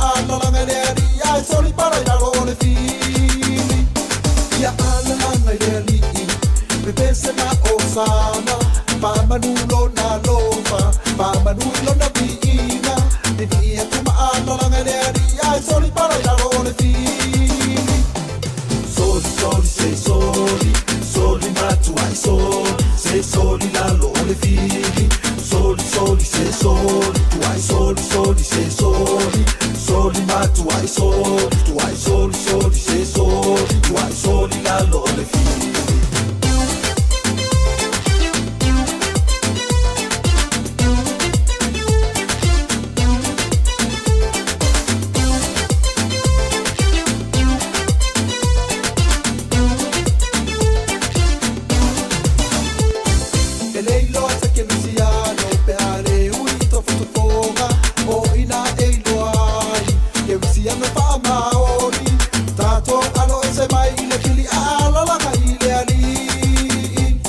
maalalaga i le alii ae soli pala i lalo o le fili. Ia alalaga i le alii, pepese ma osana, faamanu lona alofa, faamanu i lona viiga. Vivii atu ma alalaga i le alii ae soli pala i lalo o le fili. Soli, soli, se soli, soli matuai soli, se soli lalo o le fili. Soli, soli, se soli, tuai soli, soli, se soli, soli matuai soli, tuai soli, soli, se soli, tuai soli lalo o le fili. E le iloa se kerisiano pe a le ui i tofotofoga o ina e iloa ai kerisiano faamaoni tatou alo ese mai i le pili a alalaga i le alii.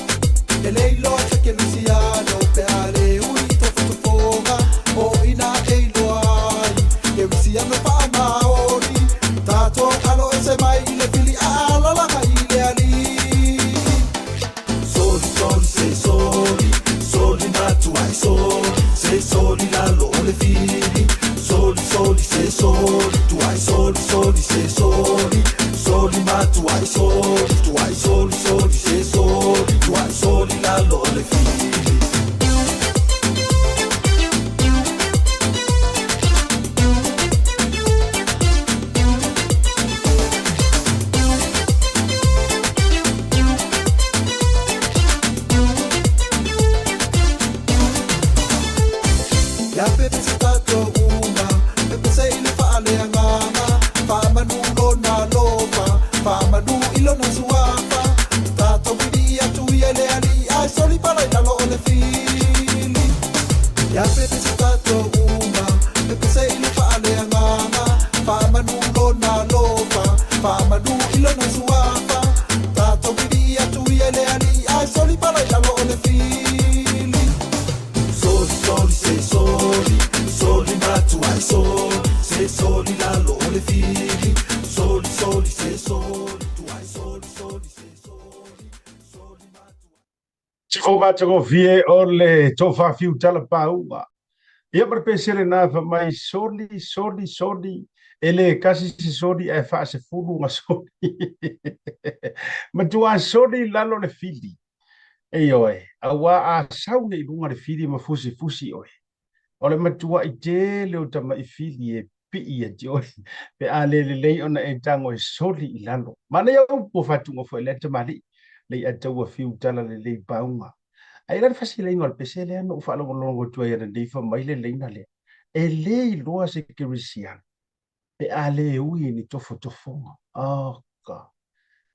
E le iloa se kerisiano pe a le ui i tofotofoga o ina e iloa ai kerisiano faamaoni tatou alo ese mai i le pili a alalaga i le alii. Soli, soli, se soli, soli matuai soli, se soli lalo o le fili. Soli, soli, se soli, tuai soli, soli, se soli, soli matuai soli, tuai soli, soli, se soli, tuai soli lalo o le fili. Ia pepese tatou uma, pepese i le faaleagaga, faamanu lona alofa, faamanu i lona suafa. Tatou vivii atu ia i le alii ae soli pala i lalo o le fili. Ia pepese tatou uma, pepese i le faaleagaga, faamanu lona alofa, faamanu i lona suafa. Tatou vivii atu ia i le alii ae soli pala i lalo o le fili. Soli, soli, se soli, soli matuai soli, se soli lalo o le fili. Soli, soli, se soli, tuai soli, soli, se soli, soli matuai. Sifo matagofie o le tofa fiu tala pauga. Ia ma le pesele na fa mai soli, soli, soli, e le kasi se soli ae faasefulu ga soli. Matua soli lalo le fili. Ioe, auā a sau nei i luga le fili ma fusifusi oe, o le matuaʻi tele o tamaʻi fili e piʻi ia te oe, pe a le lelei ona e tago e soli i lalo. Manaia upu o fatuga foi lea tamalii, lei ataua fiu tala lelei pauga. Ae la le fasileiga o le pese lea na ou faalogologo atu ai ananei fa mai le leina lea, e le iloa se kerisiano pe a le ui i ni tofotofoga. Oka.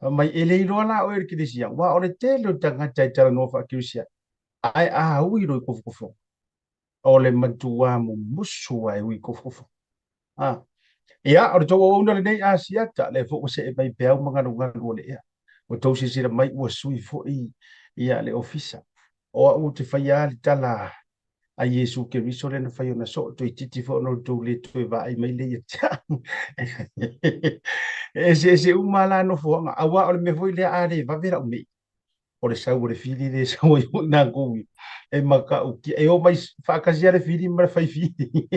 Fai mai, e le iloa la oe e le Kerisiano, aua o le tele o tagata e talanoa faa-Kerisiano, ae a ui loa i kofokofoga, o le matua mumusu lava e ui i kofokofoga. A. Ia, o le tou auauna lenei Asiata, lea foi ua see mai peau ma galugalu o le ea. Ua tou silasila mai ua sui foi ia le ofisa. O au ou te faia lava le tala a Iesu Keriso lea na fai ona soo toeitiiti foi ona outou le toe vaai mai lea ia te au. E eseese uma la nofoaga, auā o le mea foi lea a le vave lau mei, o le sau o le fili lea e sau ai foi nā kou e matautia, e omai faatasi lava le fili ma le fai fili.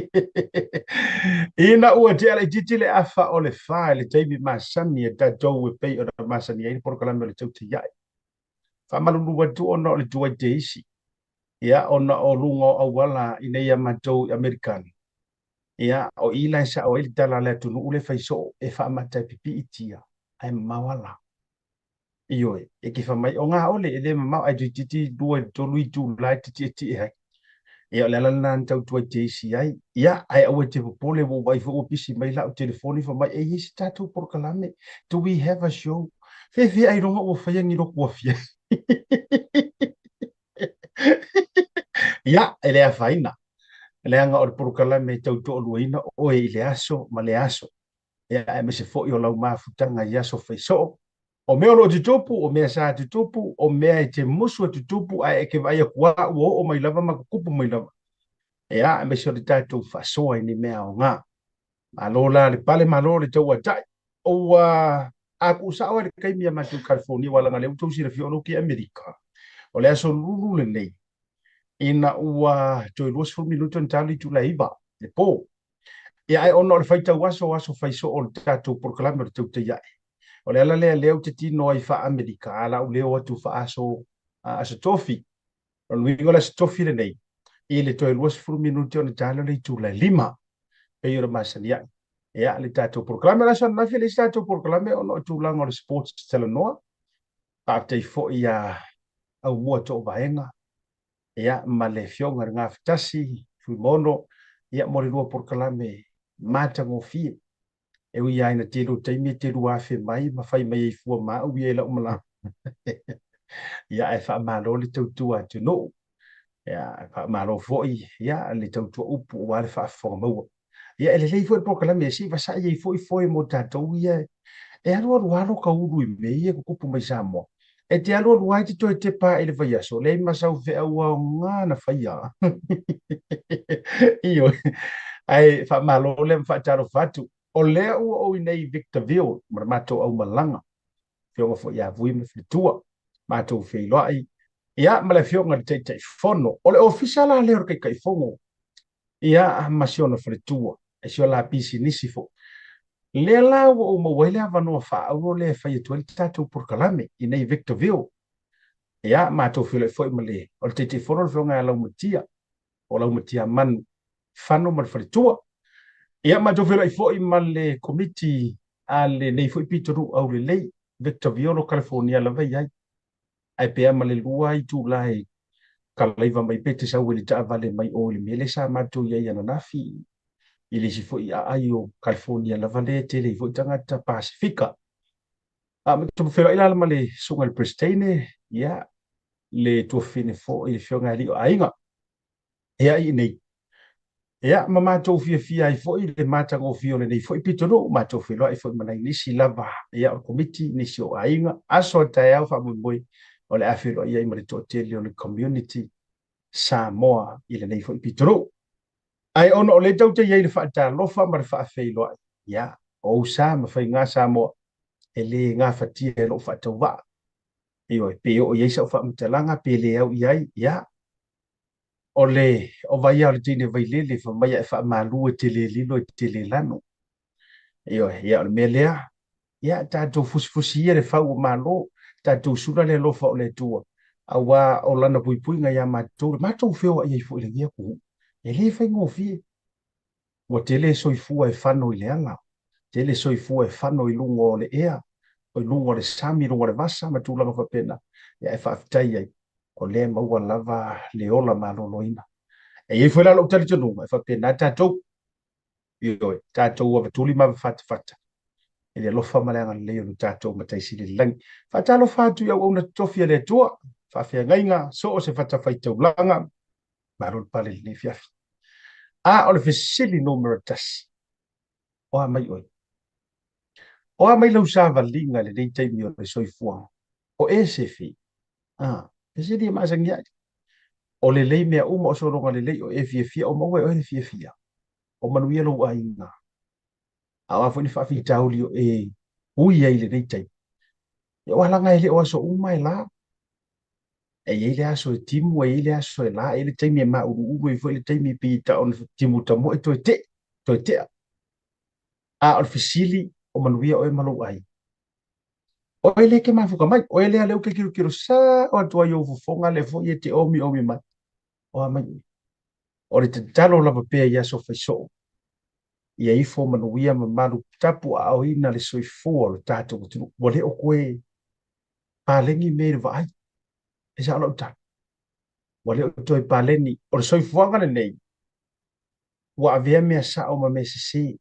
Ina ua tea laitiiti le afa o le fa i le taimi masani a tatou e pei ona masani ai le polokalame o le Tautai Ae. Faamalulu atu ona o le tuai teisi, ia, ona o luga o auala i nei a matou i Amerikana, ia, o i la e sao ai le tala a le atunuu le fai soo e faamata e pipiitia, ae mamao ala. Ioe, e ke fai mai, o ngā ole, e le mamao, ae toeitiiti 2 i le 3 itula e tietie ai. Ia, o le ala lena na tau tuai teisi ai. Ia, ae aua e te popole, ua ou vaai foi ua pisi mai lau telefoni fai mai, e i ai se tatou polokalame, do we have a show? Fefe ailoga ua faia ni loku afiafi. Ia, e le afaina, leaga o le polokalame e tau toaluaina oe i le aso ma le aso. Ia, aemaise foi o lau mafutaga i aso fai soo. O mea o lo o tutupu, o mea sa tutupu, o mea e te musu e tutupu, ae e ke vaai atu lava ua oo mai lava ma tutupu mai lava. Ia, aemaise o le tatou faasoa i ni mea aoga. Malo la le pale, malo le tauatai. Ua a kuusao ai le taimi a matou i California, aua leaga o lea ua outou silafia o lou ki Amerika. O le aso Lulu lenei, ina ua toe 20 minute ona ta le itula e 9 le po. Ia, ae ona o le faitau aso o aso fai soo o le tatou polokalame o le tautai ae, o le ala lea lea ou te tino ai faa-Amerika, a la ou leo atu faa-aso aso Tofi. O le uiga o le aso Tofi lenei, i le toe 20 minute ona ta lea o le itula e 5, pei o le masani ai. Ia, le tatou polokalame o le aso ananafi, e leai se tatou polokalame ona o tulaga o le sports talanoa. Faafetai foi iā Aumua Toovaega, ia, ma le Afioga i le Gafatasi Fuimaono, ia, mo le lua polokalame matagofie. E ui lava ina tele o taimi e te 2000 mai ma fai mai ai fua ma au ia i lau malama. Ia, ae faamalo le tautua atunuu. Ia, faamalo foi, ia, le tautua upu aua le faafofoga maua. Ia, e lelei foi le polokalame se i vasa'i ai foi foe mo tatou ia e alualu lava lo taulu i mea ia e tutupu mai Samoa. E te alualu lava e te toe tepa ae i le vaiaso, leai ma sau feau aoga na faia. Ioe. Ae faamalo lea ma faatalofa atu. O lea ua ou i inei i Victorville ma le matou aumalaga, Afioga foi ia Vui ma Faletua, matou feiloai, ia, ma le Afioga i le Taitaifono. O le ofisa la lea o le Taitaifono, ia, ma si ona faletua, e si o la pisinisi foi. Lea la ua ou maua ai le avanoa faaauro lea e fai atu ai le tatou polokalame i nei Victorville. Ia, matou feiloai foi ma le, o le Taitaifono le Afioga ia Laumatia, o Laumatia Manu Fano ma le faletua. Ia, matou feiloai foi ma le komiti a lenei foi pitonuu aulelei, Victorville o California lava e i ai. Ae pea ma le lua itula e kalaiva mai pe te sau i le taavale mai o i le mea lea sa matou i ai ananafi i le isi foi aai o California lava lea e tele ai foi tagata Pasefika. A matou feiloai la ma le susuga i le Peresetene, ia, le tuafafine foi le Afioga ia Alii o Aiga. Ia, i inei. Ia, ma matou fiafia ai foi i le matagofie o lenei foi pitonuu, matou feiloai foi ma nai nisi lava, ia, o le komiti, nisi o aiga, aso a taeao faamoemoe o le a feiloai ai ma le toatele o le community Samoa i lenei foi pitonuu. Ae ona o lea tatou te i ai i le faatalofa ma le faafeiloai, ia, o ou sa ma faiga Samoa, e le gafatia e lou faatauvaa. Ioe, pe oo i ai sau faamatalaga, pe le au i ai, ia, O le o vai lava o le teine vailele fai mai a e faamalu e te le lilo e te le lanu. Ioe, ia o le mea lea, ia tatou fusifusi ia le fau o Malo, tatou sula le alofa o le Atua, aua o lana puipuiga iā matou, le matou feoai ai foi i lenei atunuu, e le faigofie. Ua tele soifua e fano i le ala, tele soifua e fano i luga o le ea, i luga o le sami, i luga o le vasa ma tulaga faapena. Ia e faafetai ai, o lea e maua lava le ola maloloina. E i ai foi la lou talitonuga, e faapena tatou, ioe, tatou avatuli ma avafatafata i le alofa ma le agalelei o lo tatou Matai Sili i le lagi. Faatalofa atu i auauna totofi a le Atua, faafeagaiga, so o se fatafaitaulaga, Malo le pale i lenei afiafi. A o le fesili numera 1, o a mai oe? O a mai lau savaliga i lenei taimi o le soifuaga? O e se fe? A, fesili e masani ai. O lelei mea uma, o sologa lelei, o e fiafia, o maua e oe le fiafia. O manuia lou aiga. A o a foi ni faafitauli o e ui ai i lenei taimi? Ia, o alaga e le o aso uma e la. E i ai le aso e timu, e i ai le aso e la, e i ai le taimi e mauluulu, e i ai foi le taimi e pei e tau ona timu tamoe toe tei, toe tea. A o le fesili, o manuia oe ma lou aiga. Oe lea e te mafuta mai, oe lea lea ou te tilotilo sao atu ai i ou fofoga lea foi e te omiomi mai. O a mai oe? O le tatalo lava pea i aso faisoo, ia ifo manuia ma malu tapuaaoina le soifua o le tatou atunuu. Ua le o toe paleni mea i le vaai. E sao lau tala. Ua le o toe paleni. O le soifuaga lenei, ua avea mea sao ma mea sese,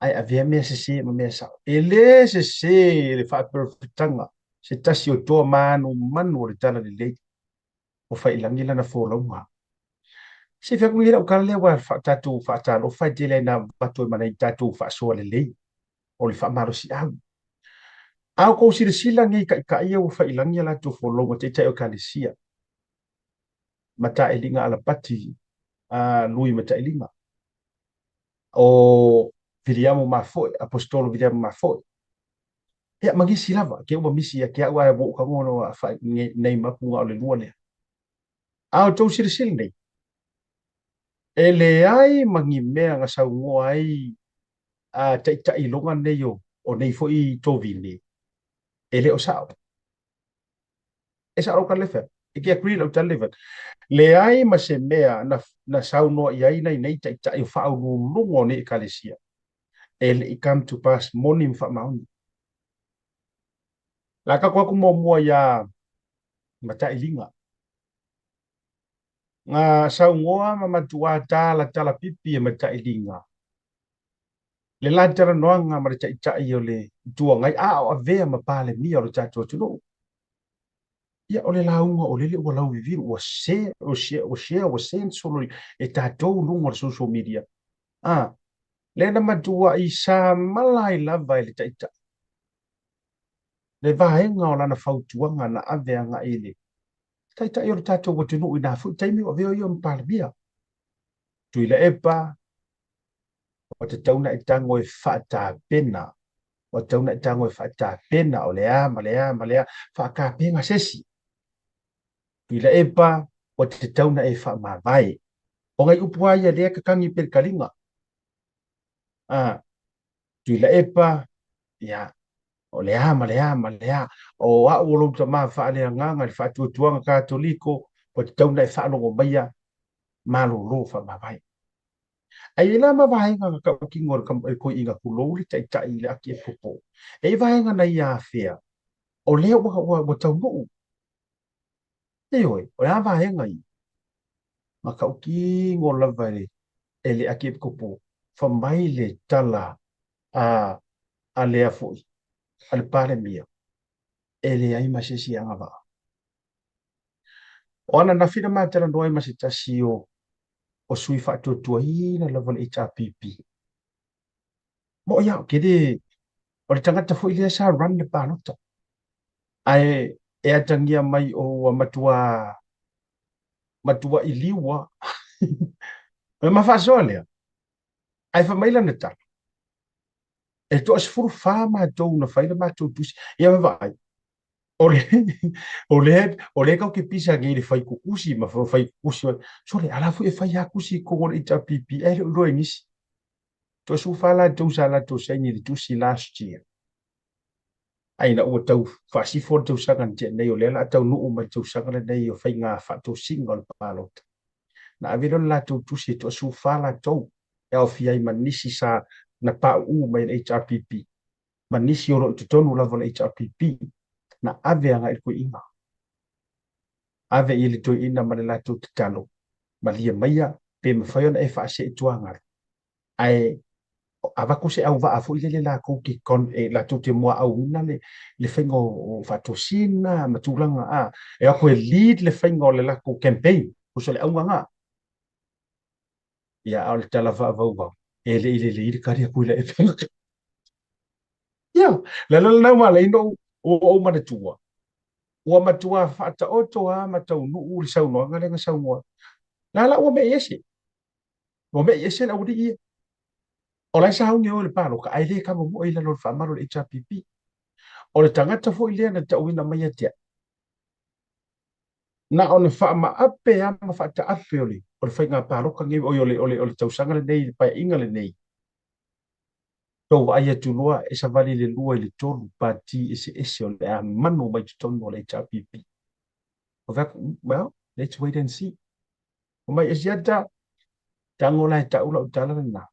ae avea mea sese ma mea sao. E le sese le faaperofetaga se tasi o toa manumanu o le talalelei, ua faiilagi lana folauga. Se i fai atu nei lau tala lea, aua tatou faatalofa e tele ai ina avatu ai ma nai tatou faasoa lelei o le faamalosiau. A outou silasila nei i taitai ia ua faiilagi a latou folauga, taitai o Ekalesia, Matailiga Alapati, a Lui Matailiga, o Viliamo Mafoe, Aposetolo Viliamo Mafoe. Ia, ma nisi lava, ke ua misi ia te au ae ua ou tagoa loa nei mapu ga o le lua lea. A o tou silasila nei, e leai ma ni mea na saunoa ai a taitai loga nei o nei foi tovine, e le o sao. E sao lau tala le fai atu. E ke agree lau tala le fai atu. Leai ma se mea na saunoa i ai nai nei taitai o faauluuluga o nei ekalesia, e le i come to pass moni ma faamaoni. La tatou atu muamua iā Matailiga. Na saunoa ma matuā talatalapipi e Matailiga le la talanoaga ma le Taitai o le Itu Agai a o avea ma Palemia o le tatou atunuu. Ia, o le lauga o lele ua lauvivilu, ua share, ua share, ua share, ua send solo e tatou luga o le social media. A, lea na matuai samala ai lava e le Taitai le vaega o lana fautuaga na ave agai i le Taitai o le tatou atunuu i na foi taimi o avea o ia ma Palemia. Tuilaepa, ua tatau ona e tago e faatapena, ua tatau ona e tago e faatapena o le a ma le a ma le a, faatapena se isi. Tuilaepa, ua tatau ona e faamavae. O nai upu lava ia lea e kakagi pea i le taliga. A, Tuilaepa, ia, o le a ma le a ma le a, o au o lou tama faaleagaga i le faatuatuaga Katoliko, ua tatau ona e faalogo maia, malolo faamavae. Ae i ai la ma vaega na tautino e le toeaina tulou le taitai i le ati e popo. E i ai vaega na ia afea, o lea ua taunuu. Ioe, o le a vaega ia? Na tautino lava e le Akiepikopo, fai mai le tala a lea foi, a le Palemia, e leai ma se isi e agavaa. O ananafi na ma talanoa ai ma se tasi o sui faatuatuaina lava o le HRPP. Moʻi au, ke le, o le tagata foi lea sa run le palota. Ae e atagia mai o ua matua, matua iliu lava. Ma faasoa lea, ae fai mai lana tala, e toa-14 matou na fai le matou tusi. Ia vaavaai, o le o le o le kau ke pisa nei le fai kukusi ma fai kukusi sole ala foi e fai ha kusi ko le HRPP e le ro nisi to su fa la tou sa la tou saini le tusi last year ai na ua tau faasifo le tausaga na tea nei o lea la tau nuu mai le tausaga lenei o faiga faatosina o le palota na ave lea o le latou tusi e toa-14 latou e aofia ai ma nisi sa na pauu mai le HRPP ma nisi o lo o i totonu lava o le HRPP na ave agai i le toeaina. Ave i le toeaina ma le latou tatalo, malie maia pe mafai ona e faasee tuagalu, ae avatu se auvaa foi lele latou te latou te muaauina le faiga o faatosina ma tulaga a e o atu e lead le faiga o le latou campaign, tusa o le auga na. Ia, a o le tala faavauvau, e le i lelei le tali atu i la epega. Ia, le ala lena ua ala ai ona ua ou manatua, ua matua faataoto lava ma taunuu le saunoaga lea na saunoa. La la ua me'i ese, ua me'i ese le aualii ia. O la e sauni o i le paloka, ae le kava moe i lalo o le faamalu o le HRPP. O le tagata foi lea na tauina mai ia te au, na ona faamaape lava ma faataape o le faiga paloka nei, oi o le tausaga lenei, le paeaiga lenei. Tou vaai atu loa e savali le 2 i le 3 pati eseese o le a manu mai totonu o le HRPP. O fai atu, well, let's wait and see. O mai Asiata, tago la e tau lau tala lena,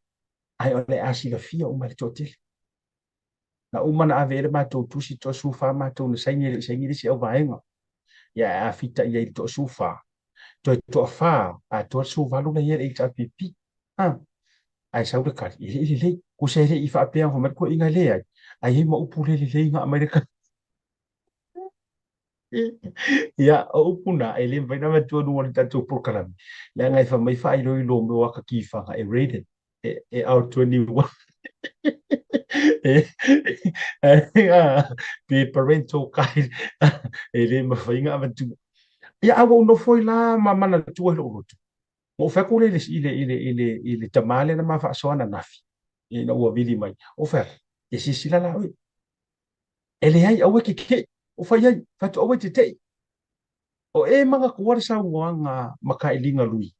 ae o le a silafia uma e le toatele. Na uma na ave ai le matou tusi toa-14 matou na saini e le i saini le isi auvaega. Ia e afita i ai le toa-14. Toe toa-4 atoa le 18 la i ai le HRPP. Ha. Ae sau le tali, e le i lelei. Tusa e le i faapea fai mai le toeaina e leai, ae i ai ma upu le lelei na aumai le tali. Ia, o upu na, e le mafai ona avatua i luga o le tatou polokalame, leaga e fai mai faailoilo o mea o ata tifaga e rated, e R21. Pe parental guide, e le mafai ona avatua. Ia, a ua ou nofo ai la ma manatua i lou loto. Na ou fai atu lea i le tama lea na ma faasoa ananafi. Ina ua vili mai, o fai atu, E silasila la oe. E leai, aua e kekeʻi. O fai ai, fai atu, aua e teteʻi. O e manatua le saunoaga ma kailiga lui.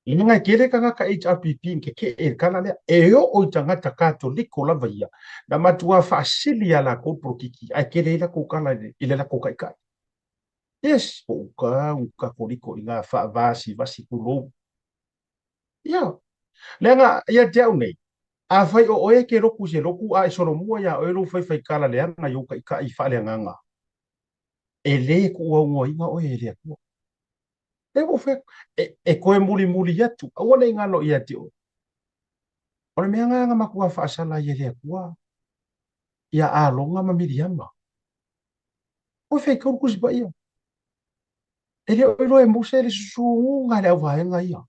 Leaga e tele tagata HRPP na kekeʻe i le tala lea. E oo i tagata Katoliko lava ia, na matuā faasili iā lakou le polokiki, ae tele ai lakou tala i le lakou taitai. Yes, po uka u Katoliko i ngā faavasivasi tulou. Ia, leaga ia te au nei, afai o oe e ke loku i se loku a e solomua iā oe lou faifaikala leaga i ou taitai faaleagaga, e lē kuuaunoaina oe e le Atua. Lea ua ou fai atu, e toe mulimuli atu, aua ne i galo ia te oe. O le mea lena na matua faasala ai e le Atua ia Arona ma Miriama. Ua faitau le Tusi Paia. E le o iloa e Mose le susuga a le auvaega ia.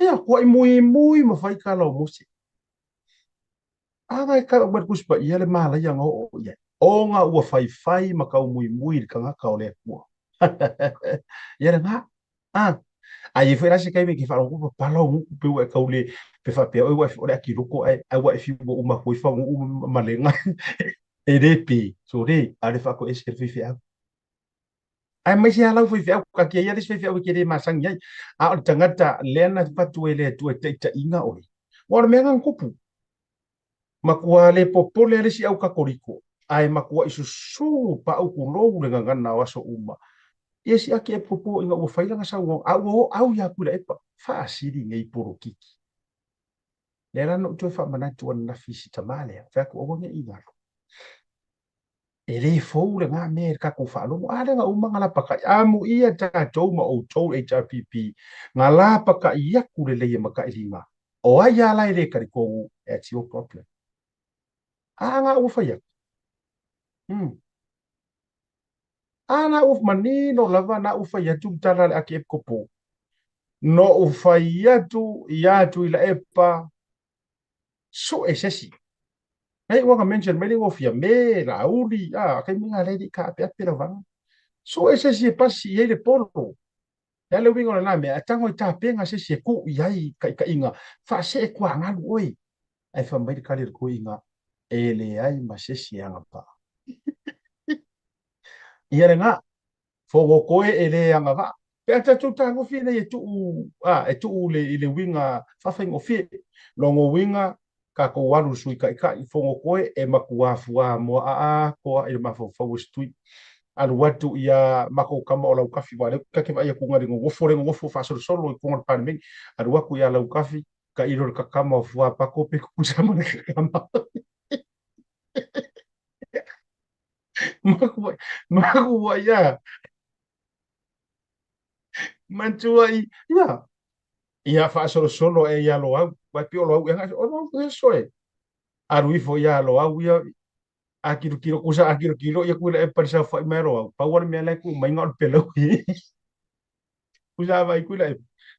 Ia, kuai muimui ma fai tala o Mose. A na e tau mai le Tusi Paia le malaia na oo i ai. Ona ua faifai ma taumuimui i le tagata o le Atua. Ia lena. A, a i ai foi la se taimi e te faalogo atu papala o gutu pe ua e tau le pe faapea oe ua e o le atiloto ae ae ua e fiu ua uma atu ai fagu'u ma lega e le pe sole a o le faatoese le faifeau. Aemaise lava lau faifeau, taatia ia le isi faifeau e te le masani ai, a o le tagata lea na avatu e le Atua e taitaiina oe. Aua o le mea lena na tupu. Matua le popole lava le isi au Katoliko, ae matuai susunu paʻu tulou le gagana o aso uma. Ia siaki e popo ina ua fai lana saunoaga, a ua oo au ia Tuilaepa, faasili nei polokiki. Lea la na ou toe faamanatu ananafi i si tama lea, fai atu aua ne i galo. E le fou lena mea i le tatou faalogo. A lea na uma na lapata'i. Amuia tatou ma outou le HRPP na lapata'i atu lelei e mataʻiliga. O ai a la e le talitonu, that's your problem. A na ua fai atu. A na ua manino lava na ua fai atu le tala a le Akiekopo. No u fai atu ia Tuilaepa sue se isi. Nei ua na mention mai le igoa o Fiame, Laauli, a, taimi lena lea e le i taapeape lau vaega. Sue se isi e pasi i ai le polo. O le a le uiga o lena mea? A tago i tapena se isi e tuu i ai taitaiga, faasee tuagalu oe. Ae fai mai le tali a le toeaina, e leai ma se isi e agavaa. Ia lena. Fogotoe e le agavaa. Pe a tatou tagofi nei e tuu, a, e tuu le, i le uiga faafaigofie. Lona uiga, tatou alu i le Sui Taitai, Fogotoe e matua fuamoa atoa i le mafaufau o se tui. Alu atu ia matou tama o Lautafi, aua o lea ta te vaai atu na le nonofo le nonofo faasolosolo i totonu o le Palemene. Alu atu ia Lautafi, tailo i le kakama o Fuapato pe tutusa ma le kakama. Makuai, makuai ia. Mantua i, ia. Ia faasolosolo e ia Loau. Vai pi o Loau e ngai, o Loau e soe. Alu ifo ia Loau ia, a kilokilo kusa a kilokilo ia kuila e palisa fai mai Loau. Pau o le mea lai ku mai nga o le pelau. Kusa vai kuila e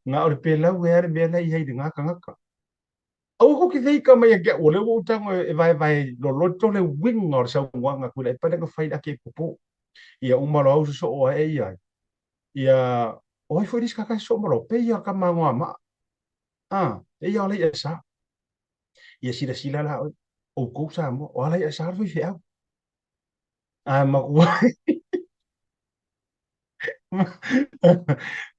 nga o le pelau e ale mea lai hei le ngā kangaka. Aua ko ke feika mai a ke au, o lea ua ou tago e vaevae loloto le uiga o le saunoaga Tuilaepa lea na fai i le ake popo. Ia uma loa au sosoo ae ia ai. Ia, o ai foi le isi tagata e sosoo ma loa, pei ia ka magoamaa. A, pei ia o Alaiasa. Ia silasila la oe, outou Samoa, o Alaiasa le faifeau. A matua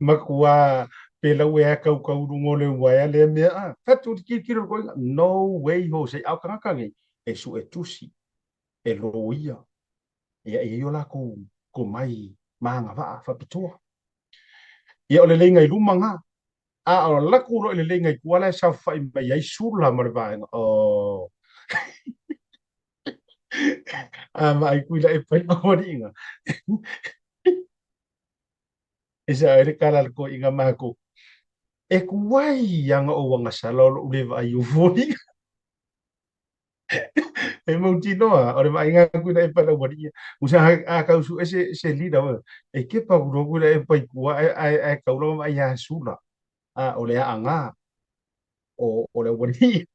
matua pelau e a kaukau luga o le uaea lea mea a. Fai atu le tilotilo le toeaina, no way Jose, a o tagata nei, e suetusi, e loia, ia e i ai o latou tomai ma agavaa faapitoa. Ia o le leiga i luma na, a o latou loa i le leiga i tua la e saofai mai ai Sula ma le vaega, oh. A vaai kuila e pai maualiiga. E sa ai le kala le koiga mākou. E kuai anga o agasala o lou le vaai o foliga. E mautinoa, o le vaaiga atu ina e pai lauali'i. Usa a kau su'e se lila, e kepa ku loa kuila e pai tua ae kau lava vaai ia Sula. A o le aaga o le aualii.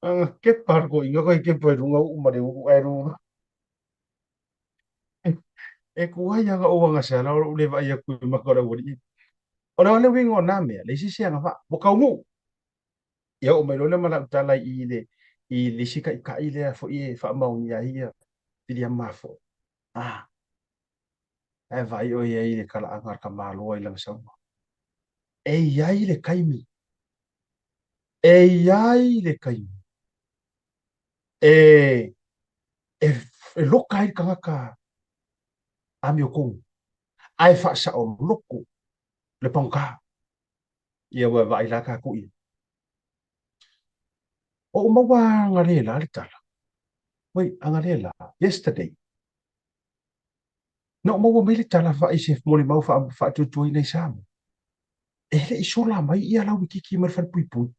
Aga kepa le koiga koe kepa i luga u'u ma le ulu ae lulu. E kuai aga o agasala o lou le vaai atu i maka o le aualii. O le a le uiga o na mea, leai se isi agavaa. Ua taunuu. Ia oo mai loa lea ma lau tala i le i le isi taitai lea foi e faamaonia ai ia Viliama foi. Ah, ae vaai oe i ai i le talaaga a le tamaloa i lana saunoaga. E i ai le taimi, e i ai le taimi e e e loka ai le tagata amiotonu, ae faasaoloto le pagota. Ia ua vaai la tatou i ai. O ou maua analeila le tala. Wait, analeila, yesterday. Na ou maua mai le tala i se molimau faatuatuaina i Samoa. E le i sola mai ia lau wikiki mai le falepuipui.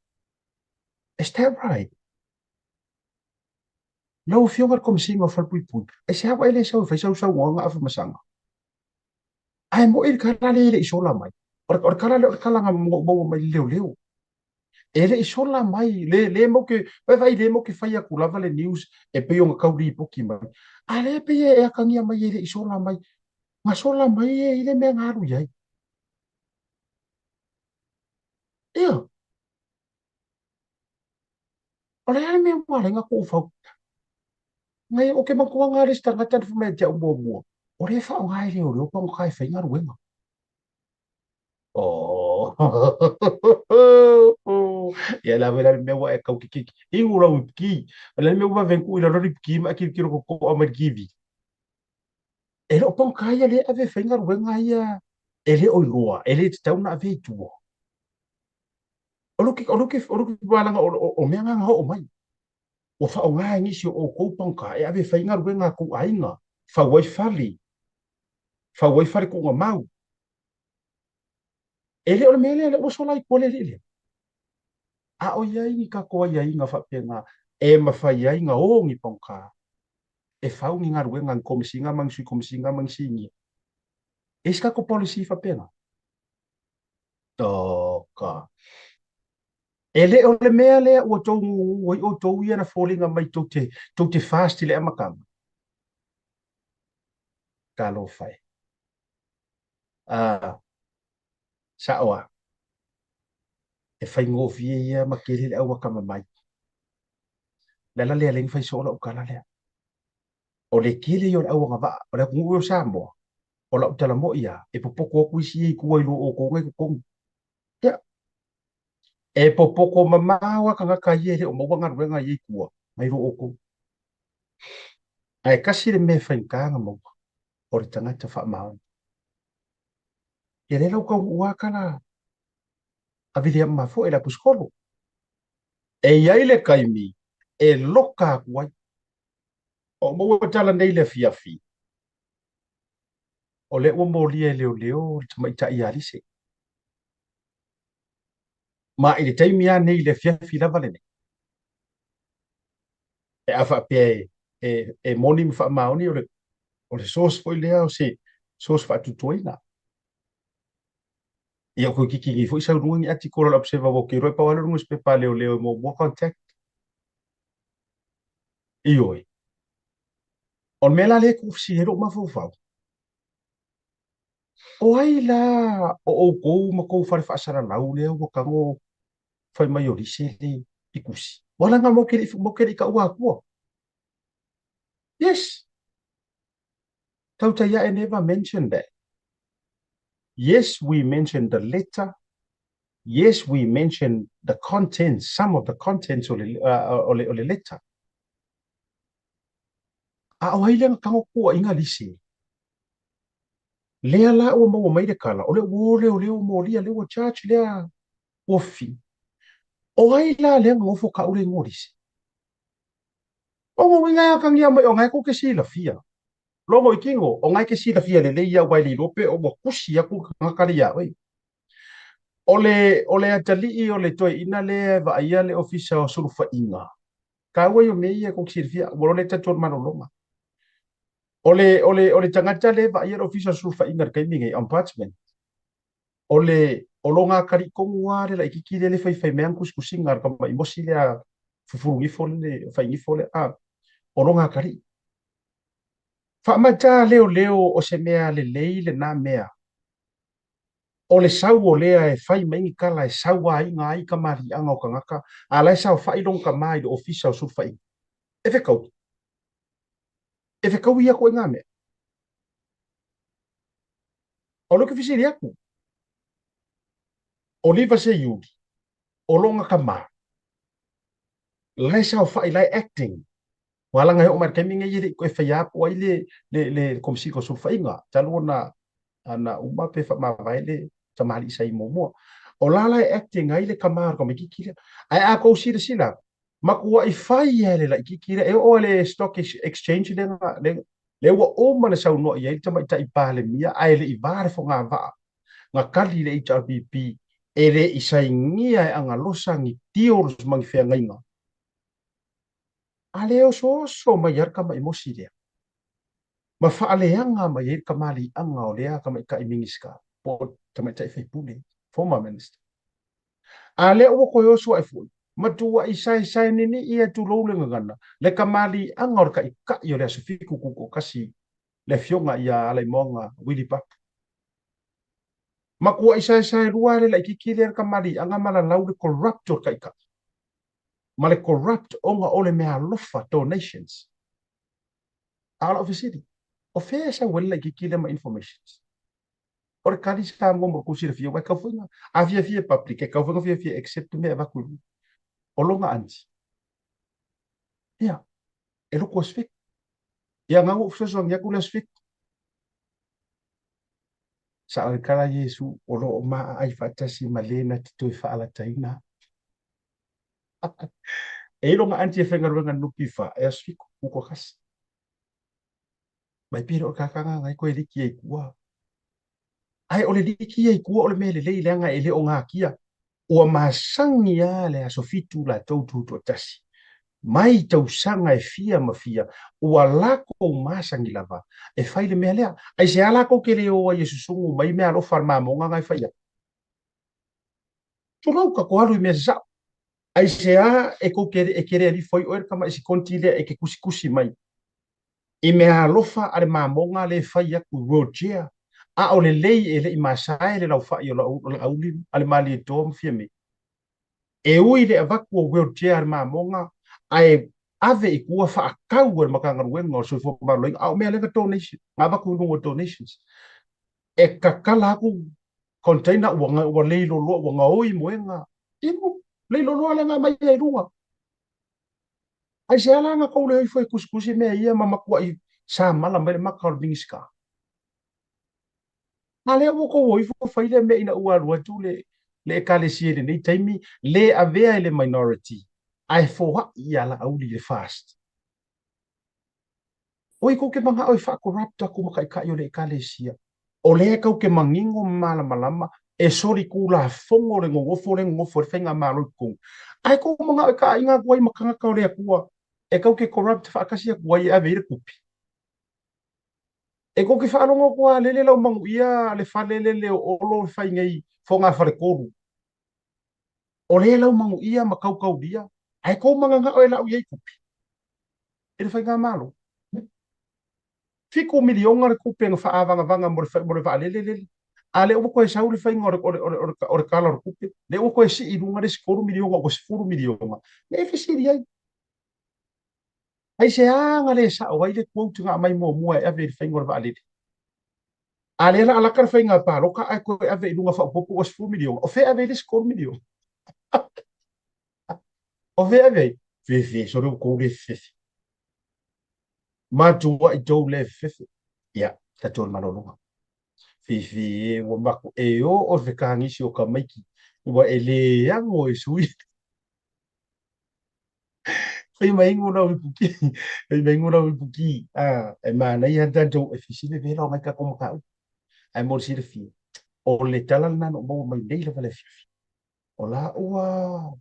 Is that right? Lau Afioga i le Komesina o Falepuipui, aisea ua e le sau e fai sau saunoaga afamasaga? Ae mo'i le tala lea e le i sola mai. O le tala lea o le tala na ou maua mai le leoleo. E le i sola mai, le, le mau ke, vaai le mau ke fai atu lava le news e pei ona tau lipoti mai. A lea pei e atagia mai e le i sola mai. Na sola mai e i le mea na alu i ai. Ia, o le a le mea ua ala ai ona tuu fau? Ngai o ke manatua le isi tagata na fai mai ia te au muamua, o lea e faaaoga e leoleo pagota e fai galuega. Oh. Ia la vela le mea ua e kau kiki. Ingu lau ipiki. O le mea ua venku i lalo ipiki ma ki kilo ko a mai kivi. E le o pagota ia le ave fai galuega ia e le o iloa, e le tatau ona ave i tua. O lo ke o lo ke o lo ke wālanga o mea ngā oo mai. Ua faaaoga e nisi o outou pagota e ave e fai galuega a kou aiga, fau ai fale, fau ai fale tuugamau. E le o le mea lea, lea ua sola ai tua le alii lea. A o i ai ni tatou aiaiga faapena e mafai ai ona o ni pagota e fau ni galuega a ni Komesina ma ni Sui Komesina ma ni Sinia. E i ai se tatou policy faapena? Toka. E le o le mea lea ua tou gugu ai outou ia na foliga mai tou te, tou te fast i le amataga. Talofa e. Ah, sa'o a. E faigofie ia ma tele le au atamamai. O le ala lea lea na fai soo lau tala lea. O le tele ia o le au agavaa o le atunuu ia o Samoa, o lau tala mo'i a, e popoto atu isi ia i tua i lua o outou na i totonu. Ia, e popoto mamao lava tagata ia e le o maua galuega ia i tua nai lo outou. Ae tasi le mea e faigata ona maua, o le tagata faamaoni. Ia lea la ua taunuu lava tala a Viliama foi le Aposetolo. E i ai le taimi e loka atu ai. O maua tala nei i le afiafi, o lea ua molia e leoleo le tamaitai ia Alise. Ma i le taimi lava nei i le afiafi lava lenei, pe a faapea e, e, e moni ma faamaoni o le, o le source foi lea o se source faatuatuaina. Ia o kiki ni foi sau luga ni article o le Observer ua ke roe pau lea o le nusipepa a leoleo e muamua contact. Ioe. O le mea la lea e tuufesili ai lou mafaufau, o ai la o outou ma tou fale faasalalau lea ua tago fai mai o lise le i tusi? Ua laga matou te le i, matou te le i taua atua. Yes. Tautai ae never mentioned that. Yes, we mentioned the letter. Yes, we mentioned the contents, some of the contents o le, o le, o le letter. A o ai lea na tago puaʻiga lise? Lea la ua maua mai le tala, o le ua o leoleo molia, lea ua charge lea ofi. O ai la lea na nofo tau le igoa lise? O lona uiga e atagia mai o na e tou te silafia. Logo i kino, o na e te silafia lelei ia aua e le iloa pe ua tusi atu le tagata lea ia oe. O le, o le atalii o le toeaina lea e vaaia le ofisa o sulufaiga, taua ia o mea ia tou te silafia, ua loa lea tatou le malologa. O le, o le, o le tagata lea e vaaia le ofisa o sulufaiga i le taimi nei, ombudsman, o le, o lona atalii tonu lava le laitiiti lea le faifai mai ana tusitusiga a le tama'i mosi lea fufulugifo le faigifo lea, a, o lona atalii. Faamata leoleo o se mea lelei lena mea. O le sau o lea e fai mai ni tala e sauaina ai tamaliiaga o tagata, a la e saofai lona tama i le ofisa o sulufaiga. E fetaui. E fetaui ia ituaiga mea. O lea ou te fesili atu, o Liva Seiuli, o lona tama, la e saofai, la e acting. Ua alaga e oo mai i le taimi lenei e le i toe faia po o ai le, le, le Komesina o Sulufaiga, talu ona ana uma pe faamavae le tamalii sa i muamua. O la la e acting ai le tama o le tamaitiiti lea. Ae a tou silasila atu, matuai fai lava e le laitiiti lea, e oo lava i le stock exchange lea, lea ua uma ona saunoa i ai le tamaitai Palemia ae le i va le fogavaa na tali le HRPP e le i sainia e Agalosa ni deals ma ni feagaiga. A le osooso mai lava le tama'i mosi lea ma faaleaga mai ai le tamaliiaga o lea tamaitai Minisita po o tamaitai faipule, former minister. A lea ua toe oso ae foi, matuai saesae ninii atu lou le gagana le tamaliiaga o le taitai o le Aso Fitu Tutoatasi, le afioga ia Alaimoaga Willie Papu. Matuai saesae lua le laitiiti lea le tamaliiaga ma lalau le corrupt o le taitai ma le corrupt ona o le meaalofa, donations. A o lau fesili, o fea e sau ai le laitiiti lea ma informations? O le tali Samoa mo le tou silafia, aua e tau foi na, a fiafia e public, e tau foi na fiafia e accept mea e avatu i luga. O lona aunty, ia, e lotu Aso Fitu. Ia, na ua ou fesoasoani atu le Aso Fitu. Sao e tala Iesu, o lo o ma'a ai faatasi ma le na te toe faalataina. E i lona aunty e faigaluega NPF e Aso Fitu, Tutoatasi. Mai pe le o le kakana ngai koe liki ai tua. Ae o le liki ai tua o le mea lelei leaga e le o natia. Ua masani lava le Aso Fitu latou tutoatasi. Mai tausaga e fia ma fia, ua latou masani lava e fai le mea lea. Aisea latou te le o ai e susugu mai meaalofa a le mamoga na e fai atu? Tulou tatou alu i mea sasao. Aisea e tou te e te le alifo ai oe le tama'i sikonti lea e te tusitusi mai i meaalofa a le mamoga lea e fai atu i wheelchair, a o lelei e le i masae le laufai o Laauli a le Malietoa ma Fiame. E ui i le avatu o wheelchair a le mamoga ae ave i tua faatau e le Matagaluega o le Soifua Maloloina, a o mea lea na donation, na avatu i luga o donations. E tatala atu container ua leiloloa, ua gaoi moega, inu, leiloloa lea na aumai ai i luga. Aisea la na tou le o ifo e tusitusi mea ia ma matuai samala mai le maka o le Minisita? A lea ua tou o ifo fai lea mea ina ua alu atu le le Ekalesia i lenei taimi, le avea i le minority ae foai ia Laauli i le fast. Oi kou te manao e faa-corrupt atu ma taitai o le Ekalesia. O lea kou te manino ma malamalama e solitulafono le nonofo lea e nonofo ai le faigamalo i totonu. Ae kou manao e taaiga atu ai ma tagata o le Atua e kou te corrupt faatasi atu ai e ave i ai le tupe. E kou te faalogo atu a lele lau manuia le fale lele o Olo e fai nei fogafale tolu. O lea lau manuia ma kaukaulia, ae kou mananao e lau i ai tupe e le faigamalo. 7 miliona le tupe na faaavagavaga mo le mo le vaalele lele. A lea ua toe sau le faiga o le tala o le tupe, lea ua toe sii i luga le isi 3 miliona ua 10 miliona. Lea e fesili ai. Aisea na le sao ai le quote na aumai muamua e ave i le faiga o le vaalele? A lea la alaka le faiga palota ae toe ave i luga faaopoopo ua 10 miliona. O fea ave i le isi 3 miliona? O fea ave ai? Fefe, sole ua tou le fefe. Matuai tou le fefe. Ia, tatou le malologa. Fefe e ua maku e o o le fekagisi o tamaiti ua e le ago e sui. Fai mai lau ipuki, fai mai lau ipuki. Ah, e manaia tatou e fesili vela o ngai tatou mataupu. Ae mo le silafia, o le tala lena na ou maua mai nei lava le afiafi. O la ua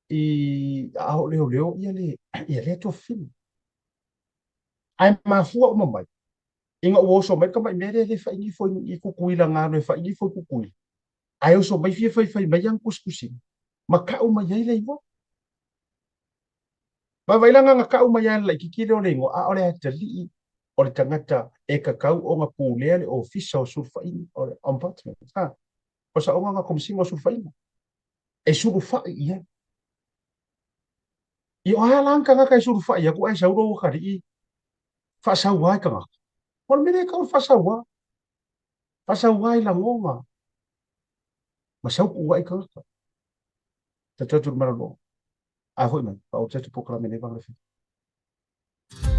i a o leoleo ia le ia lea tofina. Ae mafua uma mai ina ua oso mai le tamai mea lea le faigifo i Tutuila na alu e faigifo i Tutuila. Ae oso mai fia faifai mai ana tusitusiga ma tau mai ai le igoa. Vaavailagi na tau mai ai le laitiiti lea o le igoa, a o le atalii o le tagata e tatau ona pulea le ofisa o sulufaiga o le ombudsman. Ha. O saoga na Komesina o Sulufaiga e sulufai i ai. Ia o a la ni tagata e sulufai atu ae sau lou atalii faasaua ai tagata? O le mea lea e tatau ona faasaua. Faasaua ai lagona ma sau puuai tagata. Tatu atu i le malolo. A foi mai, faaoo atu polokalame nei vagana fili.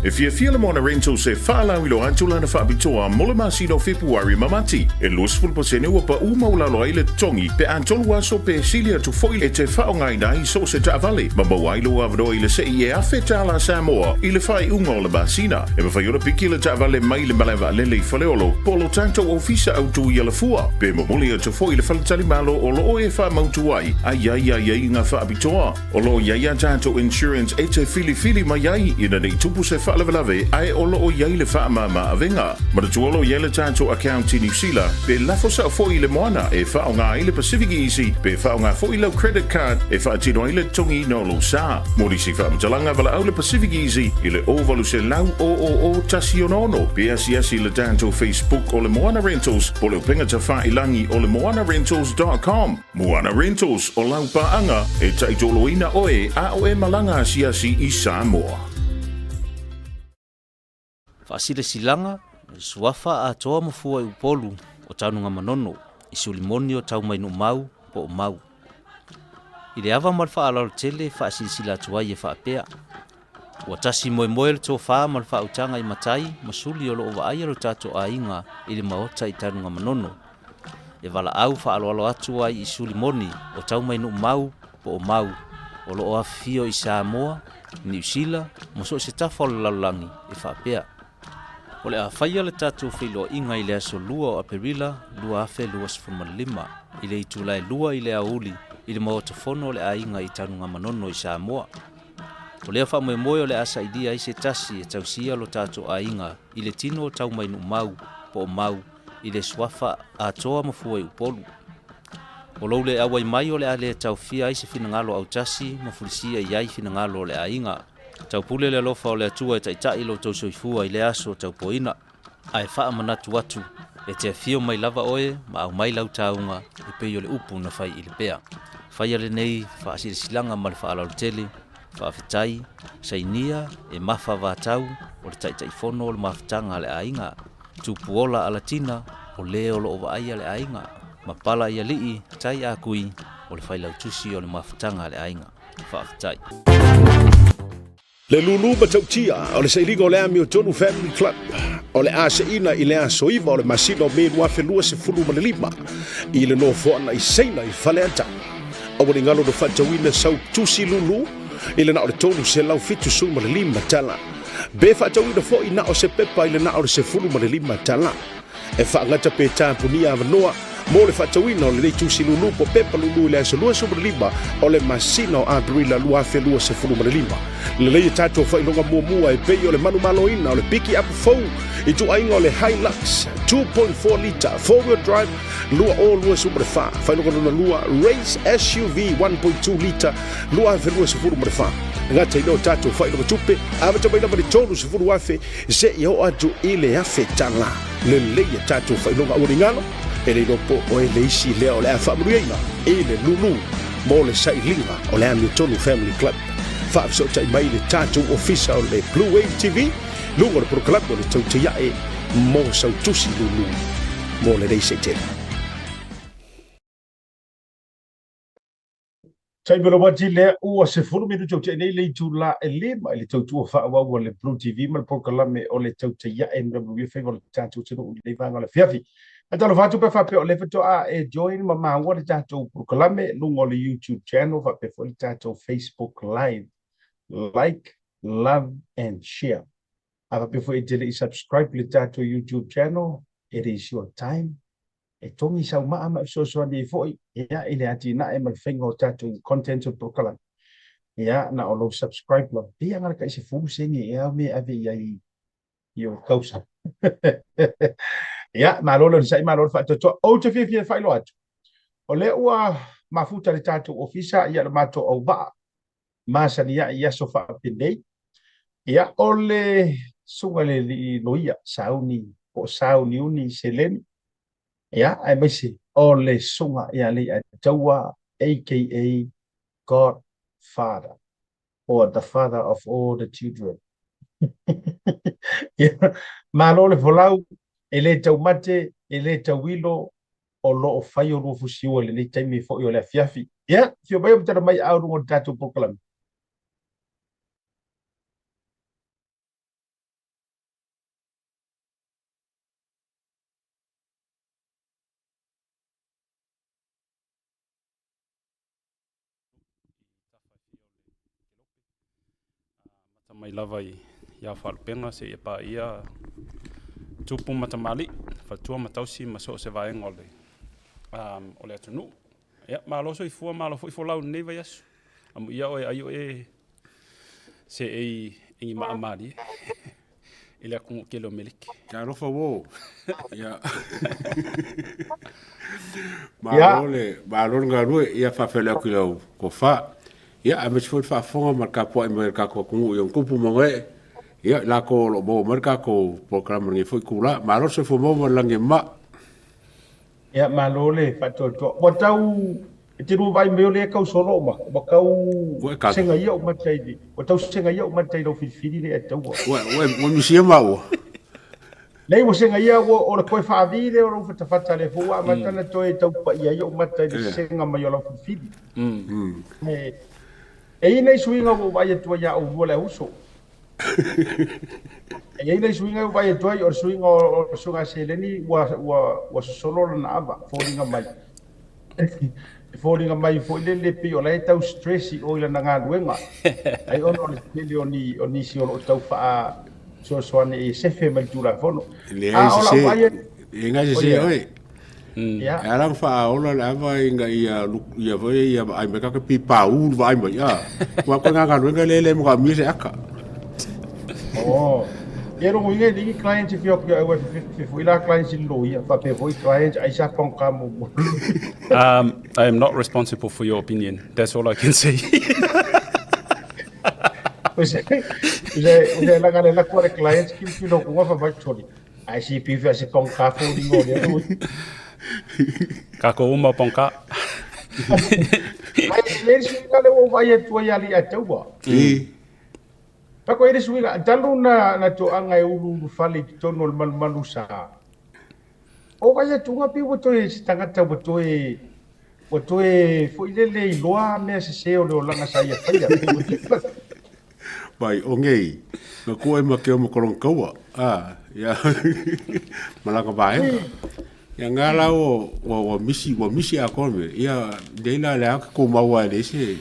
E fiafia le Moana Rentals e faalauiloa atu lana faapitoa mo le masina o Fepuari ma Mati. E 20% ua paʻu maualalo ai le totogi pe a tolu aso pe sili atu foi e te faaaogaina ai so o se taavale ma maua ai lou avanoa i le sei e $1,000 Samoa i le faaiuga o le masina. E mafai ona piki le taavale mai le malae vaalele i Faleolo po o lo tatou ofisa autu i Alafua pe momoli atu foi i le faletalimalo o lo o e faamautu ai a i ai aiaiga faapitoa. O lo o i ai a tatou insurance e te filifili mai ai ina ne i tupu se faalavelave ae o lo o i ai le faamama avega. Manatua o lo o i ai le tatou account i Niu Sila pe lafo sao foi i le moana e faaaoga ai le Pacific Easy pe faaaoga foi lau credit card e faatino ai le totogiina o lou sa. Mo nisi faamatalaga valaau le Pacific Easy i le 0800 000 166 pe asiasi i le tatou Facebook o le Moana Rentals po o le upega tafailangi o le moanarentals.com. Moana Rentals, o lau paaga e taitoloina oe a o e malaga asiasi i Samoa. Faasilasilaga, Suafa atoa ma fua i Upolu o Tanugamanono i Sulimoni o Taumainumau po o Mau. I le ava ma le faaaloalo tele e faasilasila atu ai e faapea, Ua tasi moemoe le tofa ma le faautaga i matai ma suli o lo o vaaia lo tatou aiga i le maota i Tanugamanono. E valaau faaaloalo atu ai i suli moni o Taumainumau po o Mau o lo o afifio i Samoa, Niu Sila ma so o se tafa o le lalolagi e faapea, O le a faia le tatou feiloaiga i le aso 2 o Aperila 2025 i le itula e 2 i le aoauli i le Maota Fono o le Aiga i Tanugamanono i Samoa. O lea faamoemoe o le a sailia ai se tasi e tausia lo tatou aiga i le tino o Taumainumau po o Mau i le suafa atoa ma fua i Upolu. O lou le auai mai o le a le taofia ai se finagalo autasi ma fulisia i ai finagalo o le aiga. Taupule le alofa o le Atua e taitai lo outou soifua i lea aso taupoina. Ae faamanatu atu, e te afio mai lava oe ma aumai lau tauga e pei o le upu na fai i le pea. Faia lenei faasilasilaga ma le faaaloalo tele, faafetai, sainia e Mafa Vatau o le Taitaifono o le Mafutaga a le Aiga, Tupuola Alatina o le o lo o vaaia le aiga, ma Pala i Alii Tai Akui o le Failautusi o le Mafutaga a le Aiga. Faafetai. Le lulu matautia o le sailiga o le Amiotonu Family Club o le a seina i le aso 9 o le masina o Me 2025 i le nofoaga i Saina i Faleata. Aua ne i galo na faatauina sau tusi lulu i le na o le $375. Be faatauina foi na o se pepa i le na o le $15. E faagata pe tapunia avanoa mo le faatauina o lenei tusi lulu po pepa lulu i le aso 25 o le masina o Aperila 2025. Lelei e tatou faailoga muamua e pei o le manumaloina o le piki apu fou i tuaiga o le Hilux 2.4 lita four-wheel drive 2024, faailoga lona lua Race SUV 1.2 lita 2024. Gata i lea o tatou faailoga tupe, amata mai lava i le $30,000 seia oo atu i le $1,000. Lelei a tatou faailoga aua ne i galo, e le iloa po o oe le isi lea o le a faamanuiaina i le lulu mo le sailiga o le Amiotonu Family Club. Faafesootai mai i le tatou ofisa o le Blue Wave TV, luga o le polokalame o le Tautaiae mo sau tusi lulu mo lenei seitele. Taimi o le wati lea ua 10 minuti o tea nei le itula e 5 i le tautua faaauau a le Blue TV ma le polokalame o le Tautaiae ma le manuia faiva o le tatou atunuu i lenei vaega o le afiafi. E talofa atu pe faapea o lea faatoa e join ma maua le tatou polokalame luga o le YouTube channel faapea foi le tatou Facebook Live. Like, love and share. A faapea foi e te le i subscribe i le tatou YouTube channel, it is your time. E togi sau maa ma e fesoasoani ai foi ia i le atinae ma le faiga o tatou content o le polokalame. Ia, na o lou subscribe lava. Pei lava na tai 10 sene ea o mea e ave i ai i o tausaga. Ia, malo le onosai, malo le faatoatoa. Ou te fiafia e faailoa atu, o lea ua mafuta le tatou ofisa ia le matou auvaa masani ai i aso faapenei. Ia, o le susuga i le alii loia, Sauni po o Sauniuni Seleni, ia, aemaise O le susuga ia Leiataua aka God Father or the father of all the children. Ia, malo le folau, e le taumate, e le tauilo, o lo o fai o lua fusiua i lenei taimi foi o le afiafi. Ia, fio mai o matala mai au luga o le tatou polokalame. Amata mai lava i ia Faalupega seia paia tupu ma tamalii, faletua ma tausi ma so o se vaega o le, um, o le atunuu. Ia, malo soifua, malo foi folau i lenei vaiaso. Amuia oe ai oe seei i ni maa malie i le atunuu tele o Meleki. Talofa uō. Ia. Malo le, malo le galue, ia faafeiloai atu i lau tofa. Ia, aemaise foi le faafofoga ma le tapuai mai a le tatou atunuu i ona tupu ma ona ee. Ia, i latou o lo o maua mai le tatou polokalame i lenei foi itula. Malo le soifua maua ma le lagi e mama. Ia, malo le faatoatoa. Ua tau, e te lua vaai mai o lea e tau solo uma. Ua tau Ua e kaka. segaia uma tai i, ua tau segaia uma tai i lau filifili lea e taua. Ua, ua, ua misia maua. Leai ua segaia, ua, o le toe faavi lea o lou fatafata lea foi ua amata ona toe tau paia ai ou mata i le sega mai o lau filifili. E, e i ai nai suiga ua ou vaai atu ai ia oulua le auso. E i ai nai suiga ua vaai atu ai, o le suiga o le suiga seleni ua, ua, ua sosolo lana ava, foliga mai. E foliga mai foi lele pei o la e tau stress i o i lana galuega. Ai ona o le tele o ni, o nisi o lo o tau faasoasoani e sefe mai le Tulafono. E leai A o se lau vaai atu, e leai se o se ia, oe. ia, E ala ona faaola le ava ina ia ia foi ia vaai mai kaka pipa u le vaai mai a. Ua koe ngā galuega le le makaumia se aka. Oh. Ia lona uiga e leai ni clients e fia o atu ia au e fefo'i la clients i le loia, faapea foi clients ai sa pagota muamua. I am not responsible for your opinion. That's all I can say. Usa laga le laku a le clients tilotilo atu fa mai sole. Ai si pifi a se pagota foliga o lea ui. Kākou uma o pagota. Mai le suiga le ua ou vaai atu ai ia Alii-a-Taua. I. Pako i le suiga, talu na, na toaga e uluulu fale i totonu o le malumalu sa. O vai atuga pei ua toe se tagata ua toe, ua toe foi lele iloa mea sese o le olaga sa ia faia. Pei ua toe Vai, o ngei, na kua e ma ke o makolonga kaua. Ah, ia, malanga vaega. Ia ngā la o, ua, ua misi, ua misi a koa me. Ia, nei la le ake ko maua e le se.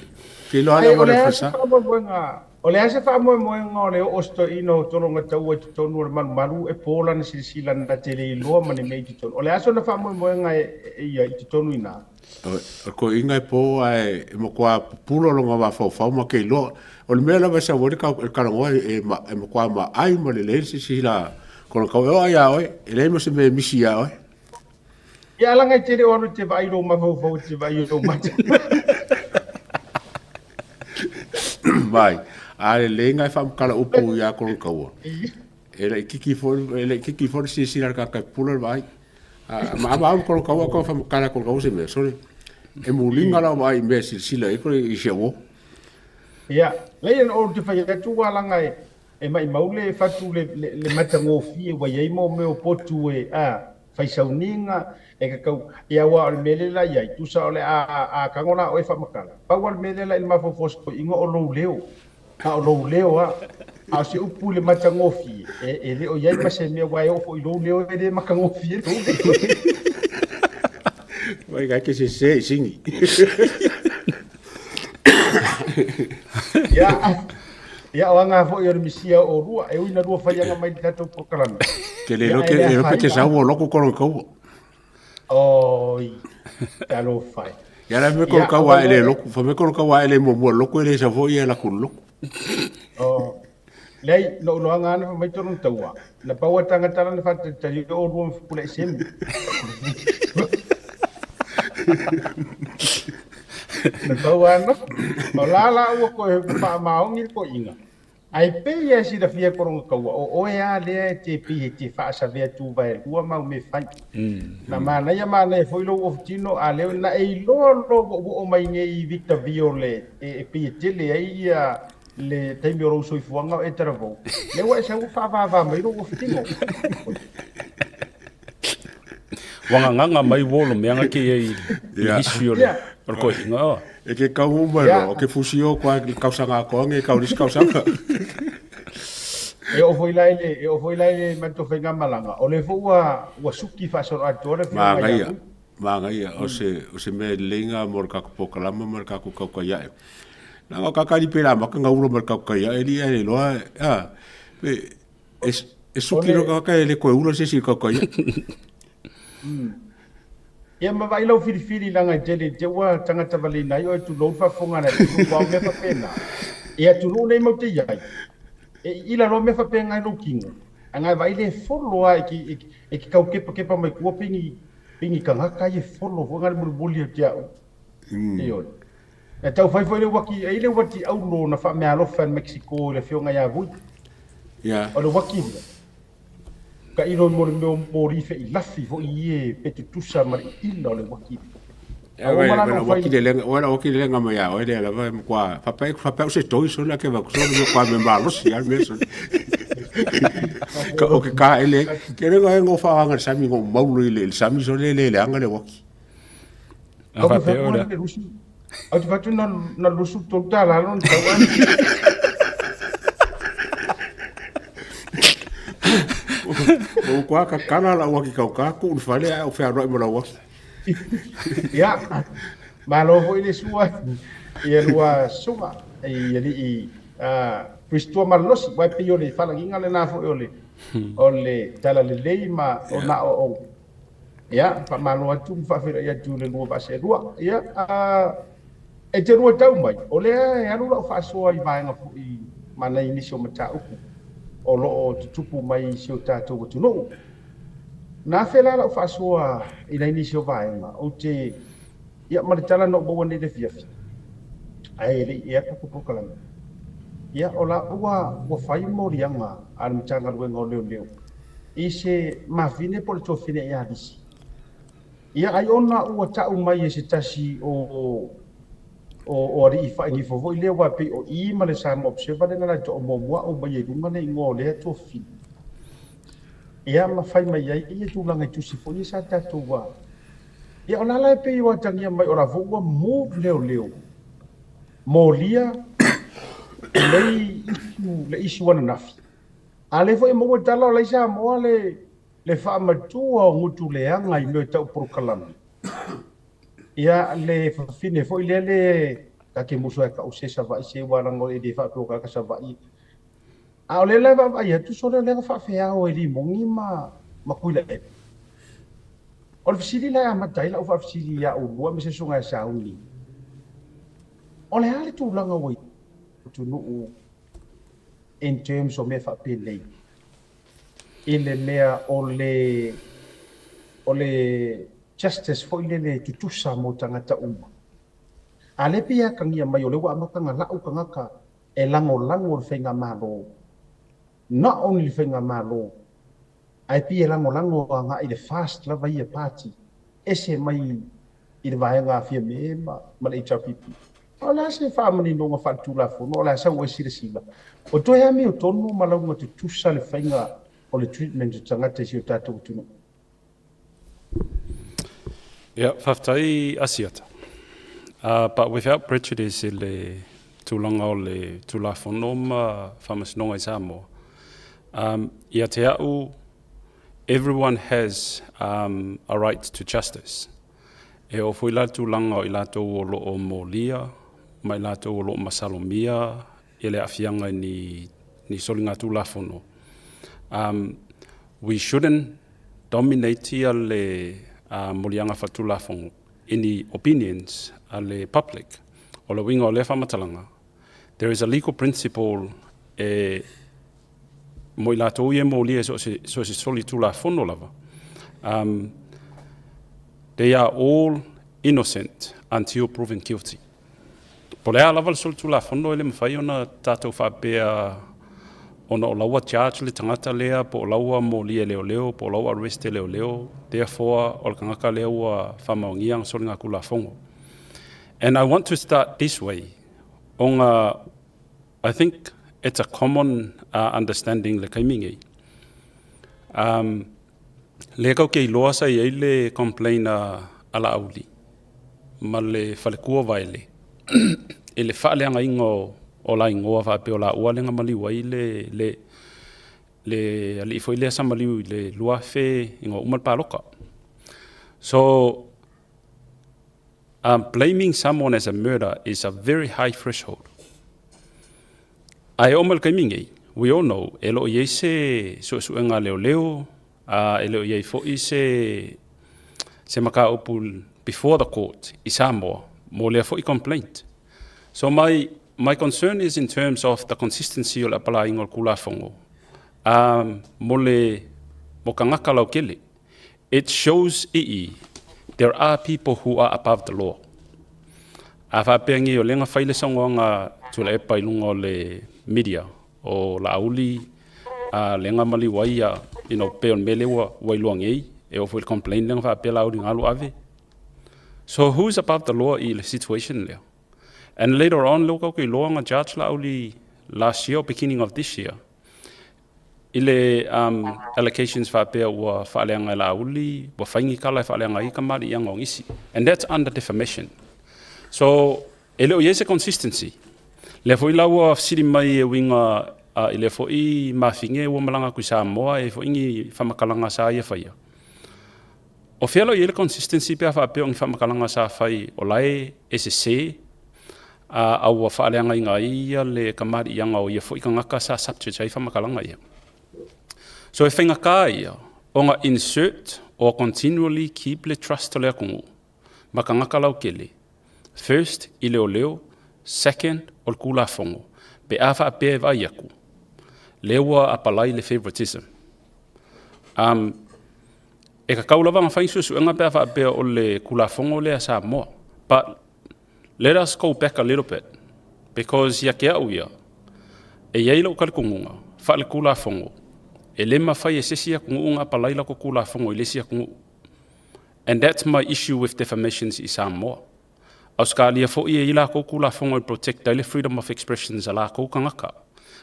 Ke loa Ai, la o le wale a se fasa. faamoemoega, o le a se faamoemoega o le oo sitoeina o tologa taua i totonu o le malumalu e po lana silasila na te le iloa ma ni mea i totonu. O le a sona faamoemoega e, e ia i totonu i ina? O ko inga e po ae e matua pupula longa mafaufau ma ke iloa. O le mea lava e sau ai le kalangoa e, e matua maai ma le leai se isi la kona kau e oa iā oe, e leai ma se mea e misi iā oe. Ia alaga e te le o alu i te vaai i lou mafaufau i te vaai i lou mata. Mai, a lelei ngai whaamkala upu i a kona kaua. E le kiki fo, e le kiki fo le silasila le kaka e pupula le vaai. A, ma ama au kona kaua kona whaamkala kona kaua se mea, sorry. E mulinga lau vaai i mea silasila i kore i se uo. Ia, leai o te whai atu alaga e, e maimau le fatu le, le, le matagofie ua i ai mo mea o potu e, a, fai sauniga, e kakau, ia aua o le mea lea la i ai, tusa o le a, a tago la oe faamatala. Pau lava le mea lea la i le mafaufau o se toeaina o lou leo, a o lou leo lava. A o se upu i le matagofie, e, e le o i ai ma se mea aua e oo foi i lou leo e le matagofie lou leo. Vai kai ke sese i singi. Ia, ia o aga foi o le misia o lua, e ui na lua faiaga mai le tatou polokalame. Ke le Ia, lo ae ke le e lo pe te afaina. sau o loko kono kaua. Oi, talofa e. Ia la me kono Ia, o kaua e le vaimoe, loku, fa me kono kaua e le mua loku e le sa foi e la ku loku. o, leai, no uloaga ana fa mai tonu taua. Na pau a tangata lana faatalitali o lua ma fupula i semi. Na pau ana, o la la ua koe faamaoni le toeaina. Ae pei e silafia e Kologa Kaua, o oe lava lea e te pei e te faasavea tuvaelua mau mea fai. Na manaia manaia foi lou ofutino, a lea na e iloa lou woowoo mai nei i Victorville e pei e tele ai ia le taimi o lou soifuaga o e talavou. Lea ua e sau ua faavavā mai lou ofutino. Ua gagaga mai uo lo meaga ke ia i le history o le o le koihinga o. E ke kau uma lo, o ke fusi o kua le kausaga atoa nge kau lisi kausaga. E oo foi la i le, e oo foi la i le matou faigamalaga, o lea foi ua, ua suki faasoloatoa le afioga ia Manaia, manaia, o se, o se mea lelei na mo le tatou polokalama ma le tatou tautai ae. Leaga o tagata alii pei amata ona ulo ma le tautai ae, alii ae le iloa, a, pe, e, e suki loa tagata e le toe ula se isi i le tautai ae. Ia ma vaai lau filifili leaga e tele te ua tagata valeina ai oe tulou le faafofoga a le atunuu aua o mea faapena e atunuu nei matou te i ai e iila loa mea faapena i lou tino ae vaai le folo lava e te e te tau kepakepa mai tua pei ni pei ni tagata ia e folo foi na le mulimuli ia te au. Ioe. E tau fai foi le uati, e i le uati aulo na faameaalofa e le Mexico i le afioga ia Vui. O le uati lea, tailo mo le mea o moli feilafi foi ie pe tutusa ma le iila o le uati lea. A ua ma lalo fai. Ua la uati le lenga mai a oe lea lava e matua faapea faapea o se toi sole ake va sole me kwa me malosi a me sole. Ka o ke ka ele ke lenga e ngo fa anga sami ngo maulo i le sami sole le le anga le uati. A faapea o lea. Ou te fai atu na lusu tolu tala lona tau ai. O kua ka kala la ua ki kau ka ku le fale a o fearoai ma lau aki. Ia, malo foi le sua ia lua suga i alii Christua Malolosi, aua e pei o le falagiga lena foi o le o le talalelei ma o na o o Ia, faamalo atu ma faafeiloai atu i le lua vaasealua. Ia, e te lua tau mai, o lea e alu lau faasoa i vaega foi ma nai nisi o mataupu o lo o tutupu mai i si o tatou atunuu. Na afe la lau faasoa i nai nisi o vaega, ou te, ia, ma le tala na ou maua nei i le afiafi, ae le i ea tatou polokalame. Ia, o la ua, ua fai moliaga a le Matagaluega o Leoleo i se mafine po o le tuafine ia Lisi. Ia ai ona ua tau mai e se tasi o o, o alii faaigifo foi lea aua e pei o i ma le Samoa Observer lea na latou muamua aumaia i luga le igoa o lea tuafine. Ia ma fai mai ai ia tulaga i tusi foi ia sa tatou a. Ia o la la e pei ua atagia mai o la foi ua move leoleo molia lenei issue le issue ananafi. A lea foi e maua tala o la i Samoa le le faamatua o gutu leaga i mea tau polokalame. Ia le fafine foi lea le ta te musu ai kau se Savaii se ua laga e le faapea o kaka Savaii. A o lea la e vaavaai atu sole o lea na faafeao e Limoni ma ma Tuilaepa. O le fesili la e amata ai lau faafesili ia oulua ma se susuga ia Sauni. O le a le tulaga ua i atunuu in terms o mea faapenei i le mea o le o le justice foi lele tutusa mo tagata uma. A lea pei e atagia mai o lea ua amata ona lau tagata e lagolago le faigamalo, not only le faigamalo ae pei e lagolago agai i le fast lava ia party ese mai i le vaega a Fiame ma, ma le HRPP. O le a se faamaninoga faaletulafono, o le a sau ai silasila. O toe amiotonu ma lauga tutusa le faiga o le treatment o tagata i si o tatou atunuu. Ia, faafetai Asiata. But without prejudice i le tulaga o le Tulafono ma Faamasinoga i Samoa, ia te au, Everyone has a right to justice. E oo foi la le tulaga o i latou o lo o molia ma i latou o lo o masalomia i le aafiaga i ni, ni soligatulafono. We shouldn't dominate ia le moliaga faatulafono i ni opinions a le public. O le uiga o lea faamatalaga, there is a legal principle e mo i latou ia e molia i so o se solitulafono lava, they are all innocent until proven guilty. Po o le a lava le solitulafono e le mafai ona tatou faapea Ona o la ua charge le tagata lea po o la ua molia e leoleo po o la ua arrest e leoleo, therefore o le tagata lea ua faamaonia ana soligatulafono. And I want to start this way, ona I think it's a common understanding le taimi nei. Lea tatou te iloa sa i ai le complaint a Laauli ma le faletua Vaele i le faaleagaina o la igoa faapea o laua lea na maliu ai le alii foi lea sa maliu i le 2000 ina ua uma le palota. So blaming someone as a murder is a very high threshold. Ae oo mai le taimi nei, we all know e le o i ai se suesuega leoleo, e le o i ai foi se mataupu before the court i Samoa mo lea foi complaint. So my concern is in terms of the consistency o le apalaiga o le Tulafono mo tagata lautele. It shows i there are people who are above the law. A faapea nei o lea na fai le saunoaga Tuilaepa i luga o le media o Laauli lea na maliu ai pe o le mea lea ua iloa nei e oo foi i le complaint lea na faapea Laauli na alu ave. So who's above the law i le situation lea? And later on, lea ua tatou iloa na judge Laauli last year or beginning of this year i le allocations faapea ua faaleaga e Laauli, ua fai ni tala e faaleaga ai kamaliiaga o nisi. And that's under defamation. So e le o i ai se consistency. Lea foi la ua fesili mai e uiga i lea foi mafine ua malaga atu i Samoa e foi ni faamatalaga sa ia faia. O fea la o i ai le consistency pe a faapea o ni faamatalaga sa fai o la e sese a ua faaleagaina ai ia le kamaliiaga o ia foi tagata sa subject ai faamatalaga ia. So e faigata ia ona insert or continually keep le trust o le atunuu ma tagata lautele. First, i leoleo, second, o le Tulafono. Pe a faapea e vaai atu, lea ua apalai le favoritism. E tatau lava ona fai suesuega pe a faapea o le Tulafono lea Samoa. But let us go back a little bit, because ia te au ia, e i ai lou talitonuga, faale-Tulafono, e le mafai e se isi atunuu ona apalai latou Tulafono i le isi atunuu. And that's my issue with defamations i Samoa. Australia foi e i latou Tulafono e protect ai le freedom of expressions a latou tagata.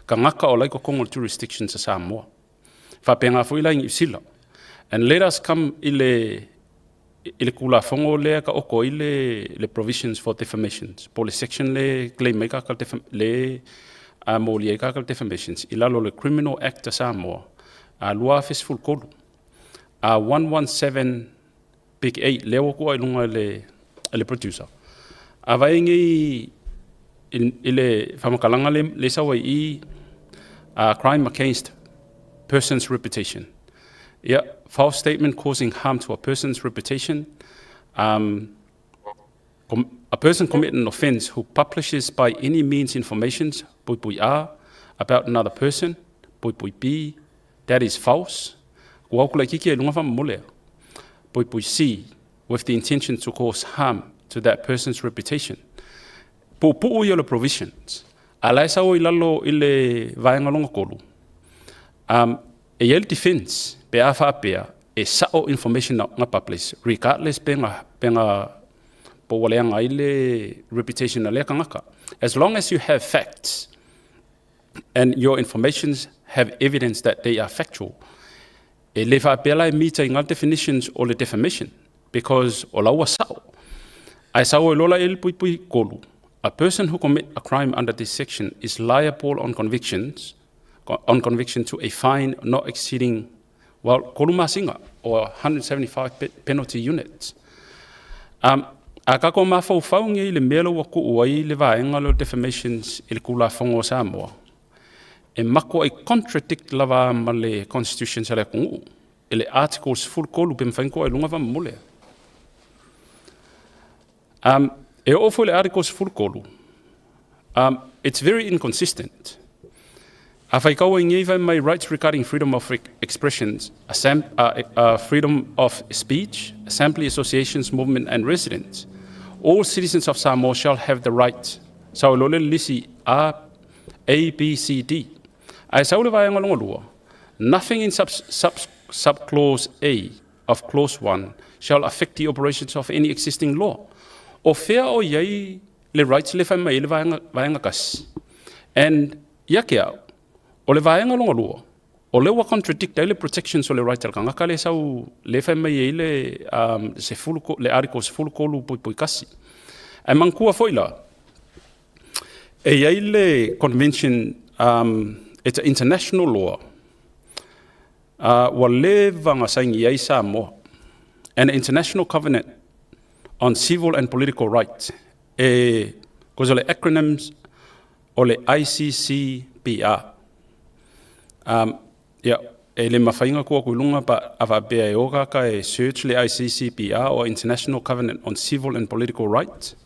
Tagata o la i totonu o le jurisdictions a Samoa. Faapena foi la i Niu Sila. And let us come i le Tulafono lea ka oko ai le provisions for defamations. Po le section le claim ai kaka le a moli ai kaka defamations i lalo le Criminal Act a Samoa a 2013 a 117 big 8 lea ua tuu ai luga le producer. A vai nei i le faamatalaga le sau ai i crime against person's reputation. Yeah, false statement causing harm to a person's reputation. A person commit an offense who publishes by any means information, pui A, about another person, pui B, that is false. Kua kula kiki e lunga whamamolea. Pui C, with the intention to cause harm to that person's reputation. Puupuu ia le provisions. A la e sau i lalo i le vaega longa kolu. E i ai le defense pe a faapea e sao information na publish regardless pe nga po ua leaga ai le reputation a lea tagata. As long as you have facts and your informations have evidence that they are factual, e le faapea la e meet ai ngā definitions o le defamation because o la ua sao. Ae sau ai lola e le puipui kolu. A person who commit a crime under this section is liable on conviction to a fine not exceeding, well, kolu masina or 175 penalty units. A kako mafaufau nei le mea la ua tuu ai le vaega lea o defamations i le Tulafono o Samoa, e mako ai contradict lava ma le constitution sa le atunuu. I le article 13 pe mawhai ko ai lunga whamamole. E oo foi le article 13, it's very inconsistent. A whai kaua i ngei vai mai rights regarding freedom of expressions, freedom of speech, assembly, associations, movement and residence. All citizens of Samoa shall have the right. Sau lo le lisi A, A, B, C, D. Ae sau le vaega lona lua, nothing in sub, sub, subclause A of clause 1 shall affect the operations of any existing law. O fea o i ai le rights le fai mai ai le vaega, vaega kasi. And ia ke au, o le vaega lona lua, o lea ua contradict ai le protections o le right al tagata le sau le fai mai ai le sefulu le article 13.1. Ae manatua foi la, e i ai le convention, it's an international law, ua leva na saini ai Samoa, an international covenant on civil and political rights, e cause o le acronyms o le ICCPR. Ia, e le mafai ona tuu atu i luga pa a faapea e o kaka e search le ICCPR or International Covenant on Civil and Political Rights.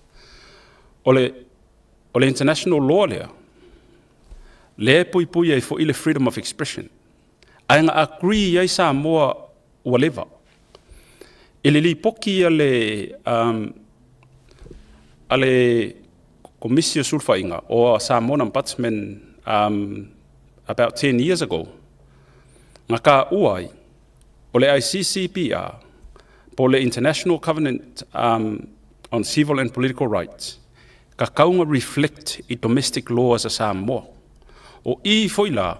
O le international law lea, lea e puipui ai foi le freedom of expression. Ae na agree ai Samoa ua leva. I le lipoti a le Komisi o Sulufaiga o Samoan Ombudsman about 10 years ago, na taua ai o le ICCPR po le International Covenant on Civil and Political Rights tatau ona reflect i domestic laws a Samoa. O i foi la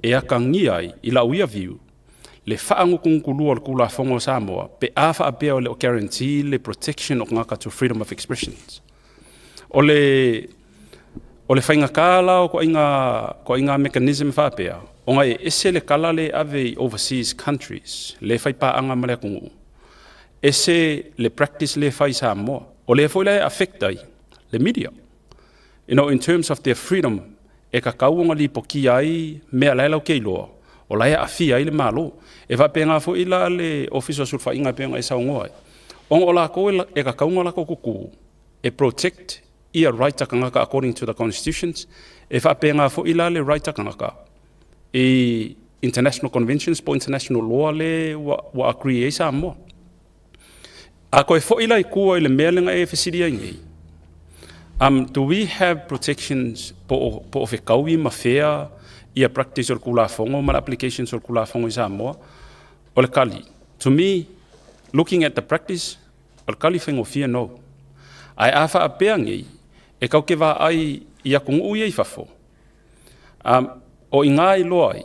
e atagia ai i lau ia view le faagutugutu o le Tulafono o Samoa pe a faapea o le o guarantee le protection o tagata to freedom of expressions. O le faigata la o koaiga mechanism faapea, ona e ese le kala le ave i overseas countries, le fai paaga ma le atunuu, ese le practice le fai Samoa. O lea foi la e affect ai le media. In terms of their freedom, e tatau ona lipotia ai mea la e lau ke iloa, o la e aafia ai le Malo. E faapena foi la le Ofisa o Sulufaiga e pei ona e saunoa ai. Ona o lakou e tatau ona latou tutu e protect ia right a tagata according to the constitutions, e faapena foi la le right a tagata i international conventions po international law le ua agree ai Samoa. A koe foi la i kua i le mea lenga e fesili ai nei. Do we have protections po o fekaui ma fea ia practice o le Tulafono ma le applications o le Tulafono i Samoa? O le kali. To me, looking at the practice, o le kali faigofie no. Ae a faapea nei, e kau ke vaai i atunuu ia i fafo. O i ngā iloa ai,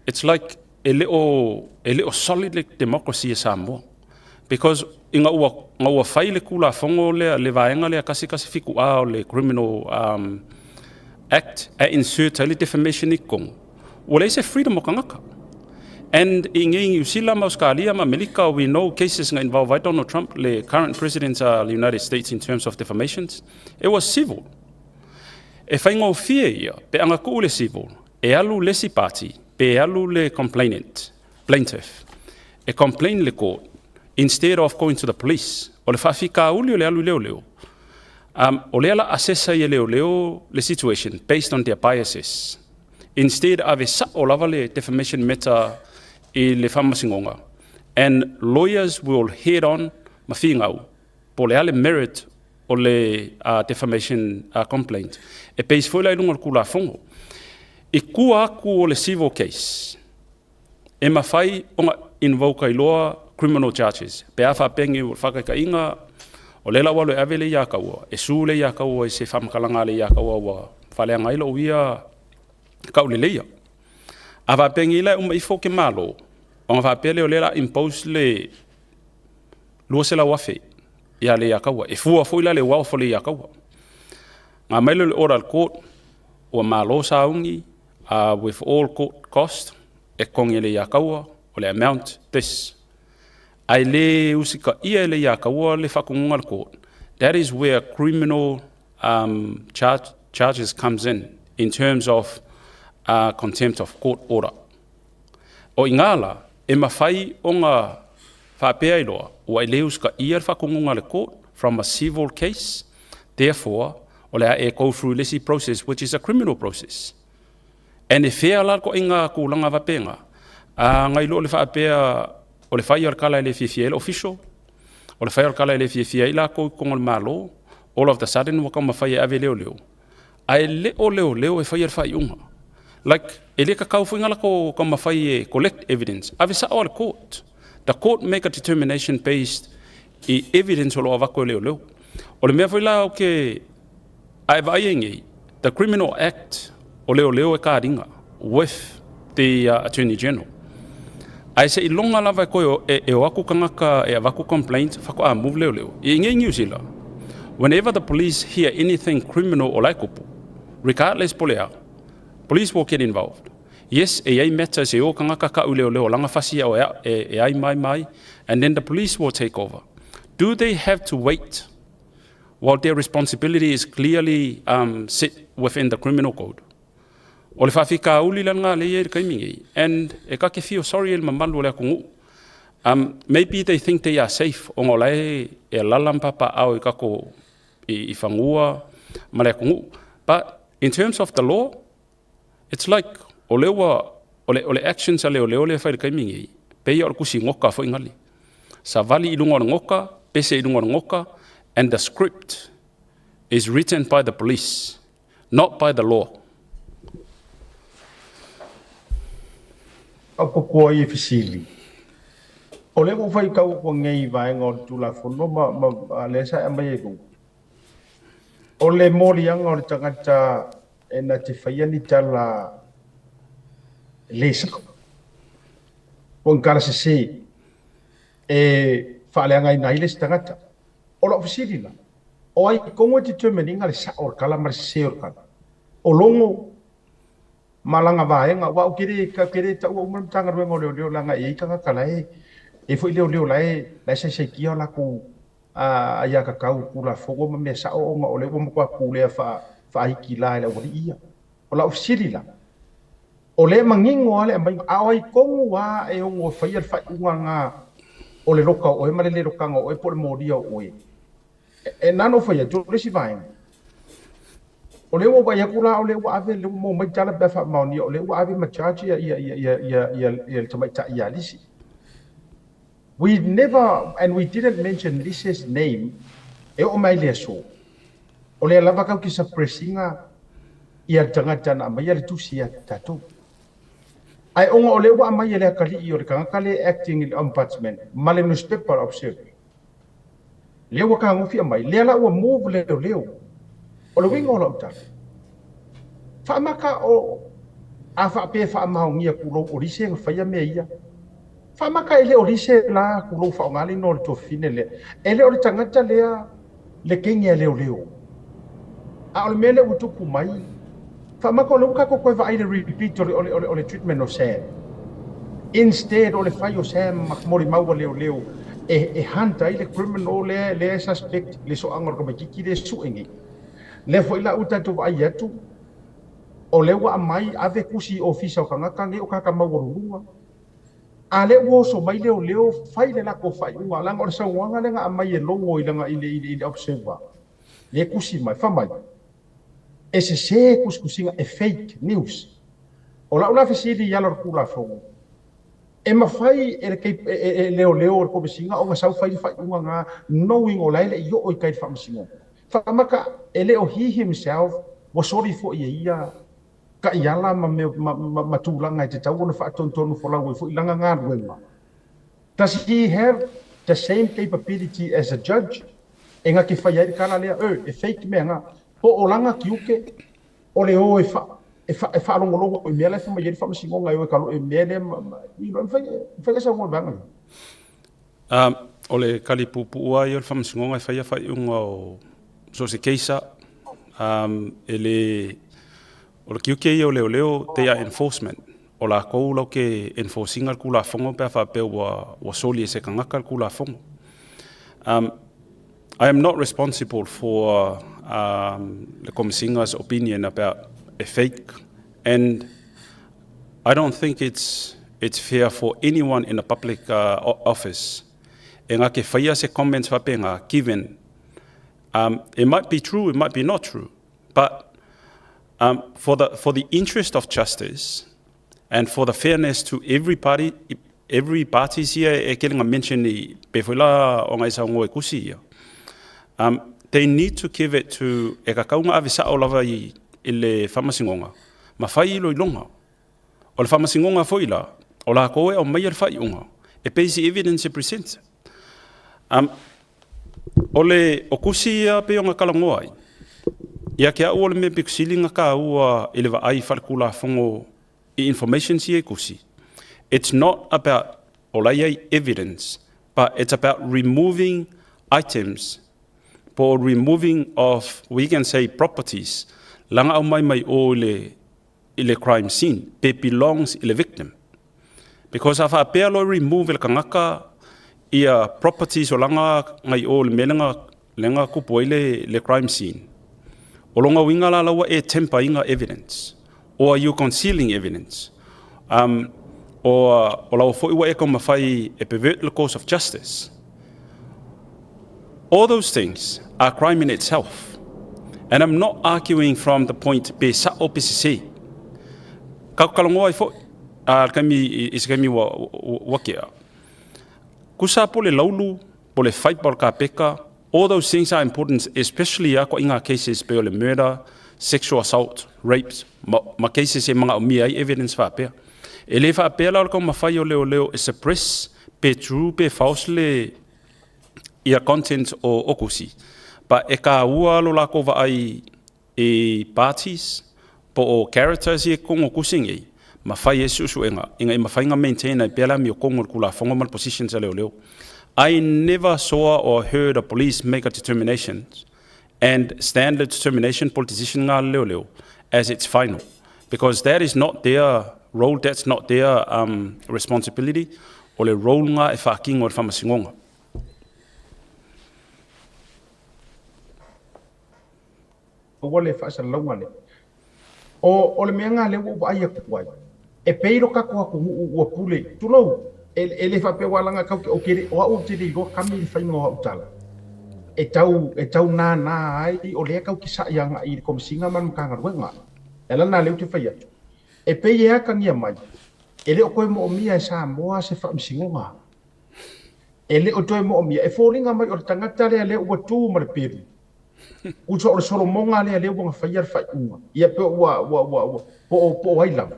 it's like e le o solid le democracy e Samoa. Because i nga ua fai le Tulafono lea, le vaega lea 117A o le Criminal Act e insert ai le defamation i totonu. Ua leai se freedom o tagata. And i ngei New Zealand ma Australia ma Amerika, we know cases nga involve ai Donald Trump, le current president of the United States, in terms of defamations. It was civil. E faigofie ia, pe anga tuu le civil, e alu le isi party, pe alu le complainant, plaintiff, e complain le court, instead of going to the police. O le faafikauli o le alu leo leo. O lea la assessa i e leo leo le situation based on their biases. Instead, ave sao lava le defamation matter i le faamasinoga. And lawyers will head on ma figau po le a le merit o le defamation complaint. E base foi la i luga o le Tulafono. I kua aku o le civil case, e mafai ona invoke ai loa criminal charges. Pe a faapea o le faakaikaiga, o lea la ua alu e ave le ia kaua, e su le ia kaua i se faamatalaga a le ia kaua ua faaleaga ai lou ia kauleleia. A faapea la e uma ifo ke malo, ona faapea lea o lea la impose le 200,000 ia le ia kaua. E fua foi la le wealth o le ia kaua. Nga mai le order al court, ua malo sauni with all court cost, e kongi le ia kaua, o le amount this. Ai le usika ia le ia kaua le whakungunga le court. That is where criminal charges comes in terms of contempt of court order. O ingala, e mawhai o ngā whaapea iloa, ua i le usika ia le whakungunga le court from a civil case, therefore, o le a e go through le isi process, which is a criminal process. And e fea la ko inga kulanga vapenga. A ngai lo le whaapea o le whai o le kala e le fiafia le official, o le whai o le kala e le fiafia i la ko kongo le malo, all of the sudden ua kama whai e ave leo leo. Ai le o leo leo e whai e whai unga. Like, e le kakau foi ngala ko ka mafai e collect evidence. Ave sa'o a le court. The court make a determination based i evidence o lo o avako e leoleo. O le mea foi la o ke a e vaai ai nei, the Criminal Act o leoleo e kariga with the Attorney General. Ae se iloga lava e koe e, e o aku kangaka e avaku complaint fako'a move leoleo. I ingei New Zealand, whenever the police hear anything criminal o lae kupu, regardless po le a, police will get involved. Yes, e iai matters e o kangaka ka'u leoleo langa fasi o e, e, e ai mai mai, and then the police will take over. Do they have to wait while their responsibility is clearly set within the criminal code? O le faafikauli la lena lea i le taimi nei, and e ka ke feel sorry e le mamalu o le atunuu. Maybe they think they are safe ona o la e e alala ma papaao i kako i, i fagua ma le atunuu. But in terms of the law, it's like o lea ua o le, o le actions a leoleo lea e fai i le taimi nei, pei o le kusi goka foi gali. Savali i luga o le goka, pese i luga o le goka, and the script is written by the police, not by the law. Faaopoopo ai e fesili. O lea ua ou faitau atu nei i vaega o le Tulafono ma, ma lea sa e aumai ai luga. O le moliaga o le tagata e na te faia ni tala le sao, po o ni tala sese e faaleagaina ai le isi tagata. O lau fesili la, o ai tonu e determine ina le sao o le tala ma le sese o le tala? O logo ma lana vaega, aua ou te le, ou te le taua uma le Matagaluega o Leoleo leaga e i ai tagata la e, e foi leoleo la e, la e saisaitia o latou aiatatau Tulafono ma mea sao ona o lea ua matua pulea faaiti la e le aualii ia. O lau fesili la, o lea e manino lava le aumaiga, a o ai tonu lava e ono faia le faaiuga lena o le loka o oe ma le le lokaga o oe po o le molia o oe? E na ona ou fai atu, o le isi vaega, o lea ua ou vaai atu la o lea ua ave, lea ua maua mai tala pe a faamaonia, o lea ua ave ma charge ia le tamaitai ia Lisi. We never and we didn't mention Lise's name e oo mai le aso. O lea lava kau ke suppress ina ia le tagata na aumaia le tusi ia te tatou. Ae ona o lea ua aumai e le atalii o le tagata lea e acting i le ombudsman ma le newspaper Observer. Lea ua tagofi aumai, lea la ua move leoleo. O le uiga o lau tala, faamata o a faapea e faamaonia tulou o Lise na faia mea ia. Faamata e le o Lise la tulou faaaoga le igoa o le tuafafine lea. E le o le tagata lea le kenge a leoleo. A o le mea lea ua tupu mai, faamata o lea ua tatou toe vaai i le repeat o le, o le, o le treatment o Sam. Instead o le fai o Sam ma molimau a leoleo e, e hunt ai le criminal lea, lea e suspect le soaga o le tamaitiiti lea e sue nei. Lea foi la ua tatou vaai atu, o lea ua aumai ave tusi i ofisa o tagata nei o tagata maualuluga. A lea ua oso mai leoleo fai le latou faaiuga, leaga o le saunoaga lea na aumai e logo i lana i le, i le Observer, lea e tusi mai, fai mai, e sese tusitusiga, e fake news. O lau la fesili i ala o le Tulafono, e mafai e le e leoleo o le Komesina ona sau fai le faaiuga na knowing o la e le i oo i tai i le Faamasinoga? Faamata e le o he himself ua soli foi e ia taiala ma mea ma tulaga e tatau ona faatonutonu folau ai foi lana galuega. Does he have the same capability as a judge e na te fai ai le tala lea, e fake mea na, po o lana tiute o le o e fa, e fa, e faalogologo i mea la e fai mai ai le Faamasinoga e o e kalo e mea lea ma, ma, you know, e mafai, e mafai ona saunoa i le vaega lea. O le kali puupuu lava ia o le Faamasinoga e faia faaiuga o so o se keisa, e le, o le tiute ia o leoleo, they are enforcement. O lakou lau ke enforce ina le Tulafono pe a faapea ua, ua soli e se tagata le Tulafono. I am not responsible for le Komesina's opinion about a fake, and I don't think it's it's fair for anyone in a public office e nga ke faia se comments faapena given it might be true, it might be not true, but for the for the interest of justice and for the fairness to every party, every parties ia e kele nga mention i pe foi la o ngai saunoa i kusi ia. They need to give it to e kakau nga ave sa'o lava i i le Faamasinoga. Ma fai iloiloga. O le faamasinoga foi la, o lakou e aumaia le faaiuga e base i evidence e present. Um, o le o kusi ia pei ona talanoa ai, ia te au o le mea pito sili na taua i le vaai faaletulafono i informations ia i kusi. It's not about o la i ai evidence, but it's about removing items po o removing of, we can say properties, laga aumai mai o i le i le crime scene pe belongs i le victim. Because a faapea loa remove e le tagata ia properties o lana ngai o le mea lena lena tupu ai le, le crime scene. O lona uiga la la ua e temper ina evidence or are you concealing evidence? Um, o, o lau foi ua e taumafai e pervert the course of justice. All those things are crime in itself. And I'm not arguing from the point pe sa'o pe sesē. Ka talanoa ai foi a le taimi i se taimi ua, ua kea. Kusa po le laulu, po le faipa o le kapeka, all those things are important, especially a koʻiga cases pei o le murder, sexual assault, rapes, ma, ma cases e manaomia ai evidence faapea. E le faapea la o le taumafai o leoleo e suppress pe true pe false le ia content o Okusi. But e kāua lo lākou vaai i parties po o characters ia i totonu o tusi nei, ma fai ai suesuega ina ia mafai ona maintain ai pea le amiotogo o le Tulafono ma le positions a leoleo. I never saw or heard a police make a determination and stand the determination po o le decision nga a le leoleo as its final because that is not their role, that's not their um, responsibility. O le role nga e faatino e le Faamasinoga. Aua le faasalalauga lea. O, o le mea lena lea ua ou vaai atu ai, e pei lo tatou atunuu ua pule, tulou, e, e le faapea ua alaga tau te, ou te le, o au ou te le iloa kami le faiga o au tala. E tau, e tau nānā ai, o lea tau te saʻi agai i le Komesina ma le Matagaluega. E ala lena lea ou te fai atu. E pei e atagia mai, e le o toe moomia e Samoa se faamasinoga. E le o toe moomia. E foliga mai o le tagata lea lea ua tu ma le pelu. Uso o le solomoga lea lea ua gafaia le faaiuga. Ia pe ua, ua, ua, ua, po o, po o ai lava.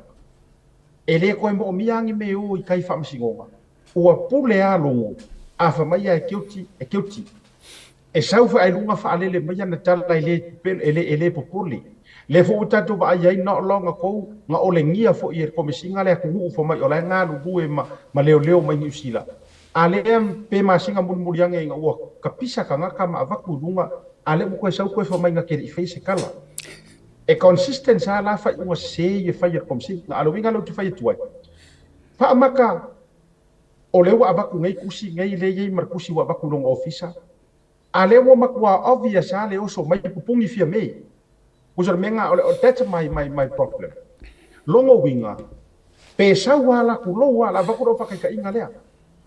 E le toe moomia agi me o i kai faamasinoga. Ua pule a logo, a fa mai ia e guilty, e guilty. E sau foi ai luga faalele mai ana tala e le, e le, e le popole. Lea foi ua tatou vaai ai not long ago, na olegia foi e le Komesina le atunuu fa mai o la e galulue ma, ma leoleo mai Niu Sila. A lea pe masina mulimuli ane ina ua kapisa tagata ma avatu i luga, a lea ua toe sau toe fa mai na te le i faia se tala. E consistent sa la faaiuga sese ia fai e le Komesina. A o le uiga lea ou te fai atu ai, faamata o lea ua avatu nei tusi nei lea e i ai ma le tusi ua avatu i lona ofisa, a lea ua matua obvious lava le oso mai pupuni fia mei. Uso le mea lena, o le, that's my, my, my problem. Logo uiga, pe sau lava la tulou lava, la avatu lau faataitaiga lea.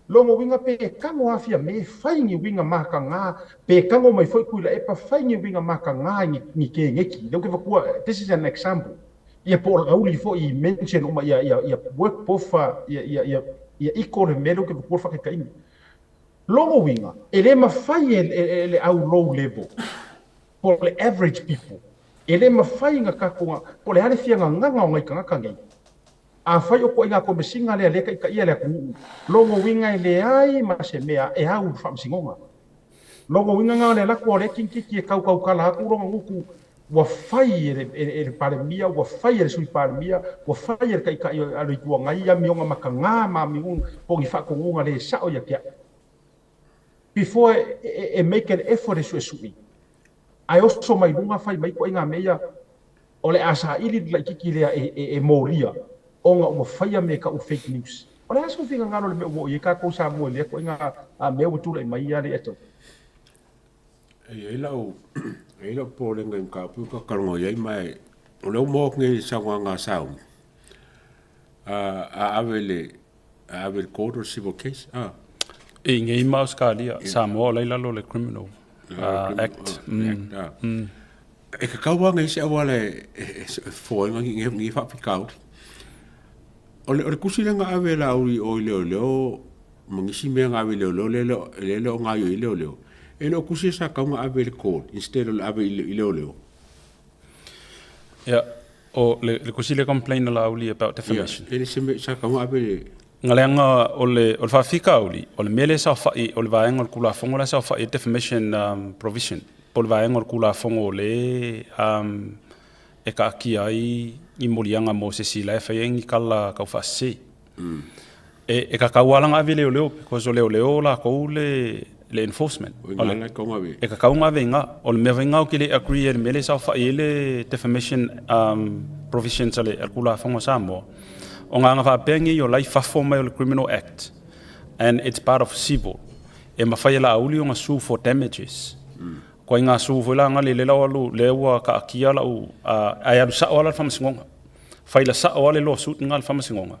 Logo uiga pe tago lava fia me, fai ni uiga mataga, pe tago mai foi Tuilaepa, fai ni uiga mataga i ni, ni keneki. Lea ou te avatua, this is an example. Ia po o Laauli foi i mention uma ia, ia, ia work both, ia, ia, ia, ia equal le mea lea ou te avatua le faataitaiga. Logo uiga, e le mafai e, e, e le au low level, po o le average people, e le mafai na tatou, po o le a le fia gagaga o nai tagata nei. Afai o koʻiga komesiga lea lea taitaia le atunuu, logo uiga e leai ma se mea e au i le faamasinoga. Logo uiga na o le alu atu o lea kinititi e tautautala atu lona gutu ua fai e le, e le Palemia, ua fai e le Sui Palemia, ua fai e le Taitai o le Itu Agai amioga mataga ma amioga po o ni faatonuga le sao ia te au. Before e, e, e make an effort e suesui, ae oso mai luga fai mai koʻiga mea ia, o le a saili le laititi lea e, e, e molia ona ua faia me kau fake news. O le a se finagalo le mea ua oo i ai tatou Samoa i lea koʻiga mea ua tulai mai ia le atau. E i ai lau, e i ai lau popolega i mataupu ka talanoa i ai, ma e, o lea ua maua atu nei i le saunoaga a Sauni, a, a ave i le, a ave i le court o le civil case, a. I inei ma Ausetalia, Samoa o la i lalo o le Criminal Act. Act, a. E tatau lava ona i ai se auala e, e, e fofo ai nei, nei faafitauli. O le, o le tusi lea na ave e Laauli i o i leoleo ma nisi mea na ave i leoleo lea le, le o gaoioi ai leoleo, e le o tusi e sa tatau ona ave i le court instead o le ave i, i leoleo. Ia, O le le kusi le complain a Laauli about defamation. Ia, e le se mea sa kau ave le. Nga leaga o le o le faafitauli, o le mea lea e saofai, o le vaega o le Tulafono la e saofai ai defamation provision, po o le vaega o le Tulafono o lea e taatia ai ni moliaga mo se isi la e fai ai ni tala taufaasese. E e tatau lava la ona ave i leoleo because o leoleo latou le le enforcement. O ina la e tatau ona ave. E tatau ona ave i ina. O le mea foi lena ou te le agree ai i le mea lea e saofai ai le defamation provisions a le Tulafono a Samoa, ona ana faapea nei o la e i fafo mai o le Criminal Act and it's part of civil, e mafai e Laauli ona sue for damages. Ituaiga sue foi la lea la ua alu lea ua taatia lau ae alu sao lava la i le Faamasinoga. Faila sao lava le lawsuit lena i le Faamasinoga,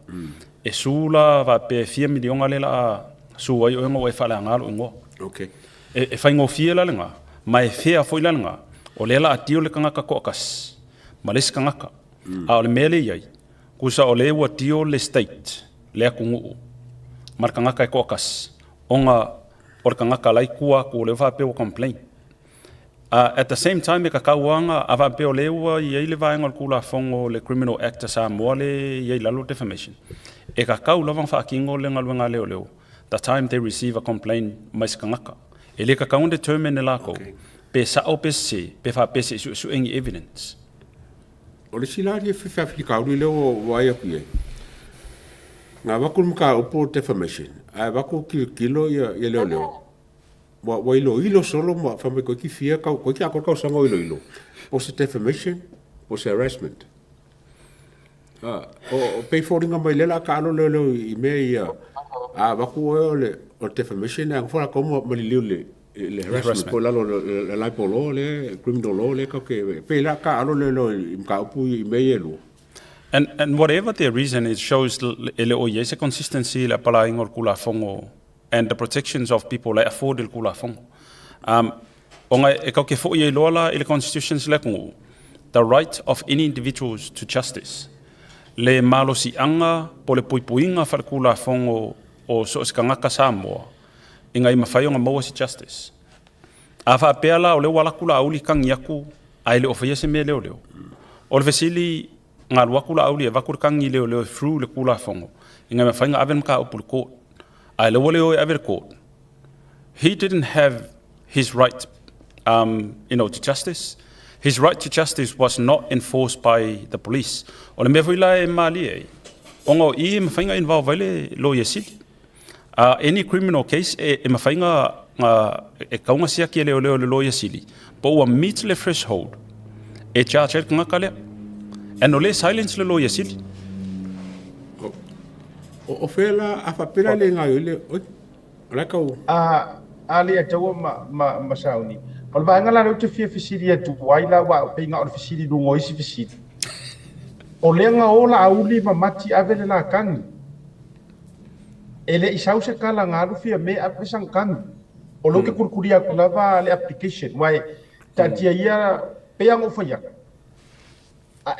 e sue la faapea e fia miliona lea o le a sue ai oe ona ua e faaleaga lou igoa. Okay. E faigofie la lena, ma e fair foi la lena, o lea o le a deal le tagata toatasi ma le isi tagata. A o le mea lea e i ai, tusa o lea ua deal le state, le atunuu, ma le tagata e toatasi, ona o le tagata la e i tua atu o lea ua faapea ua complain. At the same time e tatau lava ona, a faapea o lea ua i ai le vaega o le Tulafono o le Criminal Act a Samoa lea e i ai i lalo le defamation, e tatau lava ona faatino le galuega a leoleo the time they receive a complaint mai se tagata. E le tatau ona determine e lakou pe sao pe sese pe faapea se i suesue ni evidence. O le isi la alii faafitauli lea ua vaai atu i ai, na avatu le mataupu o le defamation ae avatu tilotilo ia leoleo Ua iloilo solo ma fai mai toeitiiti fia tau, toeitiiti atoa le tausaga o iloilo, po o se defamation, po o se harassment. O pei e foliga mai lea o le a taalo leoleo i mea ia, a avatu oe o le defamation ae nofo latou ma liliu i le harassment po o lalo o le libel law lea, criminal law lea tatou te, pei o le a taalo leoleo i mataupu i mea ia e lua. And whatever their reason, it shows e le o i ai se consistency i le apalaiga o le Tulafono and the protections of people la e afford i le Tulafono. Ona e tatou te foi ai loa la i le Constitutions le atunuu, the right of any individuals to justice, le malosiaga po o le puipuiga faale-Tulafono o so o se tagata Samoa ina ia mafai ona maua se justice. A faapea la o lea ua alu atu Laauli tagi atu ae le o faia se mea leoleo, o le fesili na alu atu Laauli e avatu le tagi leoleo through le Tulafono ina ia mafai ona ave le mataupu i le court, ae lea ua le o e ave i le court, he didn't have his right you know, to justice. His right to justice was not enforced by the police. O le mea foi la e malie ai, ona o i e mafai ona involve ai le loia sili. Any criminal case e mafai ona e tatau ona siaki e leoleo le loia sili, po ua meet le threshold e charge ai le tagata lea. And o lea e silence le loia sili. O fea la, a faapea la le gaoioi le, oi, o la e tau. A, a le ataua ma, ma, ma sauni. O le vaega la lea ou te fia fesili atu ai la, aua pei na o le fesili i luga o isi fesili. O lea na o Laauli ma Mati ave le lakagi. E le i sau se tala na alu fia me ave sana tagi. O lea ou te kulikulia atu lava le application, aua e taatia ia, pei lava ona ou fai atu.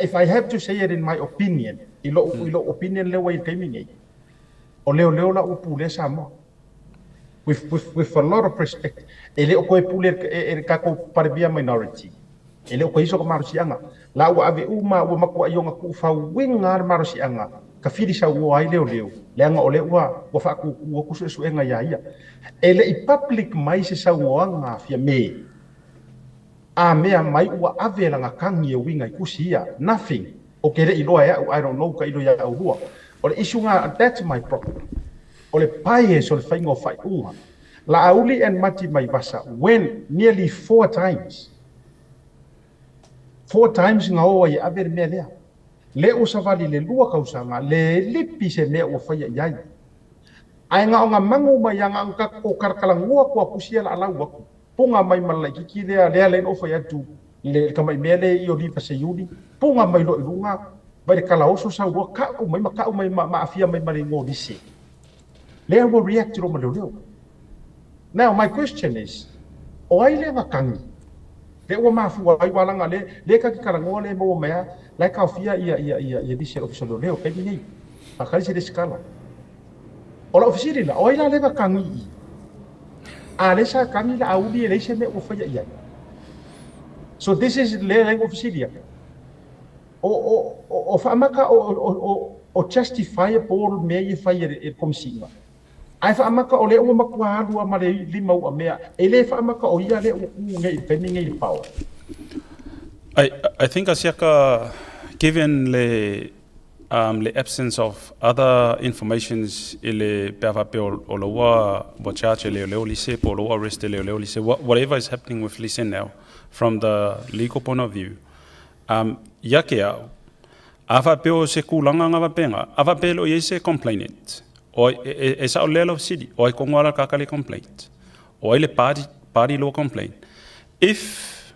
If I have to say it in my opinion, i lou, i lou opinion lea ua i ai i le taimi nei, o leoleo la ua pulea Samoa. With, with, with a lot of respect, e le o toe pule e le tatou Palemia minority. E le o toe iso ka malosiaga. La ua ave uma, ua matuai ona tuufauina lava le malosiaga, tafili sauoa ai leoleo, leaga o lea ua, ua faatūtū atu suesuega iā ia. E le i public mai se sauoaga a Fiame, a mea mai ua ave lana tagi e uiga i tusi ia. Nothing. Ou te le i loa e a'u, I don't know, tailo iā ʻaulua. O le issue na, that's my problem. O le bias o le faiga o faaiuga. Laauli and Mati Maivasa went nearly four times. Four times na o ai e ave le mea lea. Le ua savali i le lua tausaga, le lipi se mea ua faia i ai. Ae na o na magu mai a na o na kalakalagoa atu a pusi ia laalau atu. Puga mai ma le laititi lea, lea lea na ou fai atu i le tamai mea lea i Oliva Seiuli, puga mai loa i luga, mai le kalaoso sau loa, ka'u mai ma ka'u mai ma aafia mai ma le igoa o Lise. Lea ua react loa ma leoleo. Now my question is, o ai lea na tagi? Lea ua mafua ai, aua leaga lea, lea ta te talanoa lea e maua mai lava, la e taofia ia, ia, ia, ia Lise e le Ofisa o Leoleo i le taimi nei. Faatali se resitala. O lau fesili la, o ai la lea na tagi i i? A lea sa tagi Laauli e leai se mea ua faia i ai. So this is lea lea ua fesili atu. O, o, o, o faamaka o, o, o, o justifiable mea ia e fai e le Komesina. Ae faamaka o lea ua matua alu lava ma le lima u'a mea, e le faamaka o ia lea ua ku nei i le taimi nei i le power. I, I think Asiaka, given le, um, le absence of other informations i le, pe a faapea o, o la ua, ua charge e leoleo Lise po o la ua arrest e leoleo Lise, whatever is happening with Lise now, from the legal point of view, Um, ia ke au, a faapea o se kulaga nga faapena, a faapea e le o i ai se complainant, o ai, e, e, e sao lea lau fesili, o ai kogo ala kaka le complaint? O ai le party, party loa complaint? If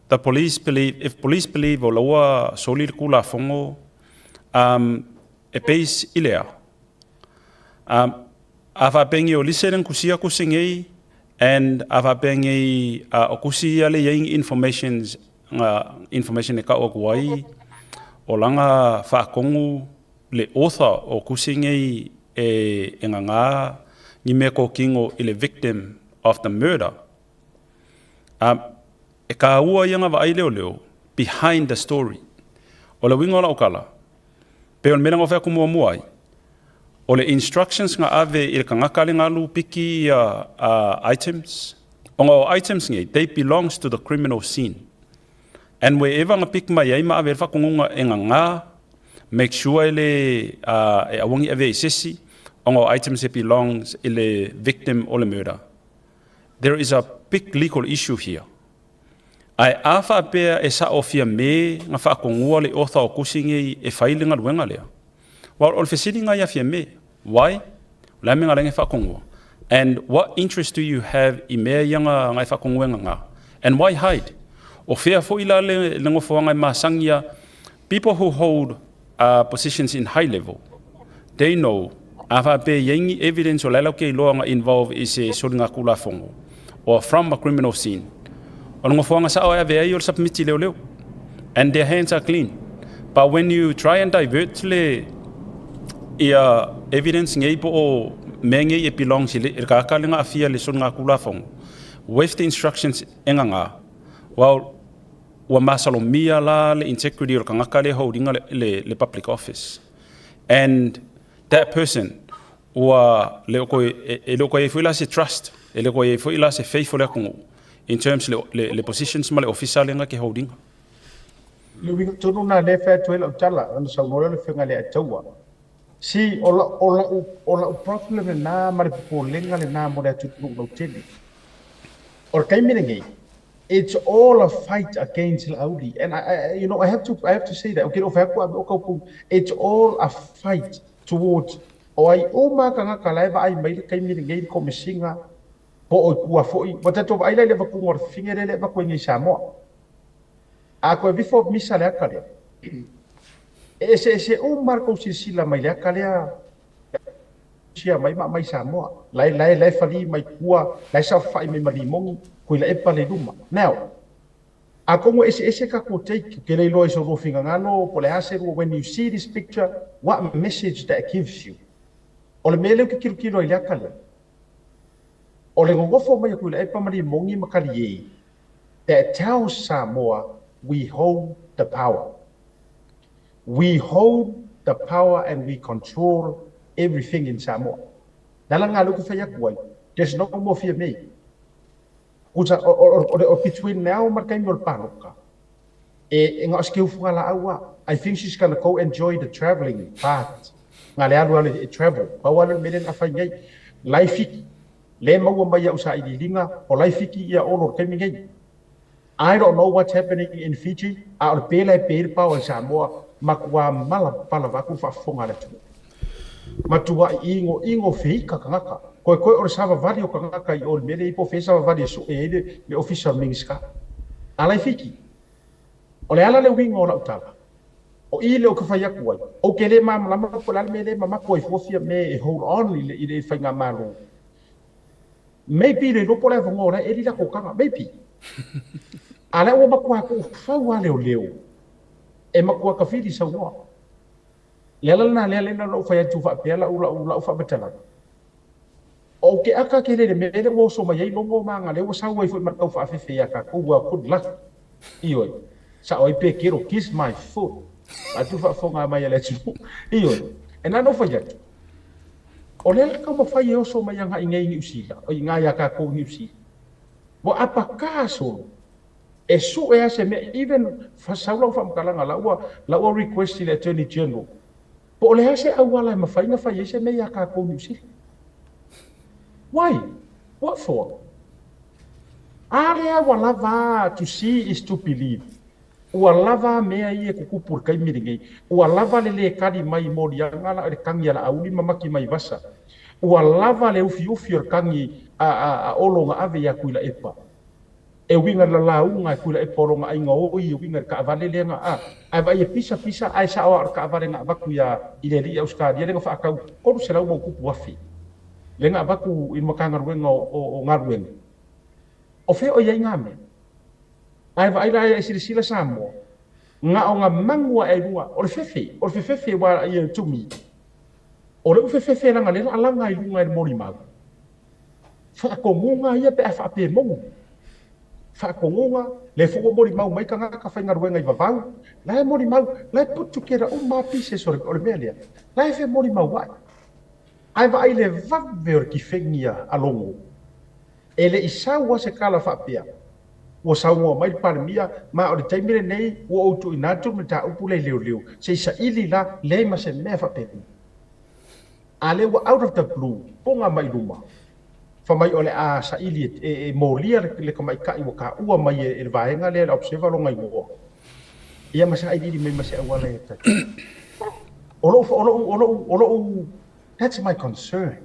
the police believe, if police believe o la ua soli le Tulafono, um, e base i le a? Um, a faapea nei o lise le na tusia tusi nei, and a faapea nei uh, o tusi ia le i ai ni informations nga information e kau atu ai, o langa faatonu le author o tusi nei e, e ngangā ni mea kōkino i le victim of the murder. Um, e kāua ia nga vaai leoleo behind the story. O le uiga o lau tala, pei o le mea lea na ou fai atu muamua ai, o le instructions na ave i le tagata le galu piki ia items, ona o items nei, they belongs to the criminal scene. And wherever na pick mai ai ma ave ai le faatonuga e gagā, make sure e le e aua ne i avea i se isi, ona o items e belongs i le victim o le murder. There is a big legal issue here. Ae a faapea e sao Fiame na faatonua le author o tusi nei e fai le galuega lea? Well, o le fesiliga ia Fiame, why? O le a mea na laga e faatonua? And what interest do you have i mea ia na e faatonuega na? And why hide? O fea foi la le nofoaga e masani ia people who hold positions in high level, they know a faapea e i ai ni evidence o la e latou te iloa na involve i se soligatulafono or from a criminal scene, o le nofoaga sao e ave ai o le submit i leoleo and their hands are clean. But when you try and divert le ia evidence nei po o mea nei e belongs i le tagata le na aafia i le soligatulafono with the instructions e gagā, well, Ua masalomia la le integrity o le tagata lea holding le, le, le public office. And that person, ua le o koe, e, e le o koe ai foi la se trust, e le o koe ai foi la se faith o le atunuu in terms le, le, le positions ma le ofisa lea ke holding. Le uiga tonu lena lea e fai atu ai lau tala, ona saunoa lea o le Afioga ia Leataua. See, o lau, o lau, o lau problem lena ma le popolega lena mo le atunuu lautele. O le taimi lenei, It's all a fight against Laauli and I, I, you know, I have to, I have to say that, okay, o fai atu o kau it's all a fight towards o ai uma tagata la e vaai mai le taimi lenei le komesiga po o i tua foi, ua tatou vaai la i le avatuga o le fafine lea le avatu ai nei i Samoa. A toe vifo misa le ata lea, e eseese uma le tou silasila mai le ata lea Sia mai ma aumai Samoa. Lae lae lae fali mai tua, lae saofafai mai ma limoni, Tuilaepa le luma. Now, atonu e eseese tatou take, ou te le iloa i so lua finagalo po o le a se lua, when you see this picture, what message that gives you? O le mea lea ou te tilotilo ai i le ata lea, o le nonofo mai o Tuilaepa ma limoni ma Kaliei, that tells Samoa we hold the power. We hold the power and we control everything in Samoa. Le ala lena lea ou te fai atu ai, there's no more fear me. Uta, o, o, o, o between now ma le taimi o le paloka, e, e na o se keufuga laau a. I think she's gonna go enjoy the travelling part. Nga le alu alu e travel. Pau lava lea o le mea lea na fai nei. Lai fiki, le maua mai au sailiiliga, o lai fiki ia Olo le taimi nei. I don't know what's happening in Fiji, a o le pela e pe le pao i Samoa, matua malapala vaeatu le faafofoga a le atunuu. Matuai igoigo feika tagata. Koekoe o le savavali o tagata i o le mea lea i po o fea savavali e sue ai le ofisa o le Minisita. A la i Fiti? O le ala le uiga o lau tala, o i lea ou te fai atu ai, ou te le malamalama po o le a le mea lea e mamaku ai fua Fiame e hold on i le faigamalo. Maybe le iloa po o le avanoa o la e eli latou taga, maybe. A lea ua matua tuufau lava leoleo e matua tafili saunoa. Le ala lena lea lena na ou fai atu faapea lau lau lau faamatalaga. Ou te aka tele i le mea lea ua oso mai ai Logo ma aga lea ua sau ai foi ma le tau faafefe ia tatou, well good luck. Ioe, sao ai Pekero, kiss my foot. Atu faafofoga mai a le atunuu. Ioe, e na ona ou fai atu, o lea le taumafai e oso mai agai nei i Niu Sila, i ina ia tatou i Niu Sila. Ua apaka solo, e sue lava se mea, even sau lau faamatalaga, la ua, la ua request i le Attorney General, po o le a se auala e mafai ona fai ai se mea ia tatou i Niu Sila. Why? What for? A lea ua lava a, to see is to believe. Ua lava a mea ia e tutupu i le taimi lenei. Ua lava le lē tali mai i moliaga la le tagi a Laauli ma Matimaivasa. Ua lava le ufiufi o le tagi a Olo na ave ia Tuilaepa. E uiga i le lalauga e Tuilaepa o lona aiga oi e uiga i le taavale lea na a. Ae vaai e pisa pisa ae sao a o le taavale na avatu ia i le alii Ausetalia lea na faatau 300 ma ona tupu afe lea na avatu i le Matagaluega o Galuega. O fea o i ai na mea? Ae vaai la e silasila Samoa, na o na manu ae ai luga, o le fefe, o le fefefe ua ia to me. O le ufefefe leaga lea la laga i luga e le molimau. Faatonuga ia pe a faapea e moni. Faatonuga, lea foi ua molimau mai tagata faigaluega i vavau, la e molimau, la e put together uma lava pieces o le mea lea, la e femolimau ai. Ae vaai le vave o le tifegi a Logo. E le i sau lava se tala faapea, ua saunoa mai le Palemia, ma o le taimi lenei ua ou tuuina atu le mataupu lea i leoleo, se i saili la, leai ma se mea faapena. A lea ua out of the blue, poga mai luma, fai mai o le a saili e molia le tamaitai ua taua mai e le vaega lea, le Observer lona igoa, ia ma sailiili mai ma se auala e tali. O lou, o lou, o lou, o lou, that's my concern.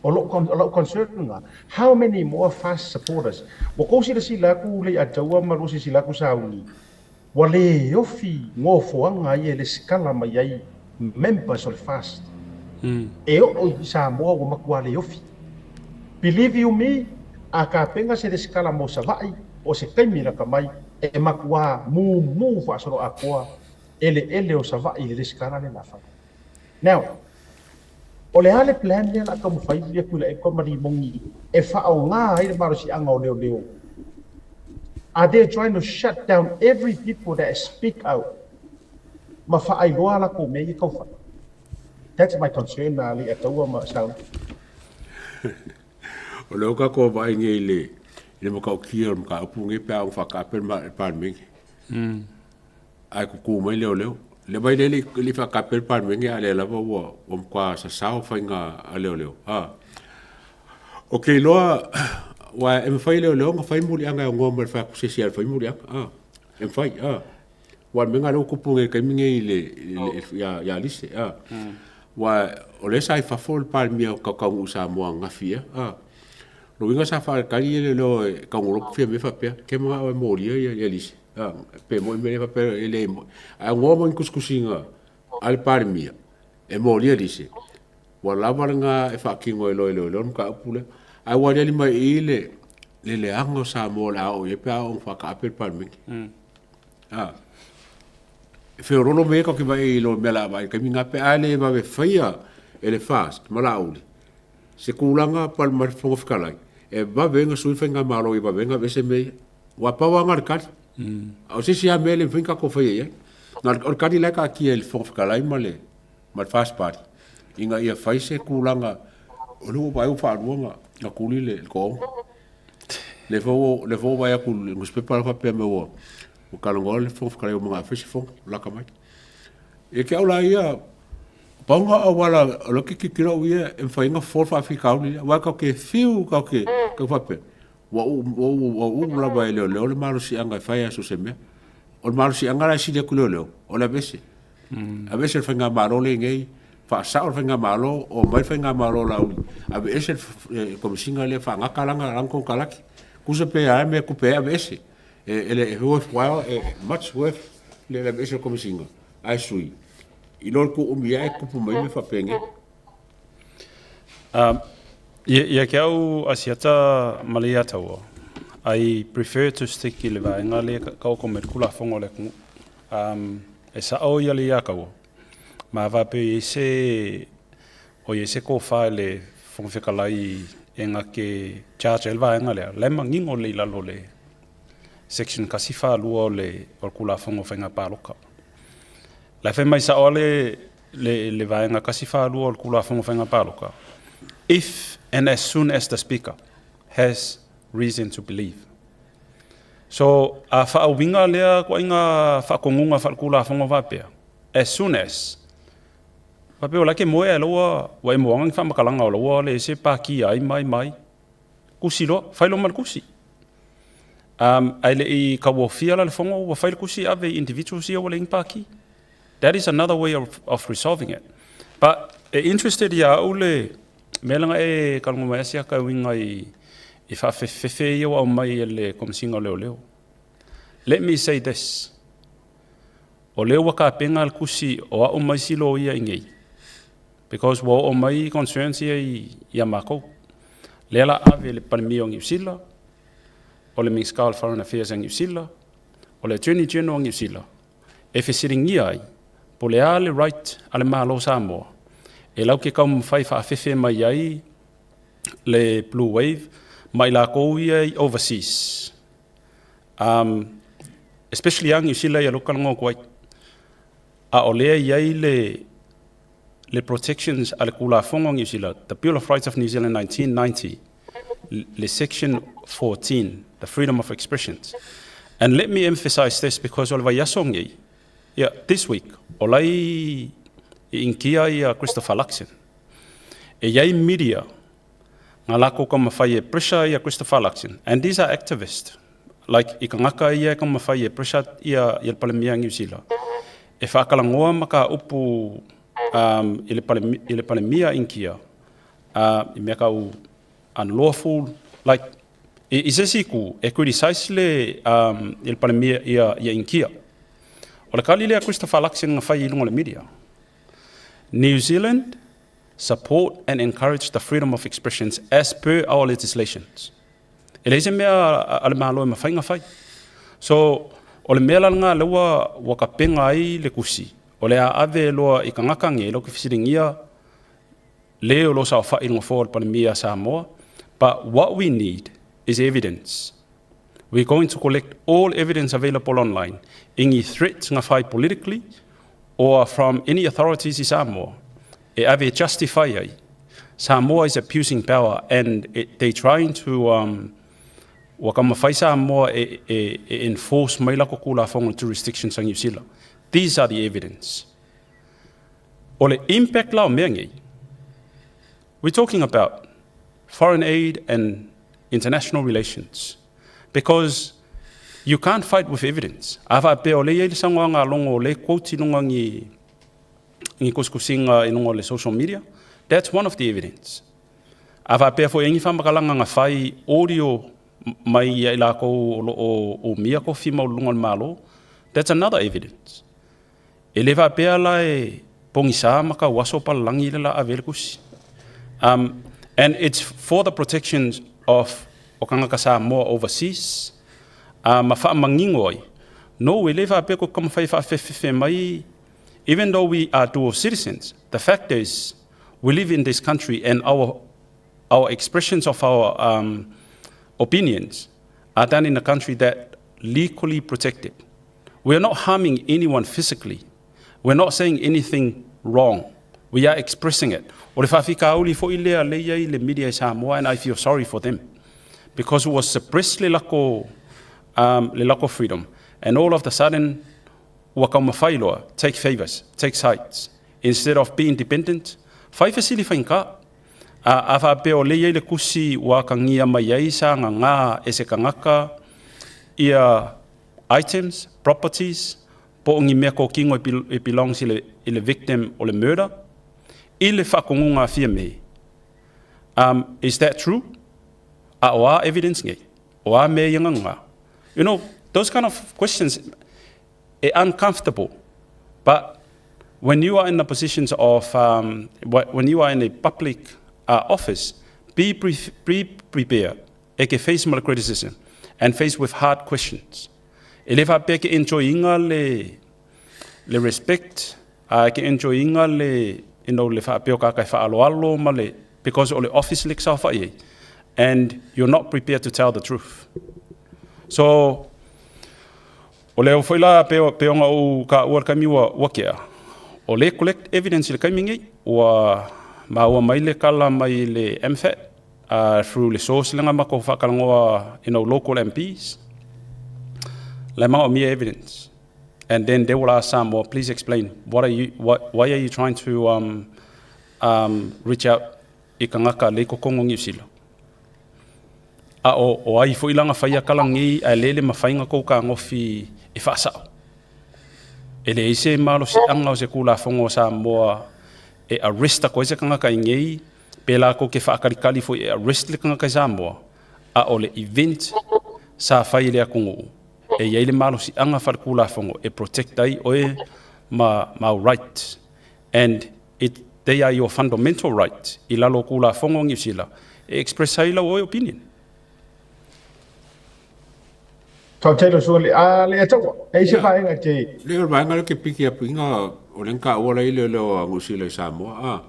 O lou, o lau concern lena, how many more fast supporters? Ua tou silasila atu Leiataua ma lua silasila atu Sauni, ua le ofi nofoaga ia e lesikala mai ai members o le fast. E oo i Samoa ua matua le ofi. Believe you me, a tapena se lesikala mo Savaii o se taimi lata mai, e matua mumu faasoloatoa eleele o Savaii i le lesikala lea la fai. Now, o le a le plan lea o le a taumafai atu Tuilaepa ma Limoni e faaaoga ai le malosiaga o leoleo? Are they trying to shut down every people that speak out ma faailoa a latou mea ia tau fai? That's my concern na Leiataua ma Sauni. O lea ua tatou vaai nei i le i le matautia o le mataupu lenei pe a ono faataape le Palemene. Ae tutu mai leoleo. Le vai lea e le i faataape le Palemene a o lea lava ua matua sasao faiga a leoleo. Ou te iloa, aua e mafai e leoleo ona fai muliaga e aunoa ma le fai atu se isi e alu e fai muliaga. E mafai. Aua o le mea lena o lea ua tupu nei i le taimi lenei ia Alise. Aua o lea sa i fafo le Palemia o Taunuu i Samoa ananafi ea. O lona uiga sa faatali leoleo e taugolopo Fiame faapea, ke manao e molia ia Alise. Pe moi mea faapea e le moi. Ae aunoa ma ni tusitusiga a le Palemia e molia lise, ua lava lena e faatino ai loa e leoleo le mataupu lea. Ae ua aliali mai i i le le leaga o Samoa o le a oo i ai pe a oo ina faataape le Palemene. E feololo mea ia tatou te vaai i lo mea o le a vaai i le taimi lena pe a le vave faia e le FAST ma Laauli se tulaga pa ma le Fofoga Fetalai e vave ai ona sui le faigamalo ia vave ai ona aveese mea ia. Ua pau lava na o le tali. A o se isi lava mea e le mafai ona tatou faia i ai. Na o le tali la e taatia i le Fofoga Fetalai ma le ma le First Party ina ia fai se tulaga o lea ua vaai ua faalua ona tuli le toaono. Lea foi ua lea foi ua vaai atu i le nusipepa la faapea mai ua ua talanoa le Fofoga Fetalai ua manao e fai se fono lata mai. Ia te au la ia, pau na o auala o lea ou te tilotilo au ia e mafai ai ona fofo le faafitauli lea, aua tatou te fiu tatou te tau faapea, Ua uu lava e leoleo le malosiaga e fai lava so o se mea. O le malosiaga la e sili atu i leoleo, o le aveese. Aveese le faigamalo lea i nei, faasao le faigamalo, omai le faigamalo Laauli, aveese le Komesina lea, faagata lana konekarate. Tusa pe a mea e tupe ai, aveese. E worthwhile, e much worth le aveese o le Komesina, ae sui, i lo le tuuumi ae tupu mai mea faapenei. Ia ke au Asiata ma le Iataua, I prefer to stick i le vaega lea ka oko mai le Tulafono a le atunuu. E sa'o ia le Iataua, ma faapea i ai se, o i ai se tofa i le Fofoga Fetalai e na te charge ai le vaega lea, la e manino lelei i lalo o le section 142 o le Tulafono o Faiga Palota. La fai mai sa'o le vaega 142 o le Tulafono Faiga Palota, if and as soon as the Speaker has reason to believe. So a faauiga lea ituaiga faatonuga faaletulafono faapea, as soon as, faapea o la e moe ae laua ua e moaga ni faamatalaga o laua le ese pakia ai mai mai kusi loa, fai loa ma le kusi. Ae le i tauofia la le fono ua fai le kusi ave i individuals ia ua leai ni paki. That is another way of resolving it. But e interested ia au le mea lea na e talanoa mai ai Siaka e uiga i faafefefe ia ua aumai e le Komesina o Leoleo. Let me say this. O lea ua tapena le kusi o au ma isi loia i nei, because ua oo mai concerns ia ia matou. Lea la ave le Palemia o Niu Sila, o le Minisita o Foreign Affairs a Niu Sila, o le Attorney General o Niu Sila, e fesiligia ai po le a le right a le Malo Samoa e lau ke taumafai faafefe mai ai le Blue Wave ma i lakou ia i overseas. Especially ia Niu Sila ia lou talanoa atu ai. A o lea i ai le protections a le Tulafono a Niu Sila, the Bill of Rights of New Zealand 1990, le section 14, the freedom of expressions. And let me emphasize this because o le vaiaso nei, yeah, this week, o lai i Inkia ia Christopher Luxon. E iai media nga lako ka mawhai e pressure ia Christopher Luxon. And these are activists. Like i kangaka ia e ka mawhai e pressure ia le Palemia Niu Sila. E whakalangoa ma ka upu i le Palemia Inkia i mea kau unlawful, like i se isi ku e criticize le i le Palemia ia Inkia. O le kali lea Christopher Luxon nga fai i lunga o le media. New Zealand support and encourage the freedom of expressions as per our legislations. E leai se mea a le Malo e mafai ona fai. So, o le mea la lena lea ua tapena ai le kusi, o le a ave loa i tagata nei, lau ke fesiligia le o lo saofai i le nofoa o le Palemia a Samoa, but what we need is evidence. We're going to collect all evidence available online, any threats nga fai politically or from any authorities i Samoa, e ave justify ai. Samoa is abusing power and they trying to ua taumafai Samoa e enforce mai lako Tulafono jurisdictions a Niu Sila. These are the evidence. O le impact la o mea nei, we're talking about foreign aid and international relations because you can't fight with evidence. A faapea o le iai le saunoaga a Logo o le quote i luga ni kusikusiga i luga o le social media, that's one of the evidence. A faapea foi ai ni faamatalaga na fai audio mai ia i lakou o lo o umia kofi maualuluga o le Malo, that's another evidence. E le faapea la e pogisa ma tauaso palalagi le la ave ai le kusi. And it's for the protections of o tagata Samoa overseas, ma faamanino ai, no e le faapea ko taumafai e faafefefe mai, even though we are dual citizens, the fact is we live in this country and our expressions of our opinions are done in a country that legally protected. We are not harming anyone physically. We're not saying anything wrong. We are expressing it. O le faafitauli foi lea lea i ai le media i Samoa, and I feel sorry for them because it was suppressed le lako freedom and all of the sudden ua taumafai loa take favors, take sides instead of being independent. Fai fesili faigata. A faapea o lea i ai le kusi ua atagia mai ai sa gagā e se tagata ia items, properties, po o ni mea kokino e belongs i le victim o le murder, i le faatonuga a Fiame. Is that true? A o a evidence nei? O a mea ia gagā? Those kind of questions are uncomfortable. But when you are in the positions of, when you are in a public office, be prepared e ke face ma le criticism and face with hard questions. E le faapea ke enjoy-ina le respect, ke enjoy-ina le, le faapea o kaka e whaaloalo ma le, because o le office le saofai ai, and you're not prepared to tell the truth. So, o lea foi la pe ona ou ka ua le kaimi ua kea. O lea e collect evidence i le taimi lenei, ua maua mai le tala mai le MFAT through le source lea na matou faatalanoa, local MPs, la e manaomia evidence. And then they will ask Samoa, please explain, what are you, what, why are you trying to reach out i tagata lea i totonu o Niu Sila? A o ai foi la na faia tala nei ae lele mafai ona tou fetagofi e faasao? E leai se malosiaga o se Tulafono o Samoa e arrest atu ai se tagata i nei, pe latou te faatalitali foi e arrest le tagata i Samoa, a o le event sa fai i le atunuu e i ai le malosiaga faaletulafono e protect ai oe ma au right. And they are your fundamental right i lalo o Tulafono o Niu Sila e express ai lau oe opinion. Faafetai lau susuga le a le ataua. E i se vaega te. Le o le vaega lea ke piki atu inga o le ka ua lai le leo a Niu Sila i Samoa.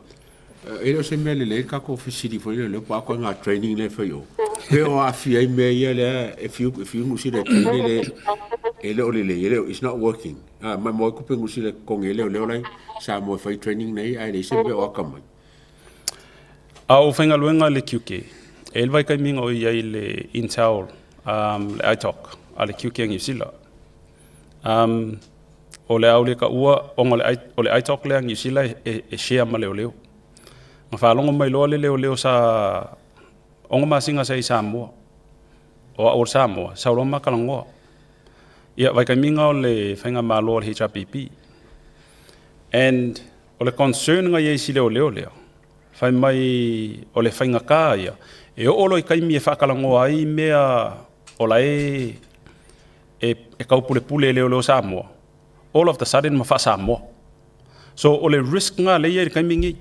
A e le o se mea lelei le tatou fesili foi lea leo po a koe ngā training lea e fai o. Pe o aafia ai mea ia lea e fiu e fiu Niu Sila e train le e le o lelei e le o it's not working. A mai mo ai kupe Niu Sila e totogi ai leoleo la i Samoa e fai training nei ae leai se mea o akamai. A o faigaluega le QK, e i ai le vaitaimiga o i ai le Intel, le ITOC a le QK a Niu Sila. O le a ou le taua ona o le ITOC lea a Niu Sila e share ma leoleo. Na faalogo mai loa le leoleo sa 6 masina sa i Samoa, o au o le Samoa, sau loa ma talanoa. Ia, vaitaimiga o le faigamalo a le HRPP. And o le concern na i ai i si leoleo lea, fai mai o le faigata ia, e oo loa i taimi e faatalanoa ai mea o la e e taupulepule e leoleo Samoa, all of the sudden ma faa-Samoa. So o le risk na lea e i ai i le taimi lenei.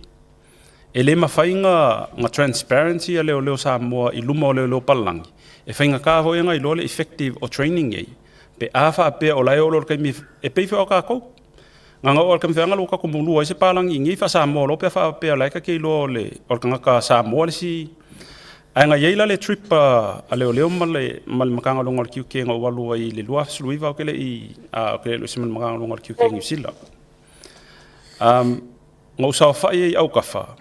E le mafai na transparency a leoleo Samoa i luma o leoleo palalagi, e faigata foi ona iloa le effective o training nei, pe a faapea o la e oo loa i le taimi e pei foi o tatou. Na ona oo lava i le taimi feaga ua tatou mulua ai se palagi i nei faa-Samoa loa pe a faapea o la e ta te iloa o le tagata Samoa le isi. Ae na i ai la le trip a leoleo ma le Matagaluega o le Tiute na ou alu ai i le 2019 ou te le i alu ese ma le Matagaluega o le Tiute i Niu Sila. Na ou saofai ai i autafa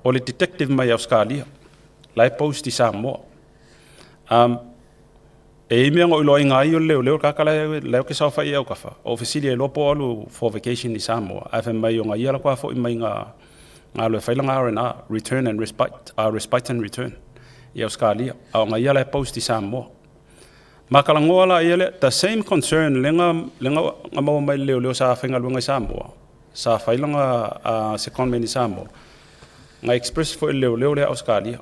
o le detective mai Ausetalia la e post i Samoa. E i ai mea na ou iloaina ai o le leoleo le tagata la e ou te saofai ai i autafa. Ou fesili ai loa po o alu for vacation i Samoa, ae fai mai o na ia la faatoa foi mai na alu e fai lana R&R, return and respite, respite and return i Ausetalia, a o na ia la e post i Samoa. Ma talanoa la ia lea, the same concern lea na maua mai i le leoleo sa faigaluega i Samoa, sa fai lana secondment i Samoa, na express foi e le leoleo lea Ausetalia.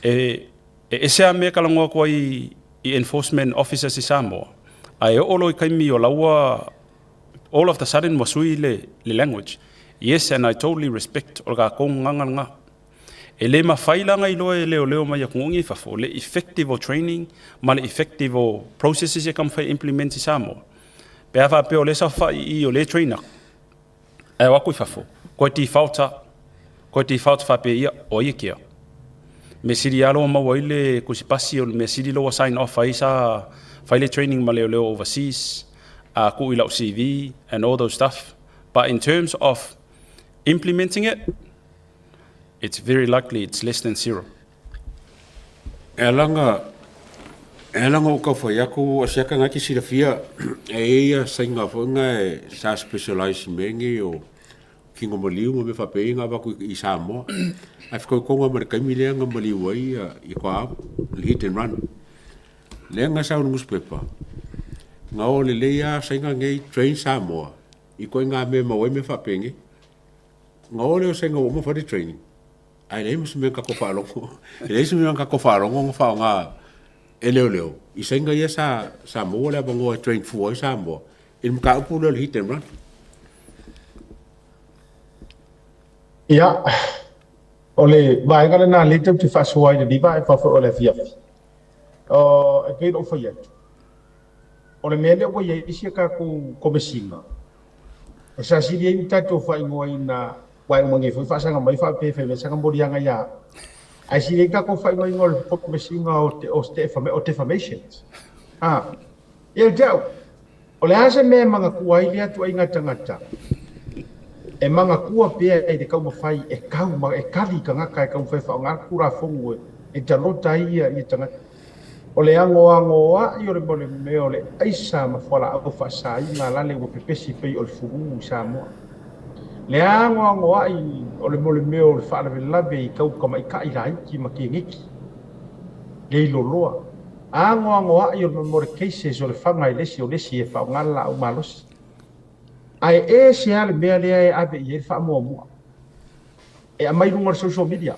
E ese lava mea e talanoa atu ai i enforcement officers i Samoa, ae oo loa i taimi o la ua all of the sudden ua sui le language. Yes, and I totally respect o le tatou gagana lena. E le mafai la ona iloa e leoleo mai atunuu nei i fafo le effective o training ma le effective o processes e taumafai e implement i Samoa. Pe a faapea o lea e saofai i i o lea e train atu, ae o atu i fafo, koe default lava. Koe default faapea ia, o ai e kea? Mea sili lava ua maua ai le tusipasi o le mea sili ua sign off ai sa fai le training ma leoleo overseas, a tuu i lau CV and all those stuff. But in terms of implementing it, it's very likely it's less than zero. E ala e ala ona ou tau fai atu o se aka ngai te silafia e i ai ia saina foi nga e sa specialize i mea nei o kino maliu ma mea faapea nga avatu i Samoa. Ae fetaui ma le taimi lea na maliu ai i Toaava, le hit and run. Lea na sau i le nusipepa, na o lelei lava saina nei train Samoa i ituaiga mea e maua ai mea faapenei. Na o lea o saina ua uma fai le training, ae leai ma se mea na tatou faalogo, e leai se mea na tatou faalogo na faaaoga e leoleo i saina ia sa maua le avanoa e train fua ai Samoa i le mataupu lea o le hit and run. Ia, o le vaega lena lea tatou te faasoa ai i lenei vaega foi o le afiafi. E pei ona ou fai atu, o le mea lea ua i ai isi a tatou Komesina, e sasili ai ni tatou faaigoaina, aua e uma nei foi faasaga mai faapea e fai mai sana moliaga ia au. Ae sili ai tatou faaigoaina o le Komesina o defamations. Ia te au, o le a se mea e manatua ai lea ituaiga tagata? E manatua pea i le taumafai e kau ma e kali tagata e taumafai e faaaoga le Tulafono e talota ai ia tagata. O le agoagoa'i o le mea o le aisa ma fualaau faasaina lale ua pepesi pei o le fulu i Samoa. Le agoagoa'i o le mea o le faalavelave i tau tamaita'i laiti ma keneti le iloloa. Agoagoa'i o le mea o le cases o le faga i le isi o le isi e faaaoga le laau malosi. Ae ese lava le mea lea e ave i ai le faamuamua e aumai i luga o le social media.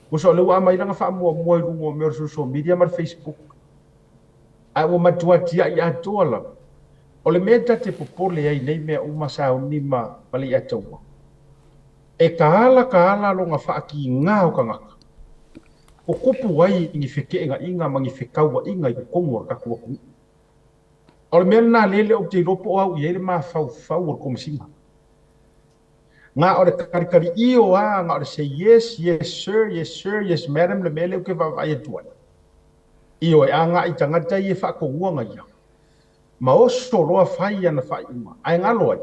Tusa o lea ua aumai lana faamuamua i luga o mea o le social media ma le Facebook. Ae ua matua tiai atoa lava. O le mea ta te popole ai i nei mea uma sauni ma Leiataua, e taala taala lona faatiga o tagata, tutupu ai ni feteenaiga ma ni fetauaiga i totonu o le tatou atunuu. O le mea lena lele ou te iloa po o au i ai le mafaufau o le Komesina. Na o le talitaliio lava, na o le say yes, yes sir, yes sir, yes madam le mea lea ou te vaavaai atu ai. Ioe, agai i tagata ia e faatonua na ia, ma oso loa fai ana faaiuga, ae galo ai,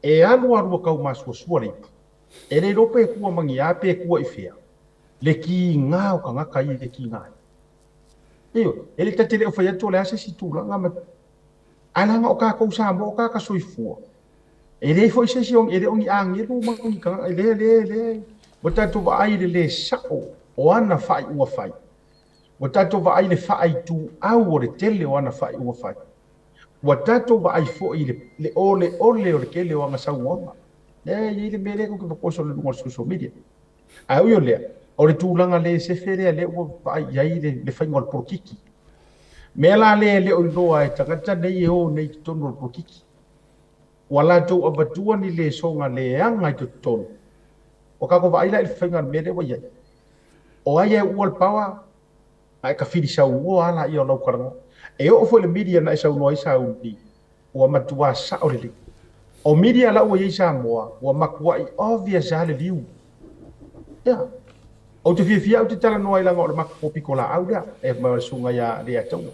e alu alu ua tau masuasua le ipu. E le iloa pe tua ma ni a pe tua i fea, le kiga o tagata ia e kiga ai. Ioe, e le ta te le o fai atu o le a se isi tulaga ma, ae leaga o tatou Samoa o tagata soifua. E leai foi se isi, e le o ni agelu ma ni tagata, e le, le, le. Ua tatou vaai i le lē sa'o o ana faaiuga fai. Ua tatou vaai i le faaituau o le tele o ana faaiuga fai. Ua tatou vaai foi i le, le oleole o le tele o ana saunoaga. Lea e i ai le mea lea tou te poso i luga o le social media. Ae ui o lea, o le tulaga le sefe lea lea ua vaai i ai le, le faiga o le polokiki. Mea la lea e le o iloa e tagata nei e o nei i totonu o le polokiki. Ua latou avatua ni lesoga leaga i totonu. Ua tatou vaai la i le faiga o le mea lea ua i ai. O ai e uua le power, a e tafili saunoa lava laia o lau talanoa. E oo foi i le media na e saunoa ai sauni, ua matuā sa'o lelei. O media la ua i ai i Samoa, ua matua'i obvious lava le liu. Ia. Ou te fiafia au te talanoa ai leaga o le matou pitolaau lea, e fai mai o le susuga ia Leiataua.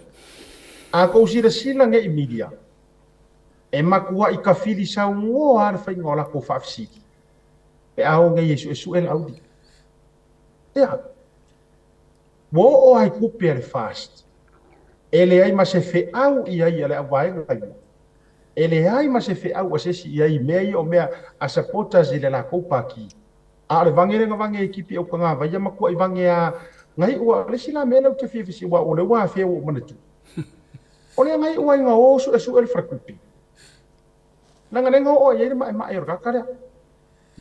A tou silasila nei i media, e matua'i tafili saunoa lava le faiga o latou faafesili pe a o nei e suesue le auli. Ia. Ua oo lava i tupe a le FAST, e leai ma se feau i ai a le auvaega ia. E leai ma se feau a se isi i ai i mea ia o mea a supporters i le latou pati. A o le vage lea na vage ai Kipi Aukagavai ia matuai vage a na iu a o le isi la mea lea ou te fia fesili aua o lea ua afea ua ou manatua. O lea na iu ai na o suesue le faletupe. Leaga lea na oo ai i ai le maemae o le tagata lea.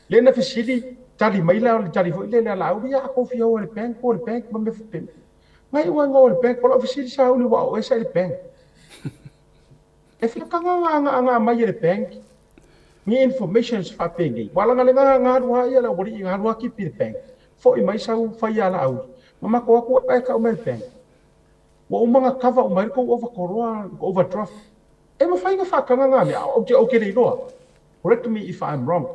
Lea na fesili, tali mai la o le tali foi lele a Laauli, ia a tou fia o i le bank, o i le bank ma mea faapena. Na iu ai na o i le bank, o lau fesili sauni ua o esa i le bank. E faatagaga na aumai e le bank ni informations faapenei. Ua leaga lea na alu lava ia le aualii, na alu lava tipi i le bank, foi mai sau fai ia Laauli, ma matou o atu ae tau mai le bank. Ua uma ona cover uma ai le tou overdraft, overdraft. E mafai ona faataga na mea, ou te, ou te le iloa. Correct me if I'm wrong.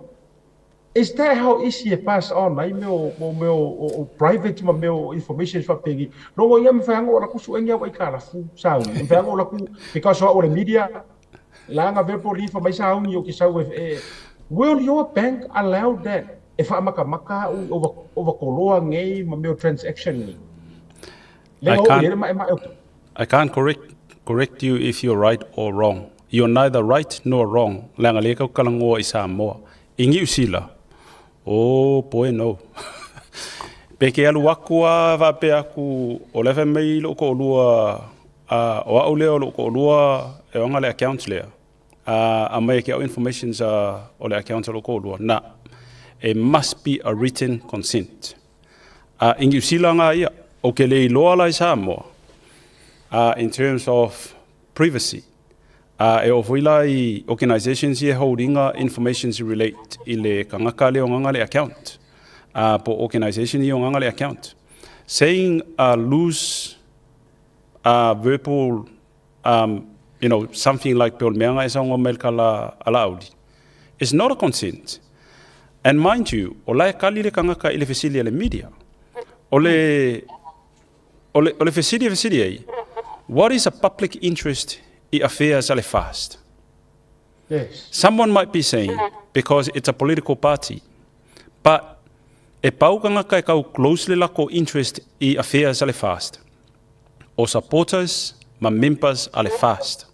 Is that how easy e pass on ai mea o, o mea o, o private ma mea o informations faapenei? Logo ia mafai ona oo latou suega au aitalafu sauni. Mafai ona oo latou because o au o le media la na verbal leave mai sauni o ke sau e, e will your bank allow that e faamatamata au i over overkoloa nei ma mea o transaction nei? Le I na oo i can't ai le maemae o I can't correct correct you if you're right or wrong. You're neither right nor wrong leaga lea kau kalagoa i Samoa. I Niu Sila, oh boy no. Pe ke alu aku a faapea aku o la e fai mai lou toalua a o au lea o lou toalua e oga le accounts lea. A aumai e ke au informations a o le accounts a lou toalua. Na, it must be a written consent. A i Niu Sila ngā ia, o ke le iloa la i Samoa, a in terms of privacy, a e oo foi la i organizations ia e hold ina informations relate i le tagata lea o gaga le account, a po o organization ia o gaga le account. Saying a loose a verbal you know, something like pe o le mea nga e saunoa mai le kala a Laauli, is not a consent. And mind you, o la e kali le tagata i le fesili a le media. O le, o le, o le fesili e fesili ai, what is a public interest i affairs a le FAST? Yes. Someone might be saying, because it's a political party. But e pau tagata e kau close le lakou interest i affairs a le FAST, o supporters ma members a le FAST.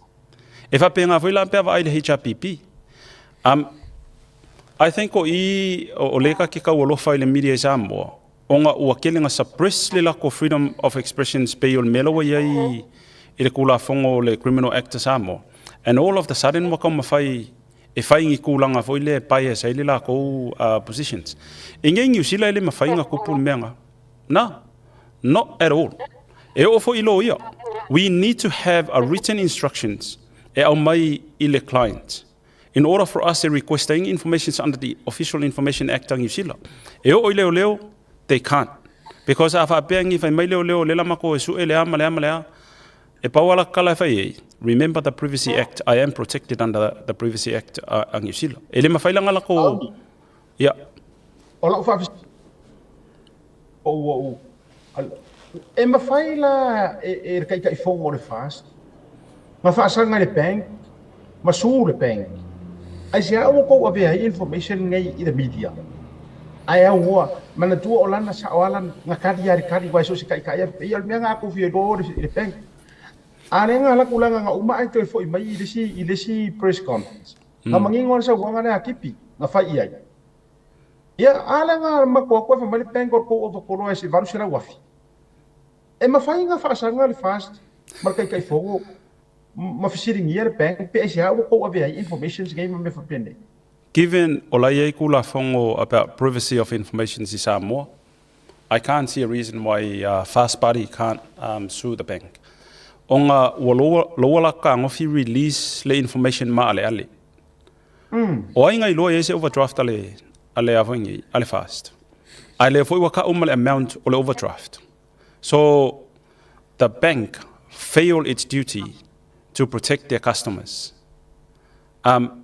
E faapena foi la pe a vaai i le HRPP. Um, I think o i o le ka ke kau alofa i le media i Samoa, ona ua kele na suppress le lako freedom of expressions pei o le mea la ua iai i le Kulafono o le Criminal Act a Samoa. And all of the sudden ua taumafai e fai ni tulaga foi lea e bias ai le lakou positions. I nei Niu Sila e le mafai ona tupu le mea na. Na. Not at all. E oo foi i loia. We need to have a written instructions e aumai i le client in order for us e request ai ni informations under the Official Information Act a Niu Sila. E oo i leoleo, they can't. Because a faapea ni fai mai leoleo le la makou e sue le a ma le a ma le a, e pau ala kala e fai ai, remember the Privacy Act, I am protected under the Privacy Act a Niu Sila. E le mafai la nga lako, ia. O lau faafesili, o ua ou E mafai la e le Taitaifono o le FAST na faasaga i le bank ma sue le bank? Aisea ua tou avea ai information nei i le media? Ae aunoa, manatua o lana sao ala na kali a le kali aua e so o se taitai a pei o le mea na tou fia iloa o le bank. A lea na alu atu lana na uma ae toe foi mai i le isi i le isi press conference. Na manino lava le saunoaga lea a Kipi na fai i ai. Ia, a lea na matou atu e fai mai le bank o le tou ovatoloa e se 800,000. E mafai ona faasaga le FAST ma le Taitaifono ma fesiligia le bank pe aisea ua tou ave ai informations nei ma mea faapenei. Given o la e i ai Tulafono about privacy of informations i Samoa, I can't see a reason why FAST party can't sue the bank. Ona ua loua la kanofi release le information maaleale. O ai nga iloa i ai se overdraft a le a le a foi nei, a le FAST. Ae lea foi ua kau ma le amount o le overdraft. So the bank fail its duty to protect their customers. Um,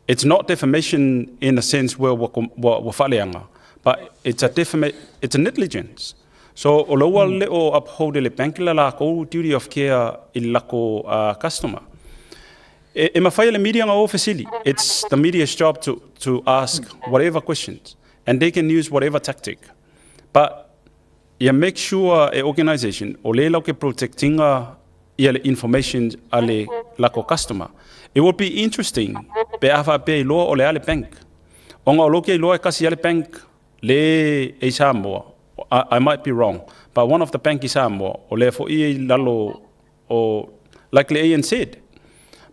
it's not defamation in a sense where ua, ua, ua faaleaga, but it's a defama it's a negligence. So o la ua le o uphold e le bank le lakou duty of care i le lako uh, customer. E, e mafai e le media nga o fesili. It's the media's job to, to ask whatever questions and they can use whatever tactic. But ia make sure e organisation o le lau ke protectinga ia le information a le lako customer. It would be interesting pe a faapea iloa o le a le bank. Ona o lo ke iloa e kasi a le bank le e i Samoa. I, I might be wrong, but one of the bank i Samoa, o lea foi e i lalo o like le ANZ.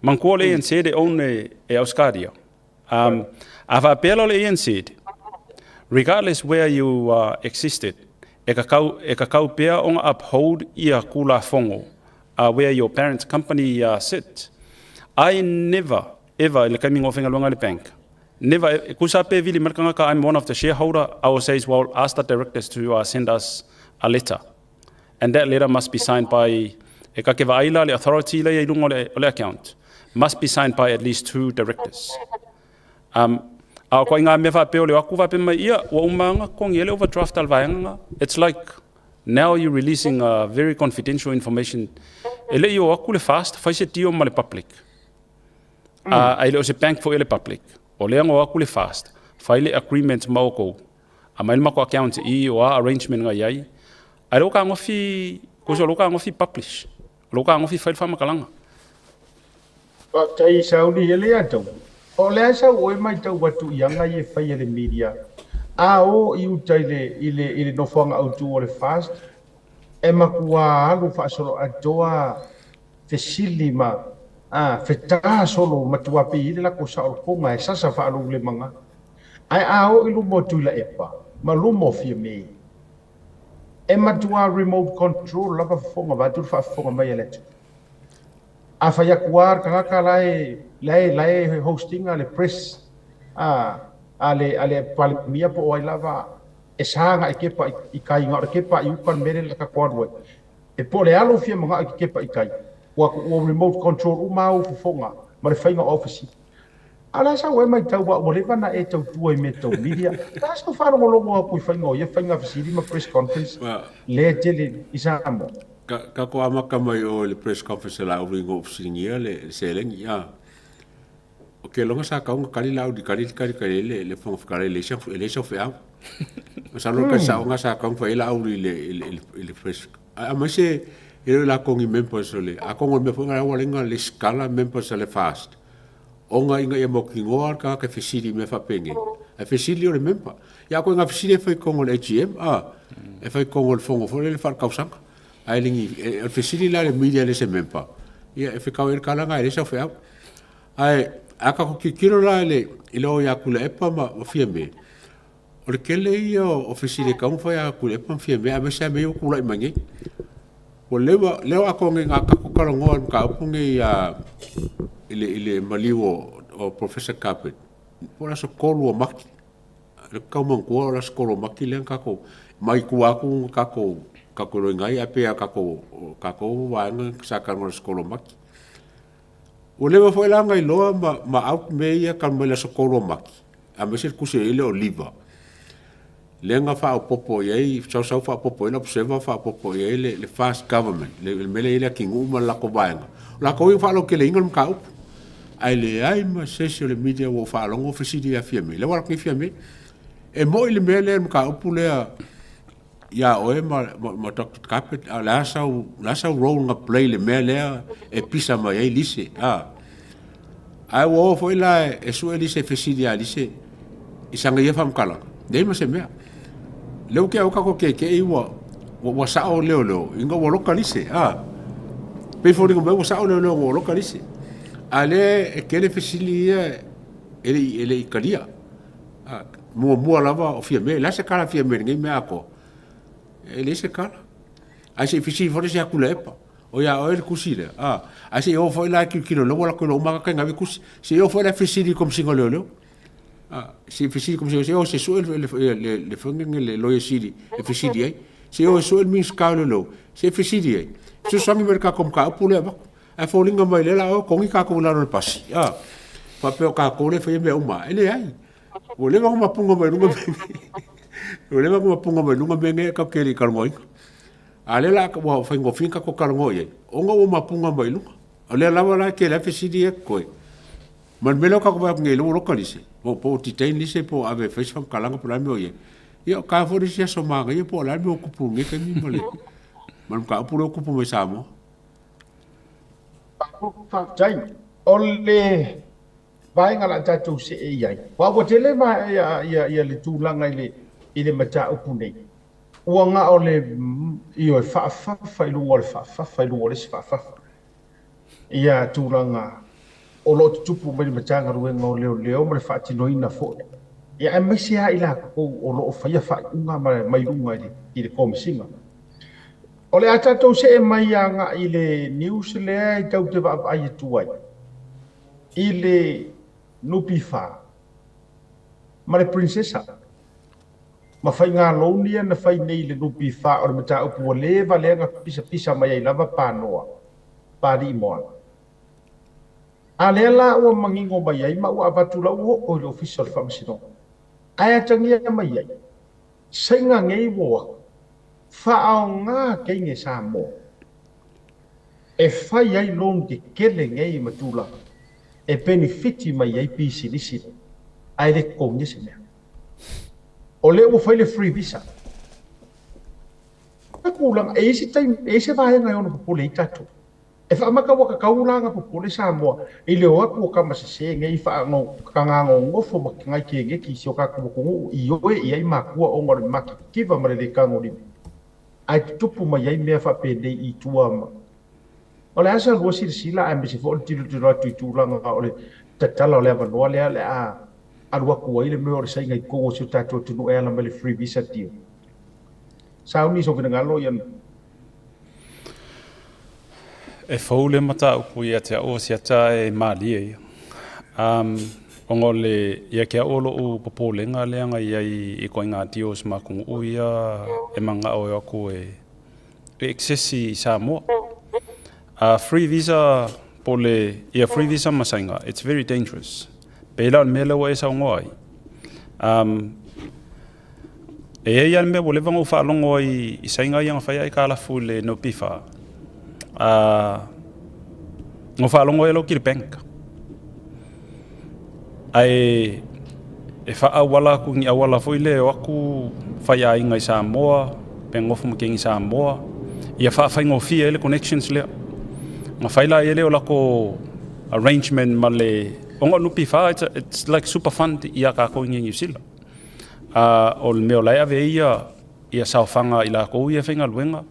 Manatua le ANZ e own e, e Auscadia. Um, a faapea la o le ANZ, regardless where you uh, existed, e kakau, e kakau pea ona uphold ia Kulafono uh, where your parent company uh, sit. I never, ever, i le taimi na ou faigaluega i le bank, never, e kusa pe vili mai le tagata, I'm one of the shareholder, I will say, well, ask the directors to uh, send us a letter. And that letter must be signed by, e ka ke vaai la le authority la i lunga o le, o le account, must be signed by at least two directors. Um, a o koa i ngā mea whapea o le aku whapea mai ia, ua umanga kongi ele overdraft al vaenga. It's like now you're releasing a very confidential information. E le i o aku le fast, fai se tio ma le public. A, a ile o se bank fo ele public. O lea ngo aku le fast, fai le agreement ma o kou. A mai le mako account i o a arrangement nga iai. Ai lo ka ngofi, ko so lo ka ngofi publish. Lo ka ngofi fai le whamakalanga. Faafetai Sauli e le atau. O le a sau oe maitau atu i aga ia e fai e le media a o i uta i le i le i le nofoaga autu o le FAST e matua alu faasolo atoa fesili ma a fetā solo matua pei i le lako saolotoga e sasa faalulemaga ae a o i luma o Tuilaepa ma luma o Fiamē e matua remote control lava fofoga vaeatu le faafofoga mai a le atunuu. A fai atu lava le tagata la e, la e, la e host ina le press a, a le, a le Palemia po o ai lava, e sa agai kepa i, i kai, na o le kepa i uka le mea lea la tatou alu ai. E po o le alo fia manao i ke kepa i kai, ua, ua remote control uma au fofoga ma le faiga o au fesili. A o le a sau ai maitau a ua leva ona e tautua i mea tau media, o le a sau faalogologo atu i faiga o ia faiga fesili ma press conference lea tele i Samoa. Ka, ka ko amaka mai o le press conference la o ringo fesiligia le seleni, a. ke loga sa kau kali la udi kali kali kali le le fonga fkale le sa le sa fe au. Masalo ka sa nga sa kau fa ila uli le le le fresh. A ma se e la kongi members le a kongo me fonga wa lenga le skala members le fast. Onga inga ia mokingoa ka ka fesili me fa penge. A fesili o le member. Ia ko nga fesili e fai kongo le AGM a e fai kongo le fongo fo le fa kausanga. Ai lingi e fesili la le media le se member. Ia e fekau e kalanga e le sa fe au. Ae a ka ko kikiro la le i lo ia kule epa ma ma fia me. O le kele ia o fesili ka fa ia kule epa ma fia me a me sa me o kula i mange. O lewa leo a ko ngā kako kalangoa ka upu nge ia i le maliu o Professor Carpet. Po la so kolu o maki. Le kau mangkua o la so kolu o maki le kako mai kua aku kako kako lo ngai a pe a kako kako waenga sa ka ngo skolo maki. O lewa foi la ngai loa ma ma out me ia ka mai la so kolu o maki. A me se kuse ile o liva. Lenga fa o popo i ai, sau sau fa popo i la observer fa popo i ai le fast government, le mele ile ki ngu ma la ko vaenga. La ko i fa lo kele inga ka upu. Ai le ai ma sesi o le media wo fa longo fesili ia fia me. Le wala ki fia me. E mo i le mele ka upu lea ia oe ma ma Dr. Carpet a la sa role nga play le mea lea e pisa mai ai lise. A. Ai wo foi la e su e lise fesili a lise i sanga ia famkala. Nei ma se mea. Leo ke au kako ke ke i ua ua sao leo leo inga ua loka lise. A. Pe fo ringo me ua sao leo leo ua loka lise. A le e kele fesili ia e le i kalia. A mua mua lava o fia me la se kala fia me ngai mea ko. E le se kala. Ai se fesili fo se akula epa. O ia o le kusi le. A ai se o fo la ki kilo lo wala ko lo ma ka ngawe kusi. Se o fo la fesili kom singo leo leo. A se fesili kom singo se o se su le le le fengenge le lo sili e fesili ai. Se o su el min ska lo lo. Se fesili ai. Se sangi mer ka kom ka pu le ba. A fo linga mai le la o kongi ka ko la lo pasi. A fa pe o ka ko le fe me uma. Ele ai. O le ma punga mai lunga me. O le ma punga mai lunga me nge ka keri ka ngoi. A le la ka wa fa ngo finka ko ka ngoi. O ngo o mapunga mai lunga. O le lava la ke la fesili e koe. Man melo ka ko ba nge lo lo kalise. Po po ti tein lise po ave face fam kalanga po la me oye. Ia ka fo ri so ma nge po la me o kupu nge ka mi mole. Man ka pu lo kupu me sa mo. Faafetai. O le vaega la tatou see i ai. Ua ua tele ma ia ia ia le tulaga i le mataupu nei. Ua nga o le ioe faafafa i luga o le faafafa i luga o le isi faafafa. Ia tulaga o loo tutupu mai le Matagaluega o Leoleo ma le faatinoina foi. Ia aemaise lava i lakou o loo faia faaiuga mai luga i le komisiga. O le a tatou see mai agai i le news lea i tau te vaavaai atu ai. I le NPF ma le princesa. Ma faiga loan ia na fai nei i le NPF o le mataupu ua leva lea na pisapisa mai ai lava panoa, Palii Moana. A lea la ua manino mai ai ma ua avatu lau oo i le ofisa o le faamasinoga. Ae atagia mai ai, saiga nei ua o atu, faaoga teine Samoa e fai ai loan tetele nei ma tulaga e penefiti mai ai pisinisi nei, ae le totogia se mea. O lea ua fai le free visa. O le tulaga, e i ai se taimi, e i ai se vaega e ono popole ai tatou. E faamata ua tatau la ona popole Samoa i le o atu o tama sese nei faagagogofo ma nai keneti i si o tatou atunuu i oe i ai matua ona o le matitiva ma le le tagolima. Ae tutupu mai ai mea faapenei i tua ma o le a sa lua silasila aemaise foi o le tilotilo atu i tulaga o le tatala o le avanoa lea o le a alu atu ai le mea o le saiga i totonu o si o tatou atunuu e ala mai le free visa deal. Sauni sou finagalo ia. E fou le mataupu ia te au o siata e malie ia. Ona o le, ia ke au o lou popolega lea na i ai i ituaiga deals ma atunuu ia e manao e o atu e access i Samoa. Free visa po o le, ia free visa ma Saina, it's very dangerous. Pei la o le mea lea ua e saunoa ai. E i ai lava le mea ua leva ona ou faalogo ai i Saina ia na fai ai aitalafu i le NPF. Na ou faalogo ai loa ki le bank. Ae e faaauala aku i ni auala foi lea e o atu faiaiga i Samoa pe nofo ma kegi Samoa ia faafaigofie ai le connections lea. Na fai laia lea o latou arrangement ma le ona o le NPF it's like super fund ia tatou i inei i Niu Sila. O le mea o la e ave ai ia saofaga a i latou ia e faigaluega.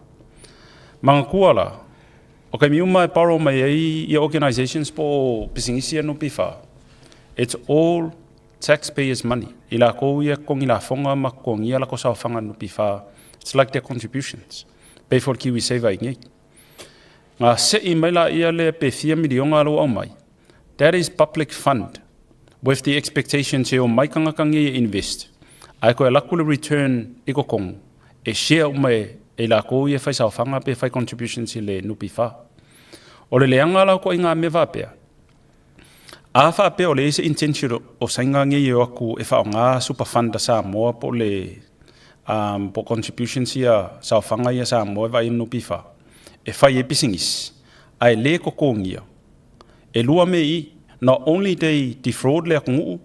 Manatua la, o taimi uma e borrow mai ai ia organizations po o pisinisi ia NPF, it's all taxpayers money, i latou ia e totogi lafoga ma totogia latou saofaga NPF, it's like their contributions, pay for le KiwiSaver i inei. Na sei mai laia lea pe fia miliona lea ua aumai, that is public fund with the expectations e omai tagata nei e invest, ae toe alu atu le return i totonu e share uma e i latou ia e fai saofaga pe fai contributions i le NPF. O le leaga la o ituaiga mea faapea, a faapea o le i ai se intention o Saina nei e o atu e faaaoga super fund a Samoa po o le po o contributions ia saofaga ia a Samoa e vaai i le NPF e fai ai pisinisi ae le totogia, e lua mea i i, not only they defraud le atunuu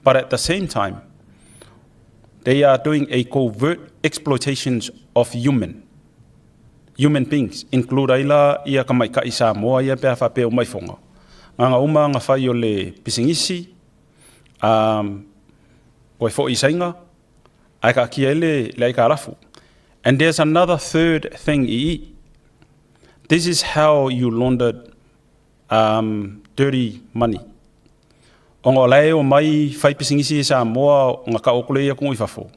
but at the same time they are doing a covert exploitations of human human beings, include ai la ia tamaitai Samoa ia pe a faapea uma i Foga, na ona uma aga fai o le pisinisi, koe foi i Saina, ae taatia ai le aitalafu. And there's another third thing i i. This is how you laundered dirty money. Ona o la e omai fai pisinisi i Samoa ona tau atu lea i atunuu i fafo.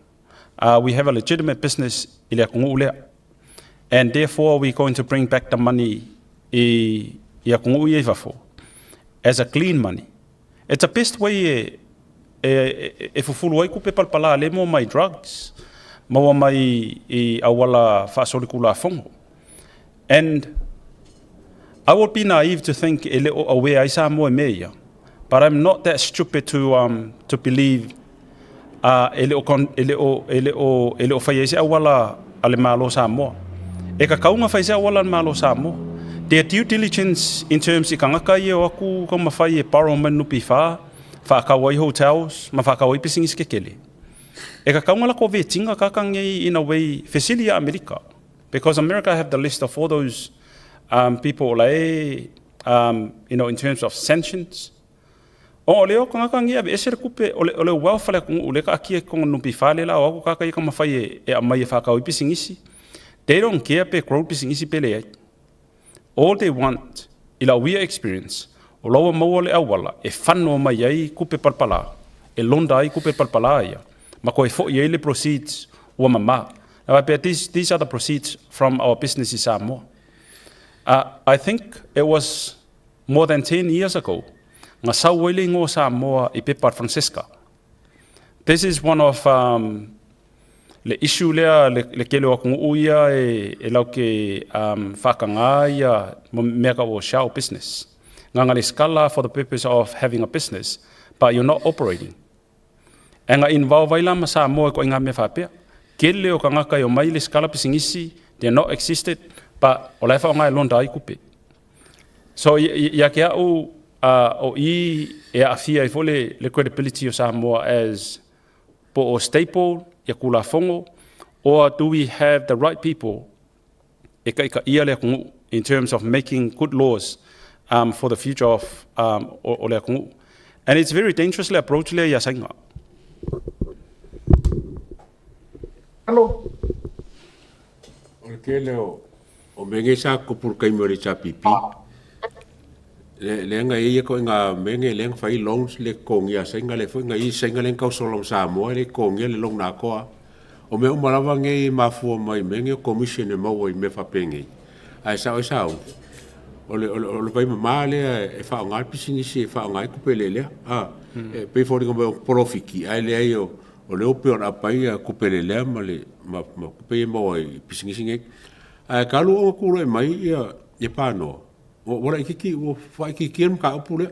We have a legitimate business i le atunuu lea. And therefore we going to bring back the money i atunuu ia i fafo as a clean money. It's the best way e e fufulu ai tupe palapala lea e maua mai drugs, maua mai i auala faasolitulafono. And I would be naive to think e le o aware ai Samoa i mea ia, but I'm not that stupid to believe e le o e le o e le o e le o fai ai se auala a le Malo o Samoa. E tatau ona fai se auala a le Malo o Samoa. Their due diligence in terms i tagata ia e o atu taumafai e borrow mai le NPF, faatau ai hotels ma faatau ai pisinisi kekele. E tatau ona latou vetina tagata nei in a way fesili ia Amerika. Because America have the list of all those people o la e in terms of sanctions. O lea o tagata nei e aveese le tupe, o le wealth a le atunuu lea e taatia i totonu o le NPF lea la o atu tagata ia taumafai e aumai e faatau ai pisinisi. They don't care pe grow pisinisi pe leai. All they want, i lau ia experience, o la ua maua le auala e fano mai ai tupe palapala, e launder ai tupe palapala ia, ma toe foi ai le proceeds ua mama. Na faapea, these are the proceeds from our business i Samoa. I think it was more than 10 years ago, na sau ai le igoa o Samoa i pepa a Francesca. This is one of le issue lea le tele o atunuu ia e lau ke faataga ia mea tau o shell business. Nganga le scala for the purpose of having a business, but you're not operating. E nga involve ai la ma Samoa i koʻi mea faapea. Tele o tagata e omai le scala pisinisi, they are not existed, but o la e faaaoga e launder ai tupe. So ia ke au o i e aafia ai foi le credibility o Samoa as po o staple ia Tulafono, or do we have the right people e taitaia le atunuu in terms of making good laws for the future of o le atunuu. And it's very dangerous le approach lea ia Saina. Alo. O le tele o mea nei sa tupu i le taimi o le HRPP, lea na i ai ituaiga mea nei lea na fai ai loans le totogia a Saina, lea foi na i ai Saina lea na tausola ma Samoa e le i totogia le loan atoa. O mea uma lava nei e mafua mai i mea nei o commission e maua i mea faapenei. Ae sao ai sauni, o le vaimama lea e faaaoga le pisinisi e faaaoga ai tupe lelea. E pei foliga mai o polofiti ae leai o le ope o le apai ia tupe lelea ma le ma tupe ia e maua i pisinisi nei. Ae talu ona tulai mai ia panoa, ua laitiiti, ua faaitiitia le mataupu lea.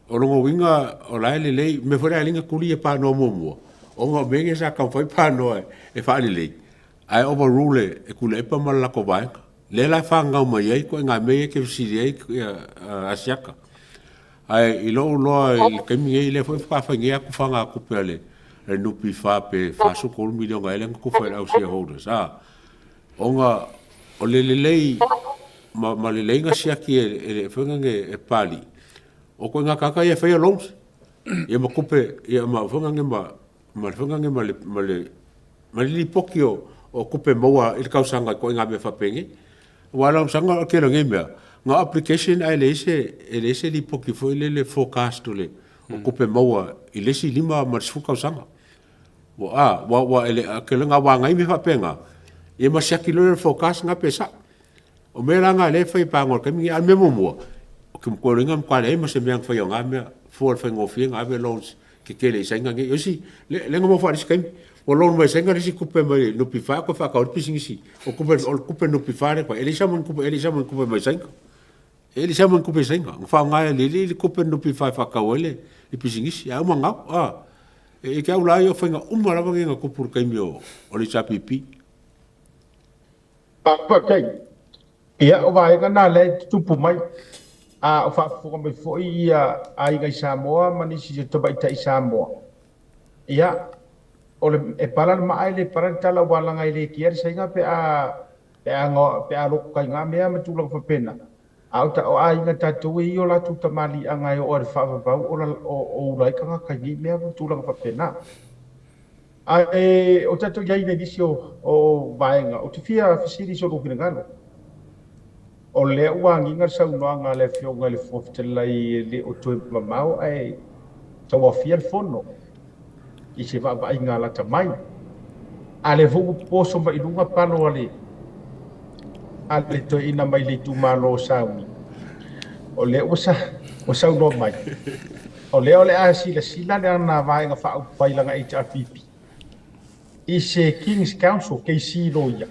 O lona uiga o la e lelei, mea foi la e ala ai ona tuli ia panoa muamua, ona o mea nei sa taumafai panoa e faalelei, ae overrule e Tuilaepa ma le latou vaega. Lea la e fanau mai ai ituaiga mea ia e te fesili ai Asiata. Ae i lou iloa i le taimi nei, lea foi faatoa fai nei atu fagatupe a le NPF pe $43 miliona ea lea na tufa i le au shareholders, a, ona o le lelei ma, ma le lelei na siaki e, e le foi nane e Papalii, o ituaiga tagata ia e faia loans, ia ma tupe, ia ma foi nane ma, ma le foi nane ma le, ma le, ma le lipoti o, o tupe maua i le tausaga i ituaiga mea faapenei. Aua o lau saga o le tele o nei mea, na o application ae leai se, e leai se lipoti foi lele forecast o le o tupe maua i le isi 5 ma le 10 tausaga. Ua a, ua, ua ele, a ke lenga wa ngai me faapena, ia ma siaki loa le forecast nga pe sao. O mea la nga lea e fai e pagoa i le taimi lenei, a o le mea muamua, o ke matua iloa ina matua leai ma se mea na faia o na mea, fua i le faigofie na ave loans tetele i Saina nei. O isi, lea na maua faale isi taimi, ua loan mai e Saina le isi tupe mai le NPF toe faatau ai le pisinisi. O tupe, o le tupe NPF lea e leai sama ni tupe, e leai sama ni tupe mai Saina. E leai sama ni tupe i Saina. Na faaaoga e le le tupe NPF e faatau ai le, le pisinisi. A uma gau, a. E, e te au la ia o faiga uma lava nei na tupu i le taimi o, o le HRPP. Faafetai. Ia, o vaega na lea e tutupu mai, a o faafofoga mai foi ia aiga i Samoa ma nisi o tamaitai Samoa. Ia, o le, e pala le maa e le pala le tala aua leaga e le kea le saiga pe a, pe a, pe a lotu kai ngā mea ma tulaga faapena. A o, ta, o aiga tatou e i o latou tamaliiaga e oo i le faavavau o, la, o, o ula ai tagata i nei mea ma tulaga faapena. Ae o tatou i ai i nisi o vaega, ou te fia fesili i so lua finagalo. O lea ua agiga le saunoaga a le Afioga i le Fofoga Fetalai e le o toe mamao ae tauaofia le Fono i se vaavaaiga lata mai. A lea foi ua poso mai i luga palo a le a le toeaina mai le itumalo o Sauni. O lea ua, sa, ua saunoa mai. O lea o le a silasila lana Vaega Faaupufai lana HRPP i se King's Counsel, KC Lawyer,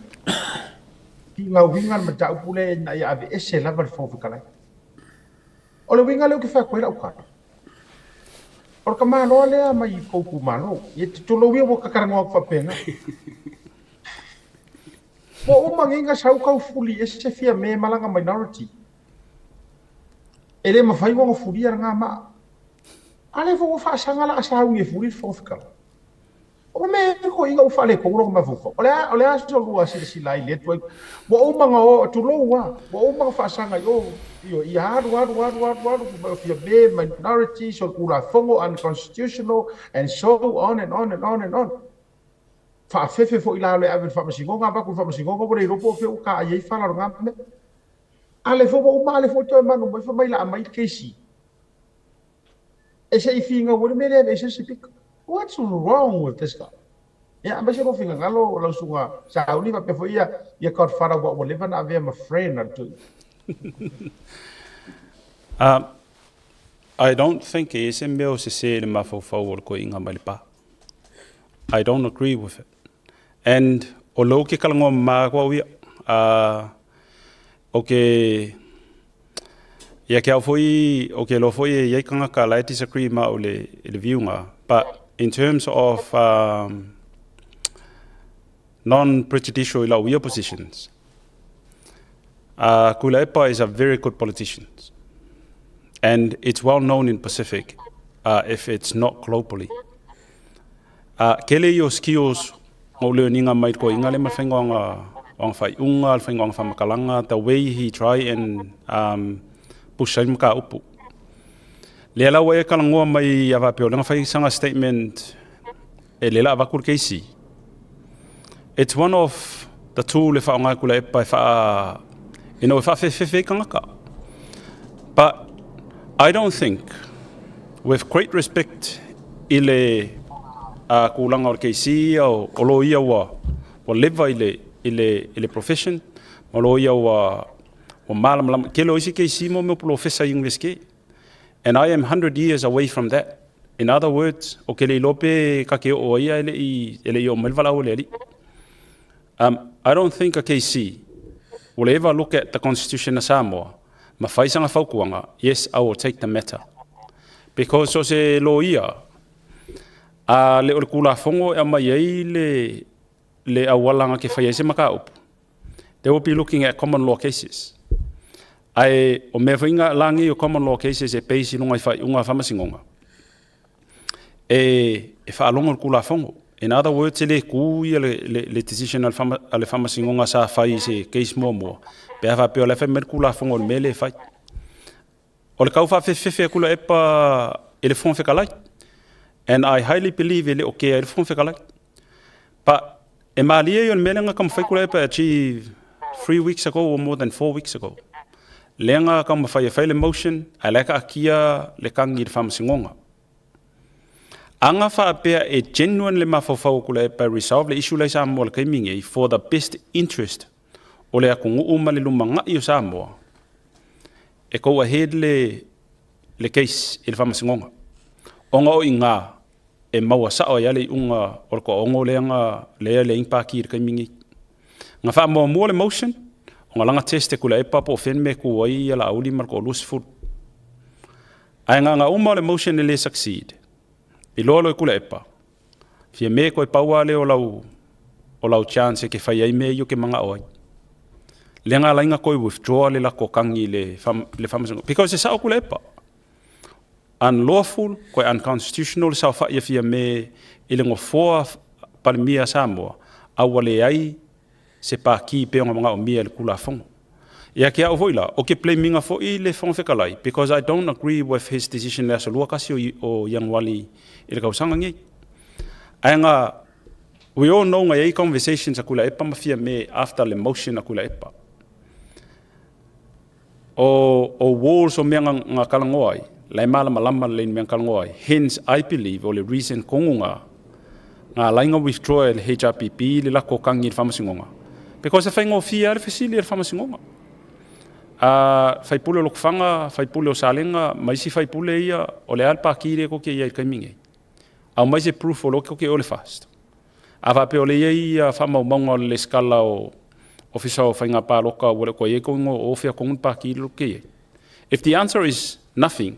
i uiga le mataupu lea ina ia aveese lava le Fofoga Fetalai. O le uiga lea ou te fai atu ai lau tala, o le tamaloa lea mai i tou itumalo, ia tulou ia ua ta talanoa atu faapena. Ua uma nei ona sau tau fuli ese Fiame ma lana minority. E le mafai ona fulia lena maa. A lea foi ua faasaga la a sauni e fuli le Fofoga Fetalai. O le mea e toeaiina ua faaletonu lona mafaufau. O le a, o le a so lua silasila ai i lea tuai. Ua uma ona o, tulou lava, ua uma ona faasaga i o, ioe, ia alu, alu, alu, alu, alu, fai mai o Fiame, minorities, o le Tulafono, unconstitutional, and so on and on and on and on. Faafefe foi la o le ave i le Faamasinoga, avatu i le Faamasinoga ua le iloa po o fea ua taai ai fala o lena mea. A lea foi ua uma, a lea foi ua toe manu mai fai mai o le a aumai le kesi e se i finau ai le mea lea e aveese le Sipika. What's wrong with this guy? Ia, aemaise lou finagalo lau susuga Sauni faapea foi ia, ia Godfather ua, ua leva ona avea ma friend a le toeaina. I don't think e i ai se mea o sese i le mafaufau o le toeaina mai Lepa. I don't agree with it. And o lou ke kalanoa mama aku au ia. O ke ia ke au foi o ke loa foi e iai kangaka la e disagree ma o le i le view nga. But in terms of non-prejudicial i lau ia positions, Tuilaepa is a very good politician. And it's well known in Pacific, if it's not globally. Kele ia o skills ma o learning mai koe inga le ma whainga o anga whaiunga, le whainga o anga whamakalanga, the way he try and push ai maka upu. Lea la ua e kalangoa mai a whapeo, lenga whai sanga statement e lela avaku le keisi. It's one of the tool e whaonga kula e pa e wha, you know, e whawhewhewhe kangaka. But I don't think, with great respect i le kūlanga o le KC o, o lo ia ua, ua leva i le, i le, i le profession, ma lo ia ua, ua malamalama. Kele o isi KC mo mea polofesa i university. And I am 100 years away from that. In other words, o ke le iloa pe ka ke oo ai ia e le i, e le i oo mai le valaau a le Alii. I don't think a KC will ever look at the Constitution of Samoa ma fai sana fautuaga, yes, I will take the matter. Because o se loia, a le o le Tulafono e aumai ai le, le auala na ke fai ai se mataupu, they will be looking at common law cases. Ae o mea foi nga la nei o common law cases e base i luga i faaiuga a Faamasinoga, e, e faalogo le Tulafono. In other words, e le tu ia le, le, le decision a le, fama, a le Faamasinoga sa fai i se case muamua, pe a faapea o la e fai mai le Tulafono o le mea lea e fai. O le tau faafefefefe a Tuilaepa i le Fofoga Fetalai. And I highly believe e le o kea ai le Fofoga Fetalai. But e malie ia o le mea lea na taumafai Tuilaepa e achieve 3 weeks ago or more than 4 weeks ago. Lea na taumafai e fai le motion, ae la e taatia le tagi i le Faamasinoga. Aga faapea e genuine le mafaufau o Tuilaepa e resolve le issue la i Samoa i le taimi nei for the best interest o le atunuu ma le lumanai o Samoa, e go ahead le case i le Faamasinoga. Ona o i ngā e maua sao ai le iuga o le toaono lea na lea le paki i le taimi nei. Na faamuamua le motion, ona laga test e Tuilaepa po o fea le mea e tu ai ia Laauli ma le toa-20. Ae na uma o le motion e le succeed, iloa loa e Tuilaepa, fia me koe pau lava lea o lau chance e ke fai ai mea ia o ke manao ai. Lea na ala ai na toe withdraw le lako tagi i le Faamasinoga. Because e sao Tuilaepa. Unlawful, koe unconstitutional le saofai a Fiame i le nofoa Palemia a Samoa, a ua leai se paki pe ona manaomia i le Tulafono. Ia ke au foi la, o ke blame inga foi le Fofoga Fetalai, because I don't agree with his decision le aso 21 o Ianuari i le tausaga nei. Ae nga, we all know nga iai conversations a Tuilaepa ma Fiame after le motion a Tuilaepa. O walls o mea nga talanoa ai, la e malamalama lelei ni mea nga talanoa ai. Hence, I believe o le reason tonu nga ala ai na withdraw e le HRPP le lako tagi i le Faamasinoga. Because e faigofie lava le fesili e le Faamasinoga. Faipule o Lotofaga, faipule o Salega, ma isi faipule ia, o le a le paki lea tou te i ai i le taimi nei. Aumai se proof o lo tou te o le FAST. A faapea o le i ai ia faamaumauga o le lesitala o Ofisa o Faiga Palota ua le o toe i ai tou igoa o fea tonu le paki lea tou te i ai. If the answer is nothing,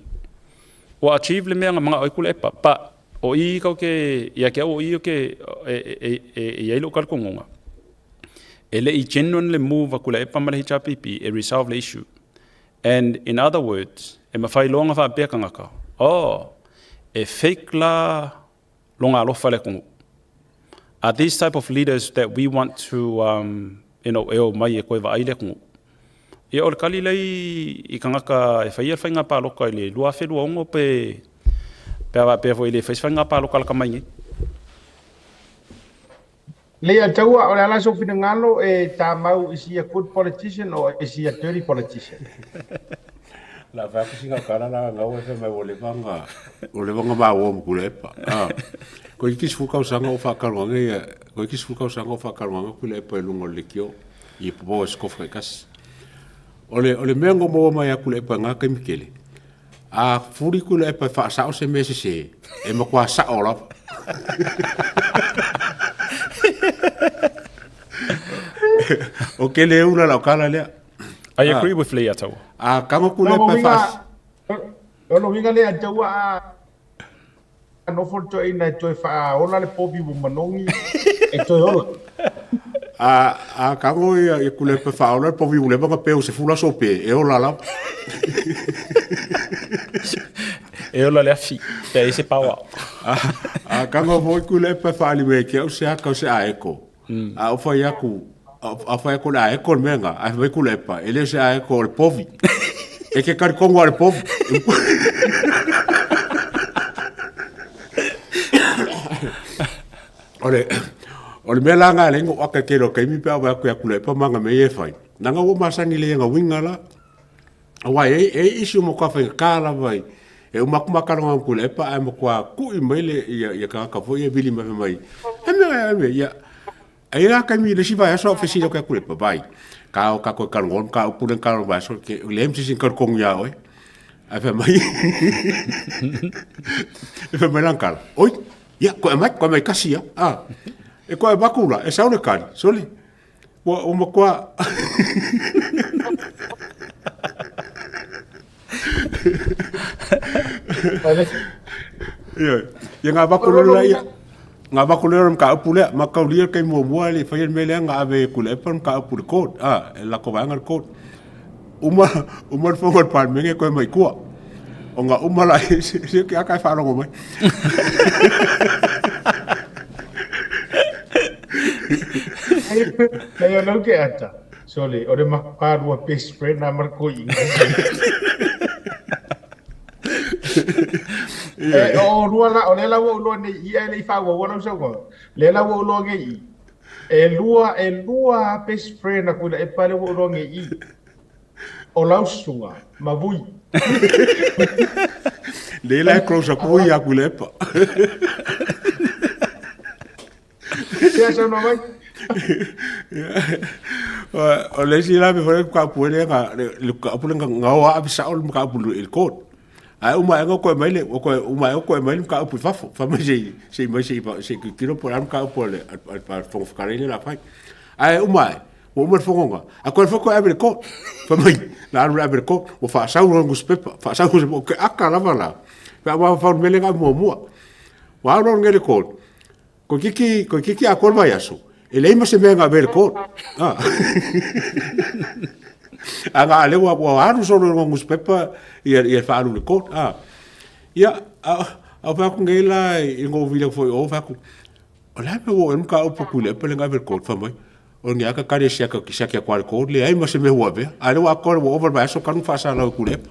ua achieve le mea na manao ai Tuilaepa. But o i kau ke, ia ke au o i o ke, e i ai lou talitonuga, e le i genuine le move a Tuilaepa ma le HRPP e resolve le issue. And in other words, e mafai loa ona faapea tagata, oh, e fake la loga alofa le atunuu. Are these type of leaders that we want to, e o mai e koe vaai le atunuu? Ia o le kali lei i tagata e faia le faiga palota i le 2026 pe a faapea foi i le fai se faiga palota laka mai nei. Leiataua, o le ala sou finagalo e tamau, is he a good politician or is he a dirty politician? La fa ku singa kala la ngau e fe mai o le vanga o le vanga ma o mu le pa. Ah. Ko iki fu ka sanga o fa ka nganga ia, ko iki fu ka sanga o fa ka nganga ku le pa lungo le kio i po o sko fa kas. O le mea ngo mo mai aku le pa nga ka mikele. A furi ku le pa fa sa o se me se se e ma kwa sa o la. O ke le ula la kala lea. I agree with Leiataua. A kanga ku le pa fa. O lo winga Leiataua a nofo le toeaina e toe faaola le povi ua manogi e toe ola. A kango ia ku le pa fa ola povi ule banga pe o se fula so pe e ola la. E ola le afi, pe ai se pawa. A kango foi ku le pa fa li me ke o se aka o se a eko. A o fai aku a fai aku le a eko le menga a fai ku le pa e le se a eko le povi. E ke kari kongo a le povi. O le mea la nga le ngo aka ke ro kaimi pe awa aku aku le pa manga me e fai. Nanga wo masani le nga winga la. Awa e isu mo ka fai ka la vai. E uma kuma ka longa ku le pa ai mo kwa ku i mai le ia ia ka ka fo ia vili mai mai. E me e me ia. Ai la kaimi le siva aso fe silo ka ku le pa vai. Ka o ka ko ka ngon ka o ku ka ro so ke le msi sin ka kong ia oi. Ai fe mai. E fe mai lan kala. Oi, ia ko mai kasi ia. Ah. E ko e bakula, e saule kali, sole. Ua o makoa. Ia, ia ngā vakulolo la ia. Ngā vakulolo ma ka upu lea, ma kaulia kai muamua le whai mele nga ave kule epa ma ka upu le code. Ah, e lako vaanga le code. Uma uma le fono a le Palemene toe mai tua. Ona uma la se ke aka e faalogo mai. Nei o lau ke ata. Sole, o le mapalua best friend a Marko i. E, o lua la, o le la ua uloa nei i, e le i whaaua lau sauga. Le la ua uloa nei i. E lua, e lua best friend aku ila e pale ua uloa nei i. O lau susuga, ma Vui. Le la e close aku Vui aku le epa. Sea saunoa mai. O le isi la me foi ka pu le ga le ka pu le nga o a sa o le ka pu le ko. Ai uma e ko mai le ko uma e ko mai le ka pu fafo. Fa mai se se mai se se kilo po la ka pu le al pa fo fkare le la fai. Ai uma e Ua uma le fonoga, a koe foi koe ave le court. Fai mai, na alu le ave le court, ua faasau loa le newspaper, faasau se o ke aka lava la. Pe a ua fau le mele nga muamua. Ua alu loa le court, koe kiki, koe kiki a koe le vaiaso, e leai ma se mea nga ave le court. Ah. A nga le ua, ua alu solo le newspaper ia, ia faalu le court. Ah. Ia, a, a fai atu nei la i ngou vila foi o, fai atu, O le a le mea ua oo ai le mataupu Tuilaepa lea na ave i le court fai mai, o le aka kare siaka siaki atu lava i le court, leai ma se mea ua avea. A o lea ua atoa ua ova le vaiaso talu ona faasalau e Tuilaepa.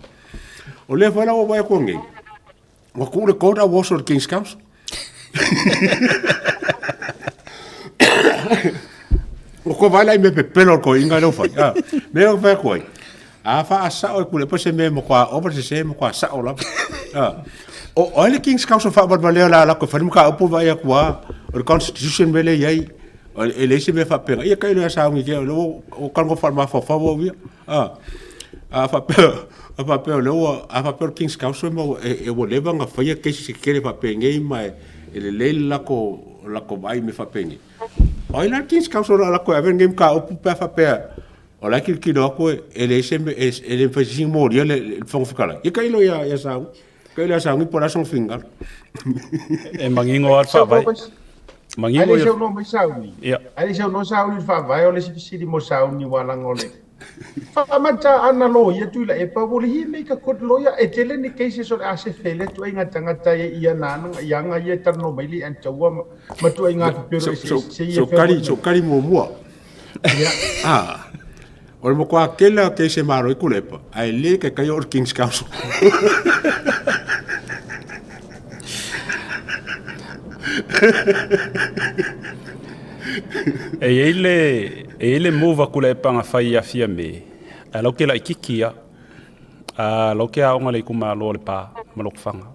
O lea foi la ua vaai atu nei, ua tuu le court a ua oso i le King's Counsel. Ua toe vaai la i mea pepelo o le toeaina lea ua fai. A, mea lea ua fai atu ai, a faasao e Tuilaepa se mea e matua ova le sese e matua sao lava. A, o ai le King's Counsel faavalevalea o le a alu atu e fai le mataupu vaai atu lava, o le Constitution mea lea e i ai, e leai se mea faapena. Ia tailo ia sauni o lea ua talanoa faale-mafaufau au ia. A, a faapea, a faapea o lea ua, a faapea o le King's Counsel ma e ua leva ona faia cases tetele faapenei ma e lelei le latou vaai i mea faapenei. O ai la le King's Counsel o le a latou e ave lenei mataupu pe a faapea o la e tilotilo atu e leai se mea, e le mafai e se isi ona molia le Fofoga Fetalai. Ia tailo ia sauni. Tailo ia sauni po o le a sona finagalo. E manino lava le faavae. Manino Ai le saunoa mai sauni. Ia. Ai le saunoa sauni le faavae o le isi fesili mo sauni ua laga o le Faamata ana loia Tuilaepa will he make a good lawyer? E tele ni cases o le a sefe le tuaiga tagata e ia na ana i aga ia e talanoa mai le Antaua ma tuaiga pepelo eseese se ia So kari, so kari muamua. Ia. Ah. O le matua tele o case e malo i Tuilaepa, ae le taitai o le King's Counsel. E i ai le, e i ai le move a Tuilaepa na fai ia Fiame, ae lau ke laitiiti ia, a lau ke aoga i le itumalo o Lepa ma Lotofaga.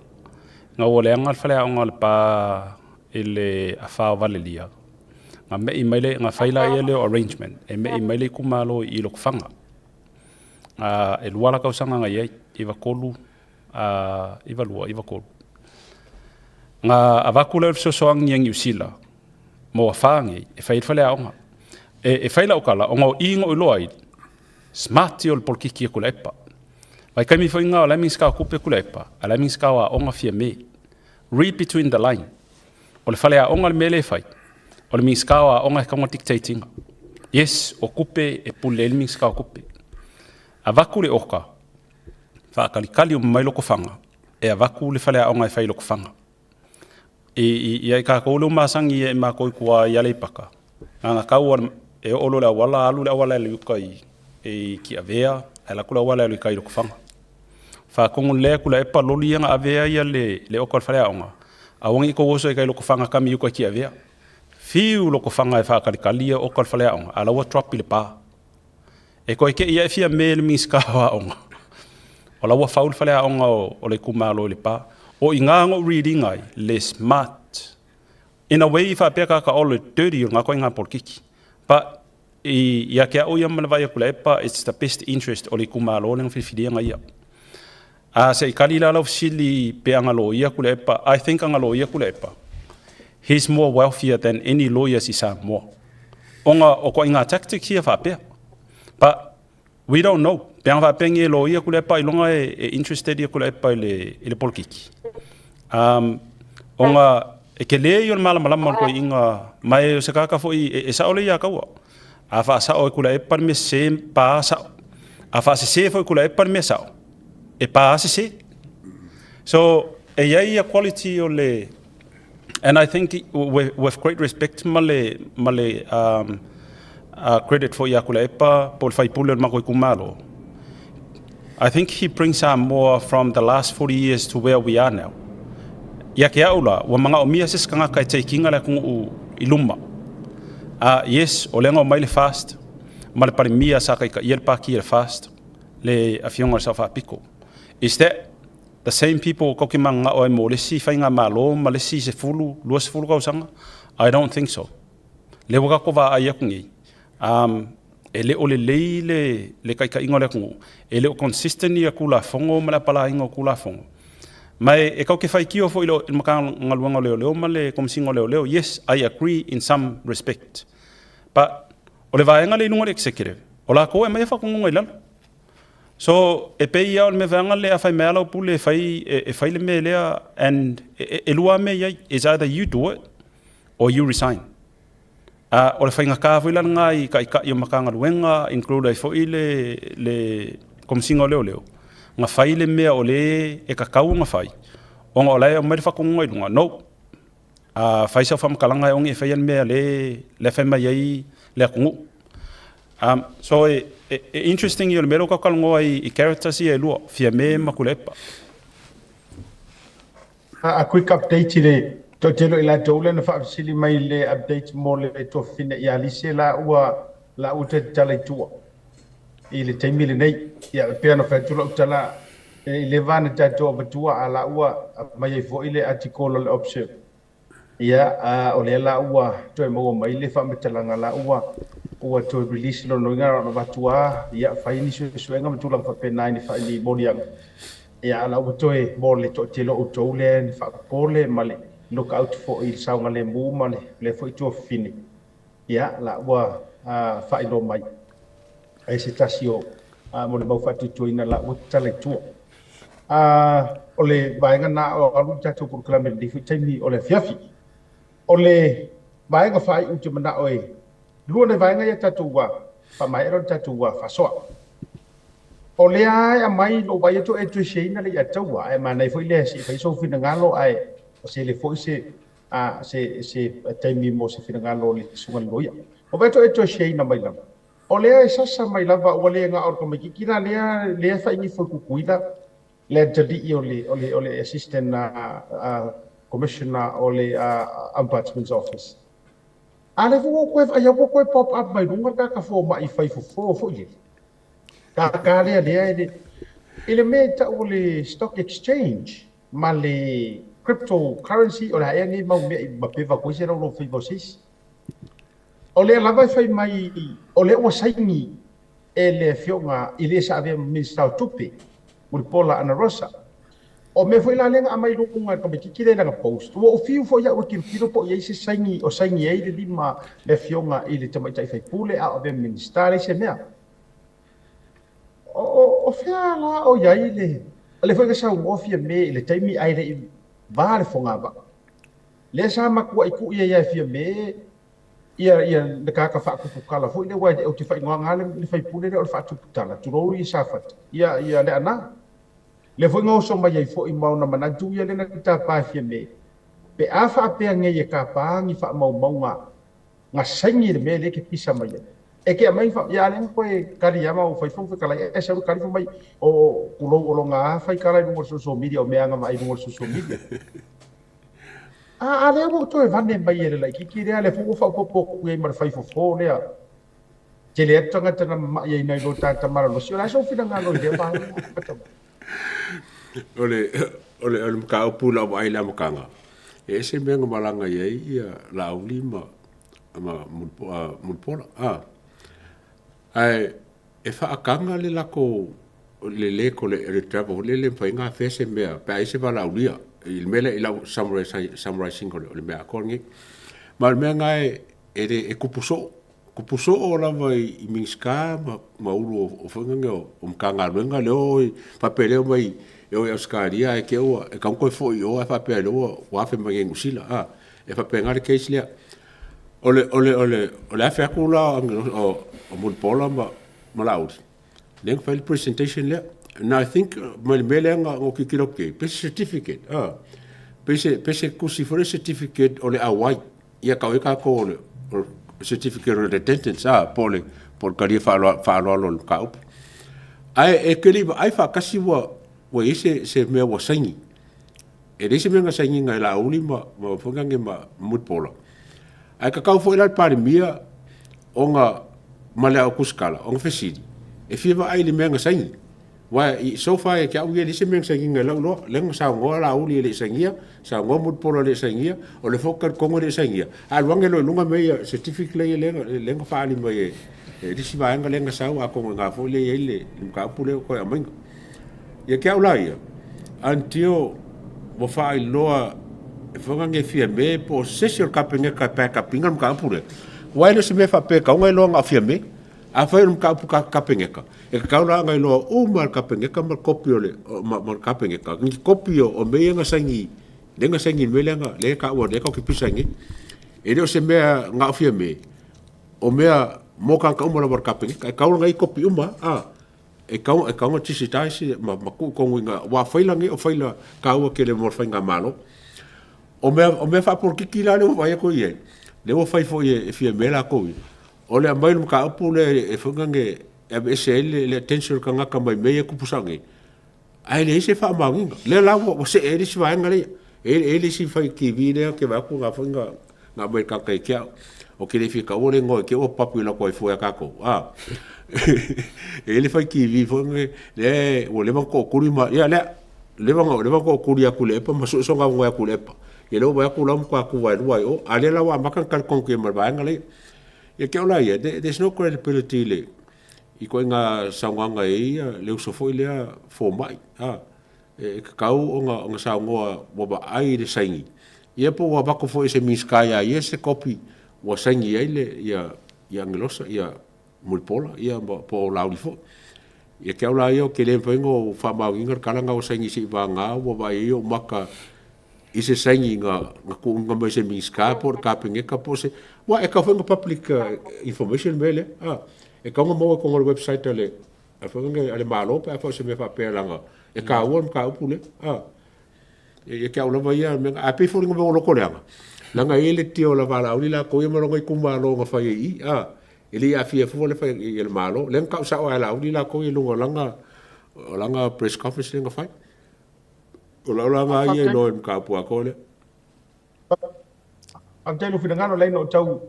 Na ua leaga le faleaoga o Lepa i le afa o Valelia, na me'i mai le, na fai laia lea o arrangement e me'i mai le itumalo i Lotofaga. A, e lua la tausaga na i ai, 93, a, 92, 93. Na avatu lea o le fesoasoani ia Niu Sila mo afa nei e fai ai le faleaoga. E, e fai lau tala, ona o i na ou iloa ai, smart ia o le polokiki a Tuilaepa. Vaitaimi foi na o la e Minisita o Tupe Tuilaepa, a o la e Minisita o Aoga Fiame. Read between the line. O le faleaoga le mea lea e fai, o le Minisita o Aoga e tatau ona dictate ina. Yes, o tupe e pule ai le Minisita o Tupe. Avatu le oka, faatalikali uma mai Lotofaga, e avatu le faleaoga e fai i Lotofaga. I, i, ia i kākou lea ua masani e mākou i tua i Aleipata, na ona tau lava e oo loa i le auala, alu le auala e alu i uka i, i Tiavea, ae alu atu le auala e alu i tai i Lotofaga. Faatonu lelei atu Tuilaepa loli ia na avea ia le, le oka o le faleaoga, aua ne i tou oso i tai Lotofaga kami i uka i Tiavea. Fiu Lotofaga e faatalikali ia oka o le faleaoga, a o la ua drop i Lepa. E toe te i ae Fiame le Minisita o Aoga, o la ua fau le faleaoga o le itumalo i Lepa. O i ina na ou read ina ai le smart. In a way i faapea tagata o le dirty o lena ituaiga polokiki. But i, ia te au ia ma le vaai atu Tuilaepa, it's the best interest o le itumalo lea na filifilia na ia. A se i kali la lau fesili pe ana loia Tuilaepa, I think ana loia Tuilaepa, he's more wealthier than any lawyers i Samoa. Ona o ituaiga tactics ia faapea. But we don't know. Pe ana faapea ni e loia Tuilaepa ailoga e interested ia Tuilaepa i le, i le polokiki. Ona e tele ia o le malamalama o le toeaina, ma e o se tagata foi e sao lelei ia kaua. A faasao e Tuilaepa le mea sese, pa sao. A faasesē foi Tuilaepa le mea sao, e pa lava sesē. So, e i ai ia quality o le, and I think with, with great respect ma le, ma le um, credit foi ia Tuilaepa po o le faipule o le matou itumalo, I think he brings Samoa from the last 40 years to where we are now. Ia te au la, ua manaomia se isi tagata e take ina le atunuu i luma. Yes, o lea na omai le FAST ma le Palemia sa taitaia le pati a le FAST, le afioga i le Sao Faapito. Is that the same people tou te mananao ai mo le isi faigamalo ma le isi 10, 20 tausaga? I don't think so. Lea ua tatou vaai atu nei, e le o lelei le, le taitaiga o le atunuu, e le o consistent ia Tulafono ma le apalaiga o Tulafono. Ma e, e tatou te faitio foi i le Matagaluega o Leoleo ma le Komesina o Leoleo, yes, I agree in some respect. But o le vaega lea i luga o le executive, o latou e aumaia faatonuga i lalo. So, e pei lava o le mea vaega lea a fai mai lava lau pule e fai, e, e fai le mea lea and e, e, e lua lava mea i ai, it's either you do it or you resign. A, o le faigata foi la lena i taitai o Matagaluega, include ai foi le, le Komesina o Leoleo, na fai le mea o le e tatau ona fai, ona o la e aumai le faatonuga i luga. No. A fai sau faamatalaga e oge e faia le mea le, le fai mai ai le atunuu. So e, e, e interesting ia o le mea lea ua talanoa i, i characters ia e lua, Fiame ma Tuilaepa. A quick update i le toatele o i latou lea na faafesili mai i le update mo le tuafafine ia Alice la ua la ua toe tatala i tua i le taimi lenei. Ia, e pei ona fai atu lau tala, e i le va na tatou avatua a la ua aumai ai foi le article o le Observer. Ia, a o lea la ua toe maua mai le faamatalaga la ua ua toe release lona uiga na ona avatu lava, ia, fai ni suesuega ma tulaga faapena i ni ni moliaga. Ia, a la ua toe mo le toatele o outou lea ni faapopole ma le look out foi i le saogalemu ma le lea foi tuafafine. Ia, la ua faailoa mai e se tasi o mo le mau faatuatuaina la ua tatala i tua. O le vaega na o alu i tatou polokalame i lenei foi taimi o le afiafi. O le vaega faaiu ou te manao e lua nai vaega ia tatou ua faamaea loa le tatou ua faasoa. O lea e aumai lou vaai atu e tuisiaina le iataua, ae manaia foi lea se i fai sou finagalo ae o se le foi se a se se taimi mo se finagalo o le susuga i le loia. O vaai atu e toe shareina mai lava. O lea e sasa mai lava ua le gao o le tamaitiiti la lea lea e faaigifo i Tutuila le atalii o le o le o le assistant commissioner o le Ombudsman's Office. A lea foi ua toe vaai atu ua toe pop up mai luga le tagata fomai fai fofo foi lele. Tata lea lea e le i le mea e tau o le stock exchange ma le crypto currency o le a ea nei mau mea i mapeva atu ai se lau lou faiva o se isi. O lea lava e fai mai o lea ua saini e le afioga i le sa avea ma Minisita o Tupe, Mulipola Anarosa. O mea foi la lea na aumai luga e le tamaitiiti lea i lana post, ua ou fiu foi au e tilotilo po o i ai se saini o saini ai le lima le afioga i le tamaitai faipule a o avea ma Minisita, leai se mea. O, o fea la o i ai le, o lea foi na saunoa Fiame i le taimi ae le i va le fogavaa. Lea sa matuai tuu ia ia e Fiame ia, ia le tagata faatuputala foi lea, aua ou te faaigoaina lava le, le faipule lea o le faatuputala, tulou ia Safata, ia, ia Leaana. Lea foi na oso mai ai foi ma ona manatu ia lea na tapa e Fiame, pe a faapea nei e tapa ni faamaumauga na saini le mea lea e te pisa mai ai. E te aumai fa, ia a lea na toe kali ia ma ua fai fofoga fetalai, e sau le kali fai mai, o tulou o lona a fai tala i luga o le social media, o mea na vaai i luga o le social media. A, a lea ua toe vane mai e le laitiiti lea, lea foi ua faaopoopo atu i ai ma le fai fofo lea. Tele atu tagata na mamai ai nai lo tagata malolosi. O le a sou finagalo i lea vaega? O le, o le, o le mataupu i lau vaai i le amataga, e ese mea na malaga i ai ia Laauli ma, ma Mulipola. A, ae e faataga le latou le le kole le travel foi lele e mafai ona afea se mea pe a i ai se valaaulia i le mea lea i lau summarizing o le mea atoa lenei. Ma o le mea lena e e le e tupu soo, tupu soo lava i Minisita ma ma ulu o foi nane o Matagaluega lea o faapea lea omai e o i Ausetalia ae te ua e tatau ona toe foi i o ae faapea lea ua afe mai i Niu Sila a e faapena le case lea. O le o le o le o le afe atu la o Mulipola ma Laauli. Lea na fai le presentation lea. And I think mai le mea lea na na tilotilo atu i ai, pe se certificate, ah, pe se, pe se tusi foi le certificate o le auai. Ia tau ai tatou o le, o le certificate o le attendance, ah, po o le, po o le talia faaaloalo o le mataupu. Ae e te le i vaai faatasi ua, ua i ai se, se mea ua saini. E leai se mea na sainiina e Laauli ma, ma foi nane ma Mulipola. Ae tatau foi la i le Palemia ona ma le Aukusikala ona fesili, e fia vaai i le mea na saini. Aua so far ia te au ia e leai se mea na sainiina i lau iloa. Lea na saunoa Laauli e le i sainia, saunoa Mulipola e le i sainia, o lea foi ou te talitonu e le i sainia. Ae alu ane loa i luga mea ia, certificate lea lea na faaali mai e le isi vaega lea na sau, atonu o i ina foi lea e i ai le mataupu lea ua toe aumaiga. Ia te au la ia, until ua faailoa e whangange Fiame po o se isi o le Kapeneta e back up ina le mataupu lea, aua e le o se mea faapea e tatau ona iloa na o Fiame. Afai o le mataupu Kapeneta, e tatau la ona iloa uma e le Kapeneta ma le kopi o le, ma le Kapeneta, ni kopi o mea ia na saini, lea na saini i le mea lea na, lea e taua, lea tatou te pisa ai nei. E le o se mea na o Fiame, o mea mo tagata uma lava o le Kapeneta. E tatau ona i ai kopi uma, a. E tau, e tau na digitize ma, ma tuu tonu i ngā, wā whaila nei o whaila kāua kele mo le whainga malo. O mea, o mea whaapolokiki la lea ua vaai atu i ai, lea ua fai foi e, e Fiame lakou ia, o le aumai o le mataupu lea e foi nane e aveese ai le, le attention o le tagata mai mea ia e tupu sao nei, ae leai se faamaoniga. Lea la ua, ua see ai le isi vaega lea. E i ai le isi fai TV lea ou te vaai atu na foi na, na aumai e le tagata ia te au. Ou te le fia taua le igoa i te i ua papu i latou ai fua ia tatou. A. E i ai le fai TV foi lenei, lea ua leva ona tootuli ma, ia lea, leva ona, leva ona tootuli atu i le epa ma sue sona aunoa atu i le epa. Ia lea ua vaai atu la ua matua tuva e lua ai o, a lea la ua amata ona talitonu tele mai i le vaega lea. Ia te au la ia, there's no credibility i le, i ituaiga saunoaga e i ai le uso foi lea fomai, a. E tatau ona, ona saunoa ua vaai i le saini, ia po ua avatu foi e se Minisita ia ia se kopi ua saini ai le, ia, ia Agelosa, ia Mulipola, ia ma, po o Laauli foi. Ia te au la ia, ou te le mafai ona ou faamaoniina le tala lena ua saini seiavagā ua vaai ai ou maka i se saini na, na tuuina mai e se Minisita po o le Kapeneta po o se, aua e tatau foi ona public information le mea lea, a. E tatau ona maua i totonu o le website a le, a foi le, a le Malo pe afai o se mea faapea leaga e taua le mataupu lea, a. Ia te au lava ia mea, ae pei foi mea ua lotoleaga, leaga e i ai le tio o le Valauli latou ia ma lona itumalo na fai ai i i, a. E le i aafia fua le fai i le Malo. Lea na tau sao lava e Laauli latou ia i luga o lana, o lana press conference lea na fai. O lau la lena ia iloa i le mataupu atoa lea. Faafetai i lou finagalo, leai na ou tau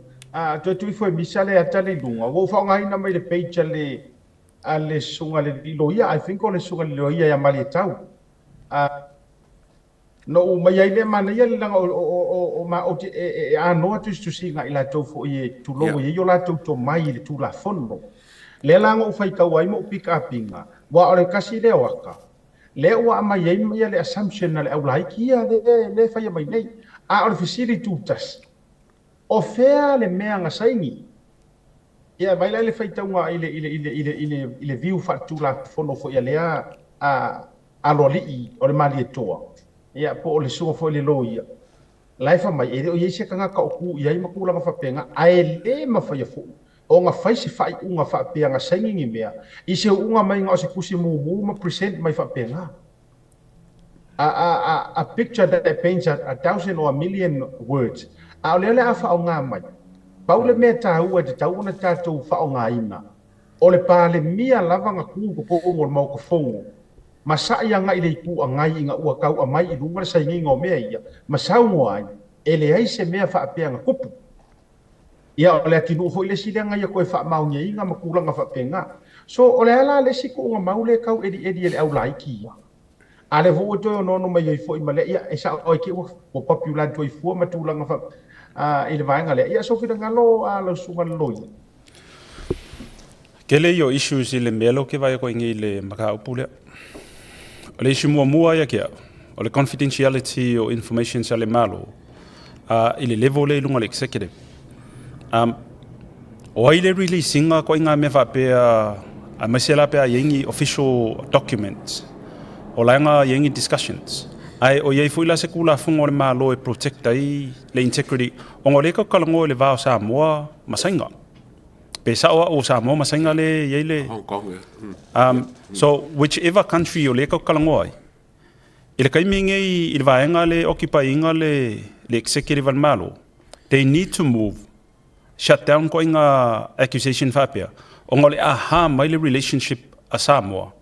toe tuu ifo e misa le ata lea i luga. Ua ou faaaogaina mai le page a le a le susuga i le loia, I think o le susuga i le loia ia Malietau. Na ou mai ai lea manaia le leaga o ma ou te e anoa tusitusiga a i latou foi e tulou e i ai o latou tomai i le Tulafono. Lea la na ou faitau ai ma ou pick up ina, aua o le tasi lea o ata, lea ua aumai ai le assumption a le aulaiti ia lea e faia mai nei. A o le fesili tutasi, o fea le mea na saini? Ia, vaai la i le faitauga i le, i le, i le, i le, i le, i le viu faaletulafono foi a lea a, aloalii o le Malietoa, ia, po o le susuga foi i le loia, la e fai mai, e le o i ai se tagata o tu i ai ma tulaga faapena, ae le mafaia foi ona fai se faaiuga faapea na saini ni mea i se uuga mai na o se tusi mumu ma present mai faapena. A picture that paints a thousand or a million words. A o lea o le a faaaoga mai. Pau le mea taua e tatau ona tatou faaaogaina, o le Palemia lava na tu i totonu o le Maota Fono ma sa'i agai i le Itu Agai ina ua tau aumai i luga le sainiga o mea ia, ma saunoa ai, e leai se mea faapea na tupu. Ia, o le atinuu foi le isi lea na ia toe faamaoniaina ma tulaga faapena. So, o le a la le isi tuuga mau lea e tau elieli e le au laiti ia? A lea foi ua toe onoono mai ai foi ma lea, ia, e sao ai te i ua popular atu ai fua ma tulaga fa, i le vaega lea. Ia, sou finagalo a lau susuga i le loia. Tele ia o issues i le mea lea ou te vaai atu ai nei i le mataupu lea. O le issue muamua ia te au, o le confidentiality o informations a le Malo i le level lea i luga o le executive. O ai le release ina ituaiga mea faapea aemaise la pe a i ai ni official documents o la e na i ai ni discussions. Ae o i ai foi la se Tulafono a le Malo e protect ai le integrity ona o lea e tatou talanoa i le va o Samoa ma Saina. Pe sa'o a'u o Samoa ma Saina lea e i ai le Hong Kong, ia. So whichever country o lea e tautalagoa ai, i le taimi lenei i le vaega lea e occupy ina le le executive a le Malo, they need to move, shut down ituaiga accusation faapea, ona o le a harm mai le relationship a Samoa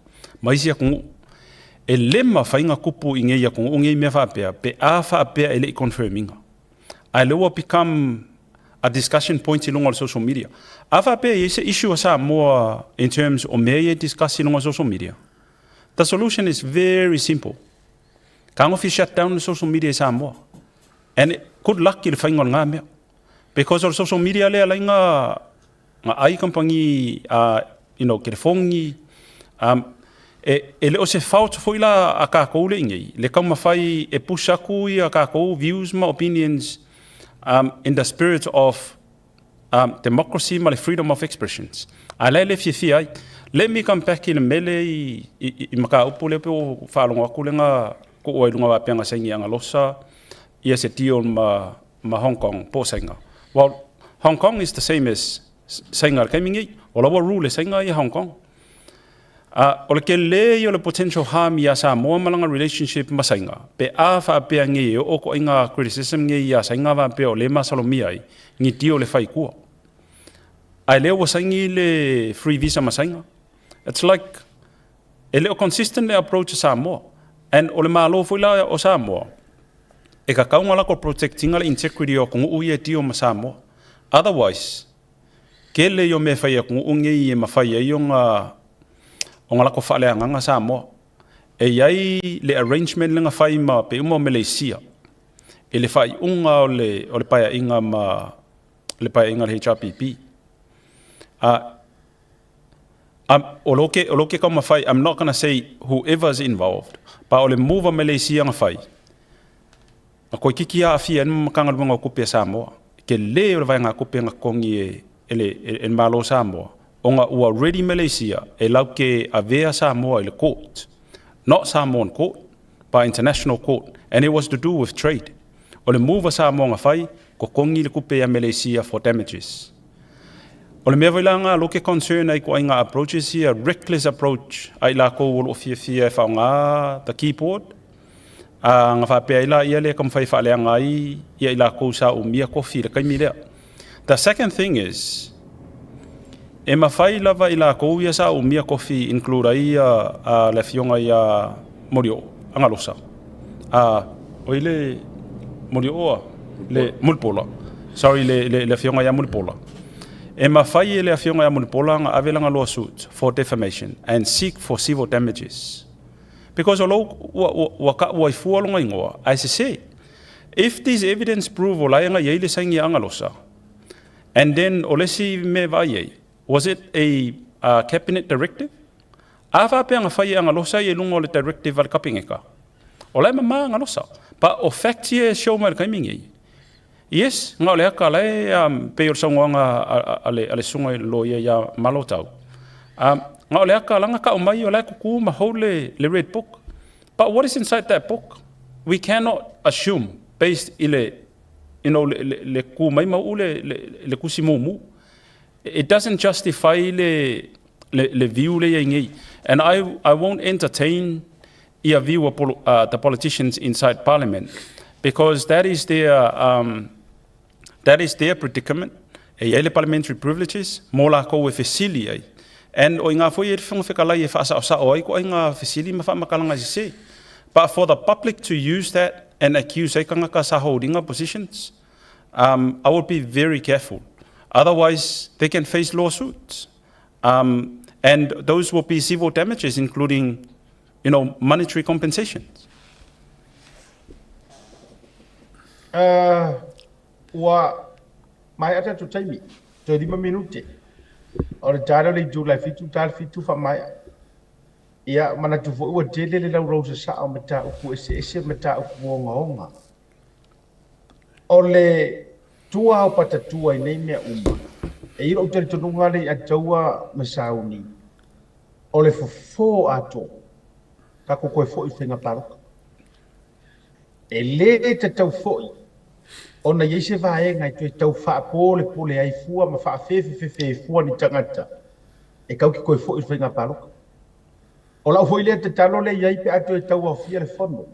ma isi atunuu. E le mafai ona tupu i nei atunuu nei mea faapea pe a faapea e le i confirm ina. Ae lea ua become a discussion point i luga o le social media. A faapea e i ai se issue a Samoa in terms o mea ia e discuss i luga o social media, the solution is very simple. Tagofi shut down le social media i Samoa. And good luck i le faiga o lena mea. Because o le social media lea alai na ai kamupani you know, telefoni, e, e le o se fault foi la a tatou le i nei, le taumafai e push atu ia tatou views ma opinions in the spirit of democracy ma le freedom of expressions. A la e le fiafia ai. Let me come back i le mele i, i, i mataupu lea pe ua faalogo atu le na tuu ai luga faapea na saini Agalosa ia se deal ma, ma Hong Kong po o Saina. Well, Hong Kong is the same as Saina i le taimi nei. O la ua rule e Saina ia Hong Kong. A, o le tele ia o le potential harm iā Samoa ma lana relationship ma Saina, pe a faapea nei e oo ituaiga criticism nei iā Saina faapea o lea e masalomia ai ni deal e fai i tua. Ae lea ua saini le free visa ma Saina. It's like, e le o consistent le approach a Samoa. And o le Malo foi la o Samoa, e tatau ona lako protect ina le integrity o atunuu ia e deal ma Samoa. Otherwise, Tele ia o mea e fai e atunuu nei e mafai ai ona ona lako faaleagaga Samoa. E i ai le arrangement lea na fai ma pei uma o Meleisia i le faaiuga o le o le paeaiga ma le paeaiga a le HRPP. A o lo ke o lo ke taumafai, I'm not gonna say whoever's involved, but o le move a Meleisia na fai, Na toeitiiti aafia ai le Matagaluega o Tupe a Samoa. Tele o le vaegatupe na totogi e le Malo o Samoa ona ua ready Malaysia e latou te avea Samoa i le court, not Samoan court but international court and it was to do with trade. O le move a Samoa na fai, totogi le tupe ia Malaysia for damages. O le mea foi la na lou ke concern ai ituaiga approaches ia, reckless approach a i latou o lo o fiafia e faaaoga the keyboard, Ā, na faapea ai laia lea e taumafai e faaleaga ai ia i lakou sa umia kofi i le taimi lea. The second thing is, e mafai lava i lakou ia sa umia kofi include ai ia a le afioga ia Molioo Agalosa, a, oi le Molioo a? Le Mulipola, sorry le, le, le afioga ia Mulipola. E mafai e le afioga ia Mulipola ona ave lana lawsuit for defamation and seek for civil damages. Because o lou ua ua ua ka'u ai fua lona igoa, ae sese. If this evidence prove o la e agai ai le saini a Agalosa, and then o le isi mea e vaai ai, was it a a cabinet directive? A faapea na fai e Agalosa ia i luga o le directive a le Kapeneta, o la e mama Agalosa. But o facts ia e show mai i le taimi nei, yes, na o le ata la e pei o le saunoaga a le a le susuga i le loia ia Malotau, na o le ata la na kau mai o la e kuku ma hold le le red book. But what is inside that book? We cannot assume based i le you know le le, le ku mai ma u le le, le kusi mumu. It doesn't justify le le, le view le iai nei. And I I won't entertain ia view a the politicians inside parliament because that is their that is their predicament. E i ai le parliamentary privileges mo lakou e fesili ai. And o i nga foi e le Fofoga Fetalai e faasaosao ai ituaiga fesili ma faamatalaga sese. But for the public to use that and accuse ai tagata sa holding positions, I would be very careful. Otherwise, they can face lawsuits. And those will be civil damages, including, you know, monetary compensations. Ua maea tatou taimi, toe 5 minute. O le ta lea o le itu la e 7, ta le 7 faamaea. Ia, manatu foi ua tele le laurau sasaa o mataupu eseese ma mataupu ogaoga. O le tua o patatua i nei mea uma, e i ai lou talitonuga le i ataua ma sauni, o le fofo atoa, tatou toe foi i faiga palota. E le tatau foi Ona i ai se vaega e toe tau faapolepole ai fua ma faafefefefe ai fua ni tagata e kau ki toe fo'i i le faiga palota. O lau foi lea tatalo lea i ai pe a toe tauaofia le fono.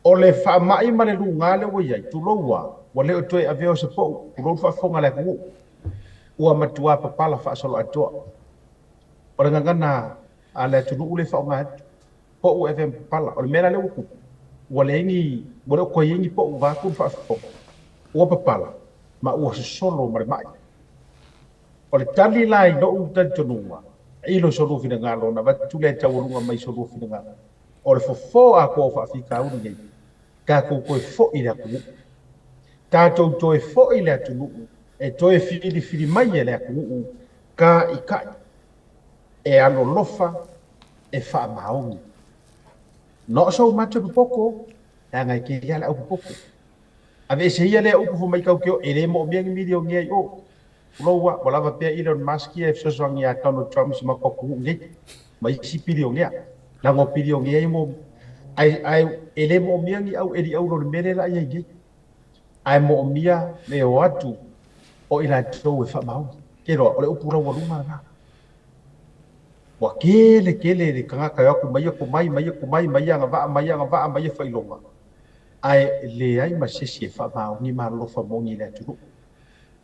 O le faamai ma le luga lea ua i ai, tulou a, ua le o toe avea o se po'u, tulou le faafofoga a le atunuu, ua matuā papala faasoloatoa. O le gagana a le atunuu lea e faaaoga atu, po'u e avea ma papala. O le mea la lea ua tupu, ua leai ni, ua le o toe i ai ni po'u vaeatu le faafofoga, ua papala ma ua sosolo ma le ma'i. O le tali la i lo'u talitonuga, i lo solua finagalo, ona avatu lea e taualuga mai solua finagalo, o le fofo atoa o faafitauli nei, tatou toe fo'i i le atunuu. Tatou toe fo'i i le atunuu e toe filifili mai e le atunuu ta'itai e alolofa e faamaoni. Not so much e popoto, leaga e tele lava le au popoto. Aveese ia lea upu fai mai tatou te o, e le moomia ni milionea i o. Tulou a, ua lava pea Elon Musk ia e fesoasoani ia Donald Trump i si matou atunuu nei, ma isi bilionea. Leaga o bilionea ia mo, ae, ae e le moomia ni au eli auro i le mea lea la i ai nei. Ae moomia le o atu o i latou e faamaoni. Ke loa, o le upu laualuga lena. Ua tele tele le tagata e o atu ma ia tomai, ma ia tomai, ma ia agavaa, ma ia agavaa, ma ia faailoga, ae leai ma se isi e faamaoni ma alolofa moni i le atunuu.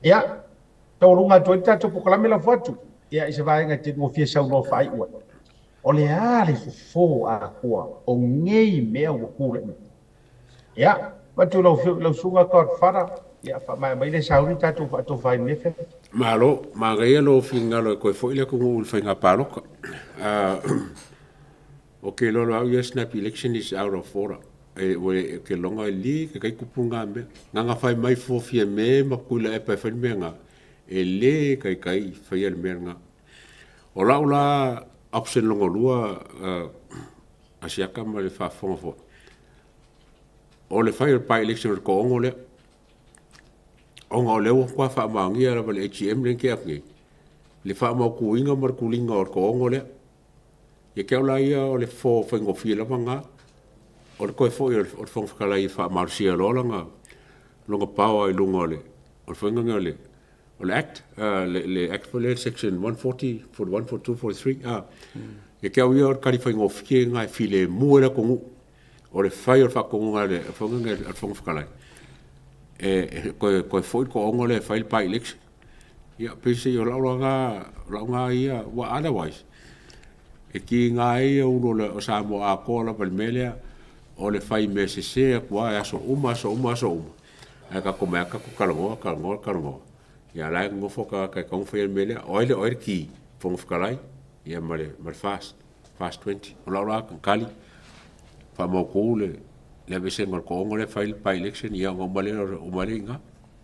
Ia, taualuga atu ai le tatou polokalame lafo atu, ia, i se vaega e te lua fia saunoa faaiu ai. O le a le fofo atoa o nei mea ua tulai mai? Ia, avatu lau, lau susuga Godfather, ia, faamaea mai le sauni tatou faatofa ai i lenei afiafi. Malo, manaia lou finagalo e toe foi le atunuu i le faiga palota. O ke lolo au ia snap election is out of order. E, ua e ke longa e li ke kai kupu ngā mea. Nganga whai mai fofia me ma kuila e pai whai mea ngā. E le kai kai whai le mea ngā. O lau la option longa lua asiaka ma le whaafonga fo. O le whai o le by election o le koongo lea. Ona o lea ua kwa whaamaongia lava le AGM le ke atu nei. Le whaamaukuinga ma le kulinga o le koongo lea. Ia ke au la ia o le fo faigofie lava nga o le toe foi o le Fofoga Fetalai e faamalosia loa lana lona power i luga o le o le faiga o le o le act le, le act foi lea section 140 41 42 43 a ia ke au ia o le tali faigofie nga e filemu ai le atunuu o le fai o le faatonuga a le faiga a le Fofoga Fetalai e toe toe foi le toaono lea e fai le by election. Ia pei se o lau lava lau nga ia ua otherwise e kiga ai ia ulu o le o Samoa atoa lava i le mea lea o le fai mea sese atu lava e aso uma aso uma aso uma ae tatou omai lava tatou talanoa talanoa talanoa ia la e nonofo tagata e tatau ona faia le mea lea. O ai le o ai le ki? Fofoga Fetalai ia ma le ma le FAST. Fast 20. O lau la tali, faamautu le le aveesega o le toaono lea fai le by election ia ona uma lea uma lea i ina.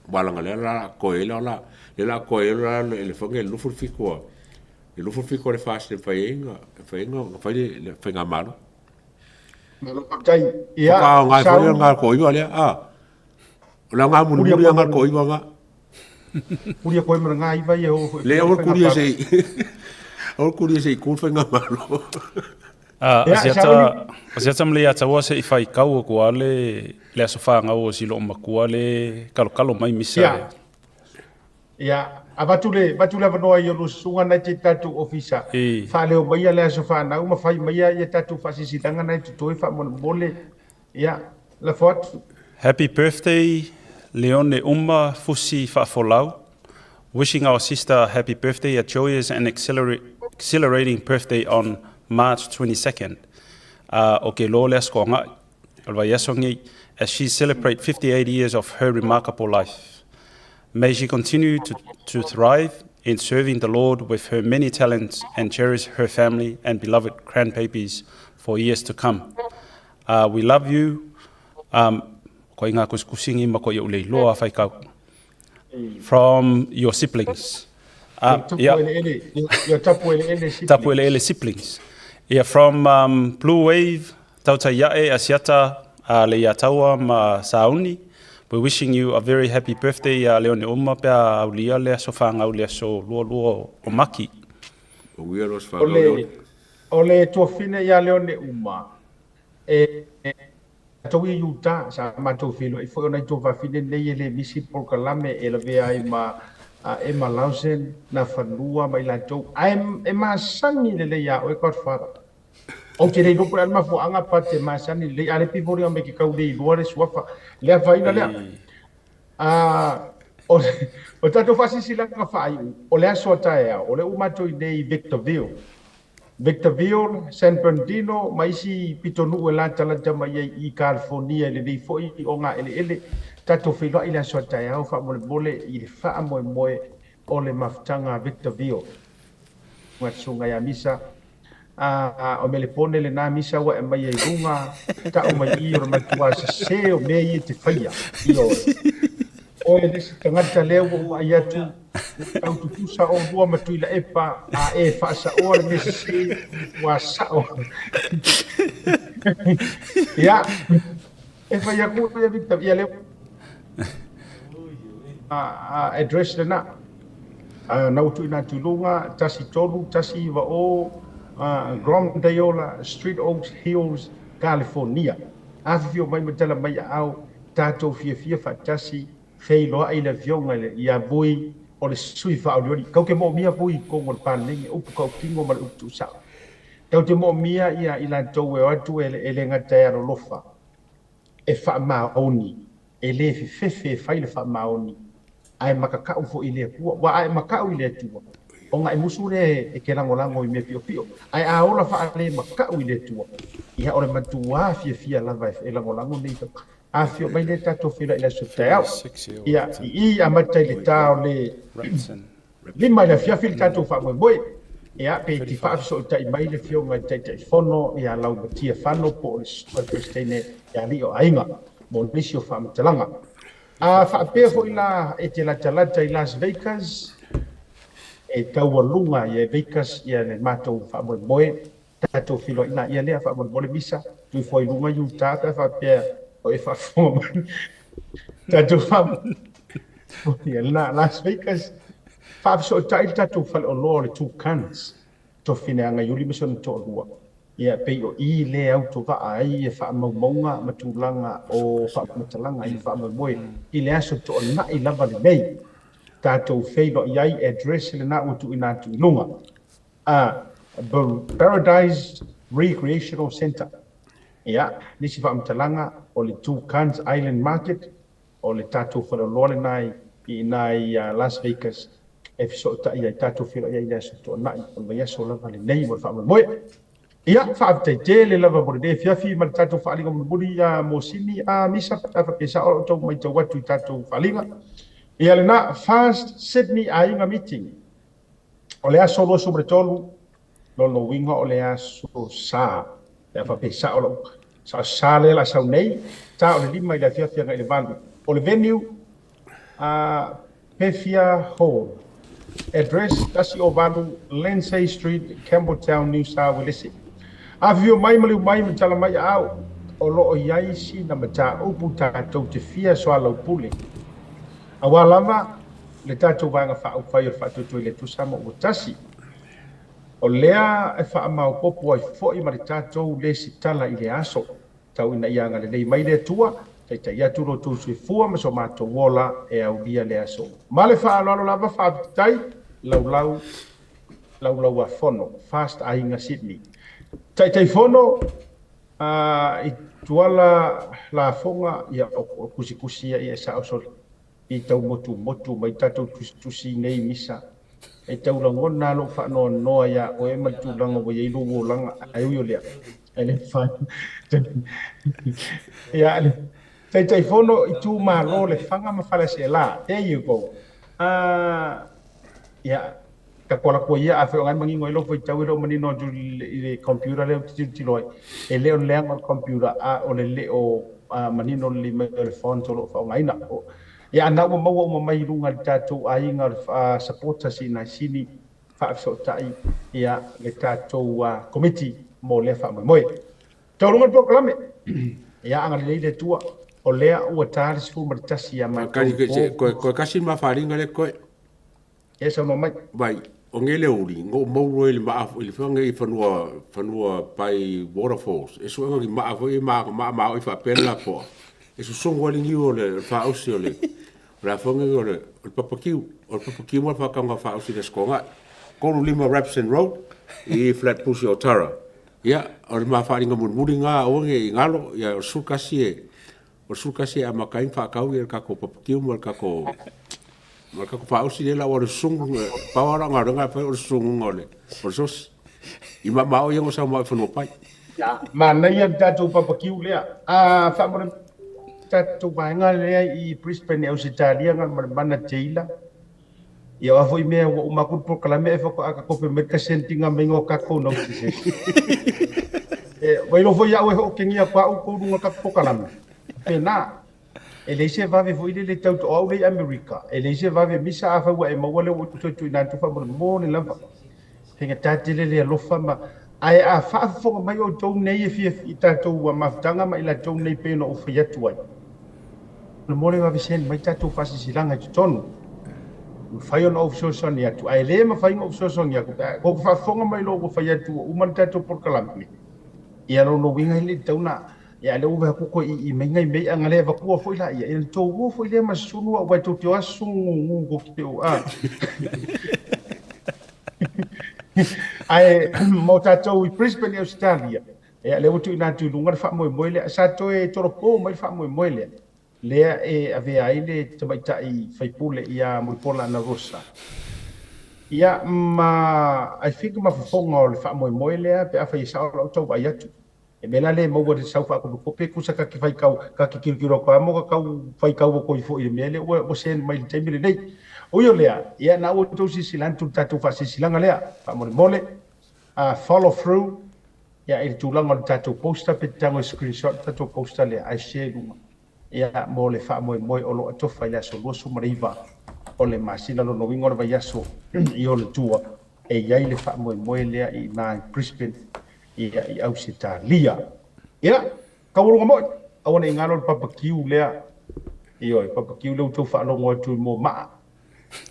Aua leaga lea la toe ai la lea la toe ai la le faiga le 27 a le 27 o le FAST e mafai ai ona mafai ai ona fai le faigamalo. Malo faafetai. Ia, Faatoa aoga ai foi le aoga o le toaiva lea, a. O le aoga mulimuli aoga o le toaiva nga. Kuria koe ma ngā iwa ia o foi. Le o kuria se o kuria se ku whainga malo. Asiata asiata mle ia taua se i whai kau ko ale le aso whangau o silo makua le kalokalo mai misa. Ia. Ia, avatu le avatu le avanoa i o susuga nai te tatou ofisa. Whaaleo mai le aso whanau ma whai mai ia tatou whaasisilanga nai totoe whaamolemole. Ia, lafo atu. Happy birthday Leone Uma Fusi Faafolau. Wishing our sister a happy birthday, a joyous and exhilarating birthday on March 22nd. O ke loa le aso toaga'i o le vaiaso nei as she celebrate 58 years of her remarkable life. May she continue to, to thrive in serving the Lord with her many talents and cherish her family and beloved grandbabies for years to come. We love you um ko i ngā kusikusingi ma ko i ulei loa whai kau. From your siblings. Yeah. Your tapu ele ele siblings. Tapu ele ele siblings. Yeah, from um, Blue Wave, Tautai Iae, Asiata, le ia taua ma Sauni. We're wishing you a very happy birthday ia Leone Uma pea aulia le aso whangau le aso lua lua o Maki. O le, o le tuafine ia Leone Uma, e Tatou ia i Utah, sa matou feiloai foi o nai tuafafine nei e le misi le polokalame e lavea ai ma Emma Lawson, Nafanua ma i latou, ae e masani lelei ia oe Godfather. Ou te le iloa po o le a le mafuaaga but e masani lelei, a o lea e pei e foliga mai e te tau le iloa le suafa, le afaina lea. O le tatou faasilasilaga faaiu, o le aso a taeao, o lea ua matou i inei i Victorville, Victorville, San Bernardino ma isi pitonuu e latalata mai ai i Kalifonia i lenei foi ogaeleele. Tatou feiloai i le aso a taeao faamolemole i le faamoemoe o le mafutaga a Victorville. Nga Susuga ia Misa, a o Melepone lena Misa ua e aumai ai luga, tau mai i o le matua sese o mea ia e te faia. Ioe. Oe le isi tagata lea ua ou vaai atu, tau tutusa oulua ma Tuilaepa, a e faasaoa le mea sese, ua sao. Ia, e fai atu ia Victor, ia lea address lena. Na ua tuuina atu i luga, 13 190 Grondeola Street, Oaks Hills, California. Afifio mai ma tala mai aao, tatou fiafia faatasi, feiloai i le Afioga ia Vui o le sui faaolioli. Tatou te moomia Vui i totonu o le Palemene, upu tautino ma le upu tuusao. Tatou te moomia ia i latou e o atu e le gata e alolofa, e faamaoni, e le fefefe e fai le faamaoni, ae makakau foi i le Atua. Aua a e makau i le Atua, ona e musu lea e te lagolago i mea piopio. Ae a ola faale-makau i le Atua, ia o le matuā fiafia lava e lagolago nei afifio mai lea tatou feiloai i le aso taeao. Ia, i i amata i le ta o le 5 i le afiafi le tatou faamoemoe. Ia, pe te faafesootai mai le Afioga i le Taitaifono ia Laumatia Fano po o le Peresetene ia Alii o Aiga mo nisi o faamatalaga. A faapea foi la e te latalata i Las Vegas, e taualuga ia Vegas ia le matou faamoemoe, tatou feiloaiga ia lea faamolemole Misa, tuifua i luga Utah pe a faapea o e faafofoga mai. Tatou faamoemoe ia lena Las Vegas, faafesootai le tatou faleoloa o le Two Cans, Tofine Agaiuli ma si ona toalua. Ia, pei o i lea autovaa ai ia faamaumauga ma tulaga o faamatalaga i le faamoemoe i le aso toanai lava lenei. Tatou feiloai ai, address lena ua tuuina atu i luga. A, Paradise Recreational Centre. Ia, nisi faamatalaga o le Two Cans Island Market, o le tatou faleoloa lena i ina i Las Vegas e fesootai ai, tatou feiloai ai i le aso toanai o le vaiaso lava lenei mo le faamoemoe. Ia, faafetai tele lava mo lenei afiafi ma le tatou faaaliga mulimuli ia Mosini a Misa, pe a faapea sao o outou matau atu i tatou faaaliga. Ia lena, First Sydney Aiga Meeting. O le aso 23, lona uiga o le aso Sa, pe a faapea sao lau sa, Sa lea la sau nei, ta o le 5 i le afiafi agai i le 8. O le venue, Pefia Hall. Address, 108 Lindsay Street, Campbelltown, New South Wales. Afifio mai ma liu mai ma tala mai aao, o lo o i ai sina mataupu tatou te fia soalaupule. Aua lava le tatou Vaega Faaupufai o le Faatuatua i le Atua Samoa ua tasi, o lea e faamaopoopo ai foi ma le tatou lesitala i lea aso. Tau ina ia agalelei mai le Atua, taitai atu lo outou soifua ma so matou ola e aulia lea aso. Ma le faaaloalo lava, faafetai, laulau, Laulauafono, Fast Aiga Sydney. Taitaifono, i Tuala Lafoga, ia o tusitusi ia ia e sao sole. I tau motumotu mai tatou tusitusi nei misa. E tau lagona lou faanoanoa iā oe ma le tulaga ua i ai lou olaga, ae ui o lea, e le mafai. Ia, le Taitaifono itumalo Lefaga ma Faleaseela. There you go. Ia, ta alu atu ai ia, afai o lena e manino ai lou faitau, e le o manino atu i le computer lea ou te tilotilo ai. E le o le leaga o le computer, a o le le o manino lelei mai o le font o lo o faaaogaina. Ia, a na ua maua uma mai i luga i le tatou aiga o le supporters i nai sini faafesootai ia le tatou komiti mo lea faamoemoe. Taualuga le polokalame. Ia agalelei le Atua, o lea ua ta le 11 ia matou. Koe kasi ma faaaliga le koe. Ia saunoa mai. Vai. O ngele uli, ngo mauro i le maa i le whanga i fanua, fanua pai waterfalls. E suenga ki maa foi e maa maa maa i whaapena la poa. E susungu ali ngiu o le whaausi o le, o le afonga o le, o le papakiu, o le papakiu ma le whakanga whaausi le skonga. 35 Rapson Road i Flatbush o Tara. Ia, o le mawhaaringa mulimuli ngā o nge i ngalo, ia o sukasi e, o sukasi e amaka ai whaakau ia le kako papakiu ma le kako ma le kako whaausi le la o le sungu, pau ara ngā renga whai o le sungu ngā le, o le sosi. I ma mao ia ngo sau mau i whanua pai. Ia, manaia le tatou papakiu lea. A faamolemole tatou vaega lea i Brisbane i Ausetalia nga ma le mana teila. Ia o a foi mea ua uma atu le polokalame ae faatoa ka kope mai le kasentinga mai o kakou notices. E, wailo foi au e hookengia kwa au kou lunga ka polokalame. Pena, e leai se vave foi lele tau to au lei Amerika. E leai se vave misa a faua e maua le ua toe tuuina atu faamolemole lava. Faigata tele le alofa ma ae a faafofoga mai outou nei e fia i tatou mafutaga ma i latou nei pei ona ou fai atu ai. Molemole vave send mai tatou faasilasilaga i totonu. Mafai ona ou fesoasoani atu, ae le mafai ona ou fesoasoani atu pe a kou faafofoga mai loa ua fai atu ua uma le tatou polokalame. Ia lona uiga e le tatau ona ia lea ua vaai atu i i mai nai mea ia le avatua foi la ia ia tou o foi lea ma susunu aua tou te o a susunu gugu kou te o a. Ae mo tatou i Brisbane i Australia, ia lea ua tuuina atu i luga le faamoemoe lea, sa toe tolopo mai le faamoemoe lea, lea e avea ai le tamaitai faipule ia Mulipola Anarosa. Ia ma I think ma fofoga o le faamoemoe lea pe afai e sao lau tau vaai atu. E mea la le maua le sau faakopekope kusa ka ke faikau ka ke kirokiro atu lava mo ka kau faikau o koi foi i le mea lea ua send mai i le taimi lenei. Ui o lea, ia na ua outou silasila atu i le tatou faasilasilaga lea, faamolemole, follow through ia i le tulaga o le tatou poster pe te tago e screenshot le tatou poster lea ae share i luga ia mo le faamoemoe o lo o atofa i le aso 29 o le masina lona uiga o le vaiaso i ona tua e i ai le faamoemoe lea i ina i Brisbane ia i Ausetalia. Ia, taualuga moi, aua ne i galo le papakiu lea. Ioe, papakiu lea ua outou faalogo atu i mo maa.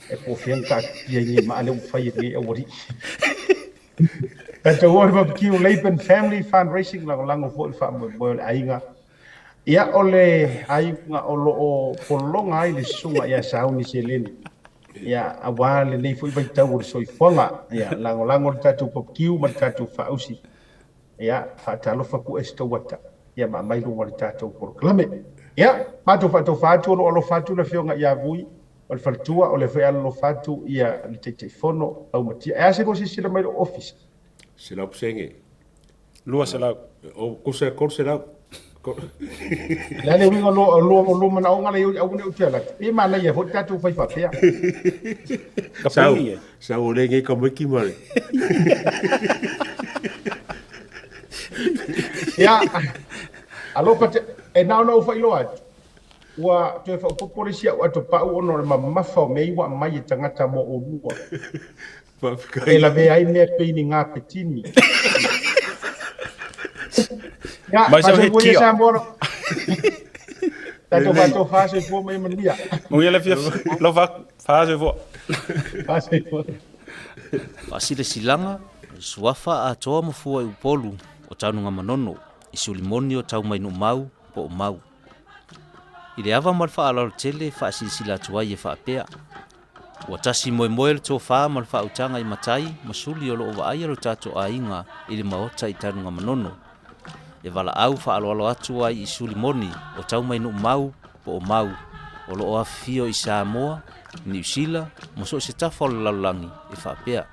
E po o fea na taatia ai nei maa lea ua fai e lenei aualii. Tatou o i le papakiu Laban Family Fundraising, lagolago foi le faamoemoe o le aiga. Ia, o le aiga o lo o pologa ai le susuga ia Sauni Seleni. Ia, aua lenei foi vaitau o le soifuaga. Ia, lagolago le tatou papakiu ma le tatou faausi. Ia, faatalofa ku e se tauata. Ia, ma aumai luga o le tatou polokalame. Ia, matou faatofa atu o lo o alofa atu le afioga ia Vui o le faletua, o lea foi e alolofa atu ia le Taitaifono Laumatia. E a se lua silasila mai i lou office? 100%. 200. O kusa 300. Le a le uiga o lua manaoga la i aua ne i ou toe alu atu. Pe manaia foi le tatou fai faapea. Ka Sau, pei e. sau o le ngei ka maiki ma le. Ia, alofa te, e na ona ou faailoa atu, ua toe faaopoopo le isi au atopau ona o le mamafa o mea ia ua aumai e tagata mo oulua. Faafetai. E lavea ai mea pei ni gapetini. Ia, Mai sau he faasoifua ia kia. Samoa lo. Tatou faatofa soifua ma ia manuia. Manuia le afiafi. Alofa atu. Faasoifua. Faasoifua. Faasilasilaga, Suafa atoa ma fua i Upolu o Tanugamanono i Sulimoni o Taumainuumau po o Mau. I le ava ma le faaaloalo tele e faasilasila atu ai e faapea, Ua tasi moemoe le tofa ma le faautaga i matai ma suli o lo o vaaia lo tatou aiga i le maota i Tanugamanono. E valaau faaaloalo atu ai i suli moni o Taumainuumau po o Mau o lo o afifio i Samoa, Niu Sila ma so o se tafa o le lalolagi e faapea,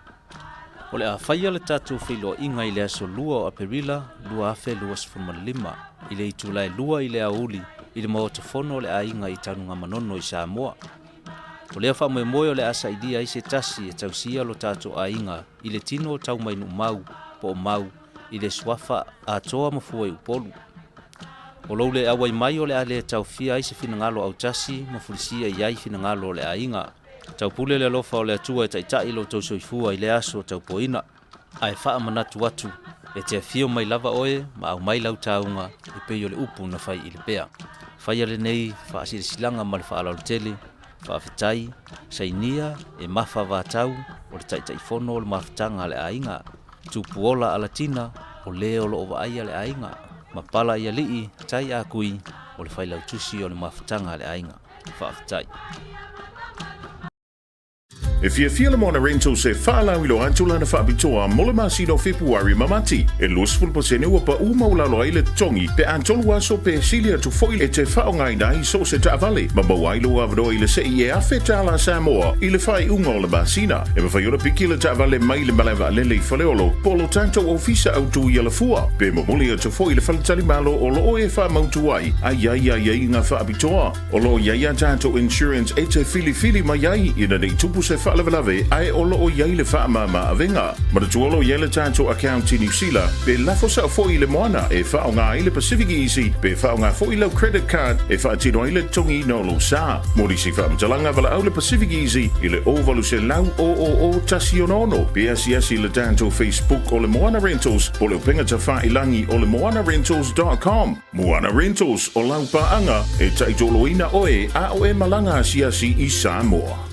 O le a faia le tatou feiloaiga i le aso 2 o Aperila 2025 i le itula e 2 i le aoauli i le Maota Fono o le Aiga i Tanugamanono i Samoa. O lea faamoemoe o le a sailia ai se tasi e tausia lo tatou aiga i le tino o Taumainuumau po o Mau i le suafa atoa ma fua i Upolu. O lou le auai mai o le a le taofia ai se finagalo autasi ma fulisia i ai finagalo o le aiga. Taupule le alofa o le Atua e taitai lo outou soifua i lea aso taupoina. Ae faamanatu atu, e te afio mai lava oe ma aumai lau tauga e pei o le upu na fai i le pea. Faia lenei faasilasilaga ma le faaaloalo tele, faafetai, sainia e Mafa Vatau, o le Taitaifono o le Mafutaga a le Aiga, Tupuola Alatina, o le o lo o vaaia le aiga, ma Pala i Alii, Tai A Kui, o le Failautusi o le Mafutaga a le Aiga. Faafetai. E fiafia le Moana Rentals e faalauiloa atu lana faapitoa mo le masina o Fepuari ma Mati. E 20% ua pau maualalo ai le totogi pe a tolu aso pe sili atu foi e te faaaogaina ai so o se taavale ma maua ai lou avanoa i le sei e $1,000 Samoa i le faaiuga o le masina. E mafai ona piki le taavale mai le malae vaalele i Faleolo po o lo tatou ofisa autu i Alafua pe momoli atu foi i le faletalimalo o lo o e faamautu ai a i ai aiaiga faapitoa. O lo o i ai a tatou insurance e te filifili mai ai ina ne i tupu se faalavelave ae o lo o i ai le faamama avega. Manatua o lo o i ai le tatou account i Niu Sila pe lafo sao foi i le moana e faaaoga ai le Pacific Easy pe faaaoga foi lau credit card e faatino ai le totogiina o lou sa. Mo nisi faamatalaga valaau le Pacific Easy i le 0800 000 166 pe asiasi i le tatou Facebook o le Moana Rentals po o le upega tafailangi o le moanarentals.com. Moana Rentals, o lau paaga e taitoloina oe a o e malaga asiasi i Samoa.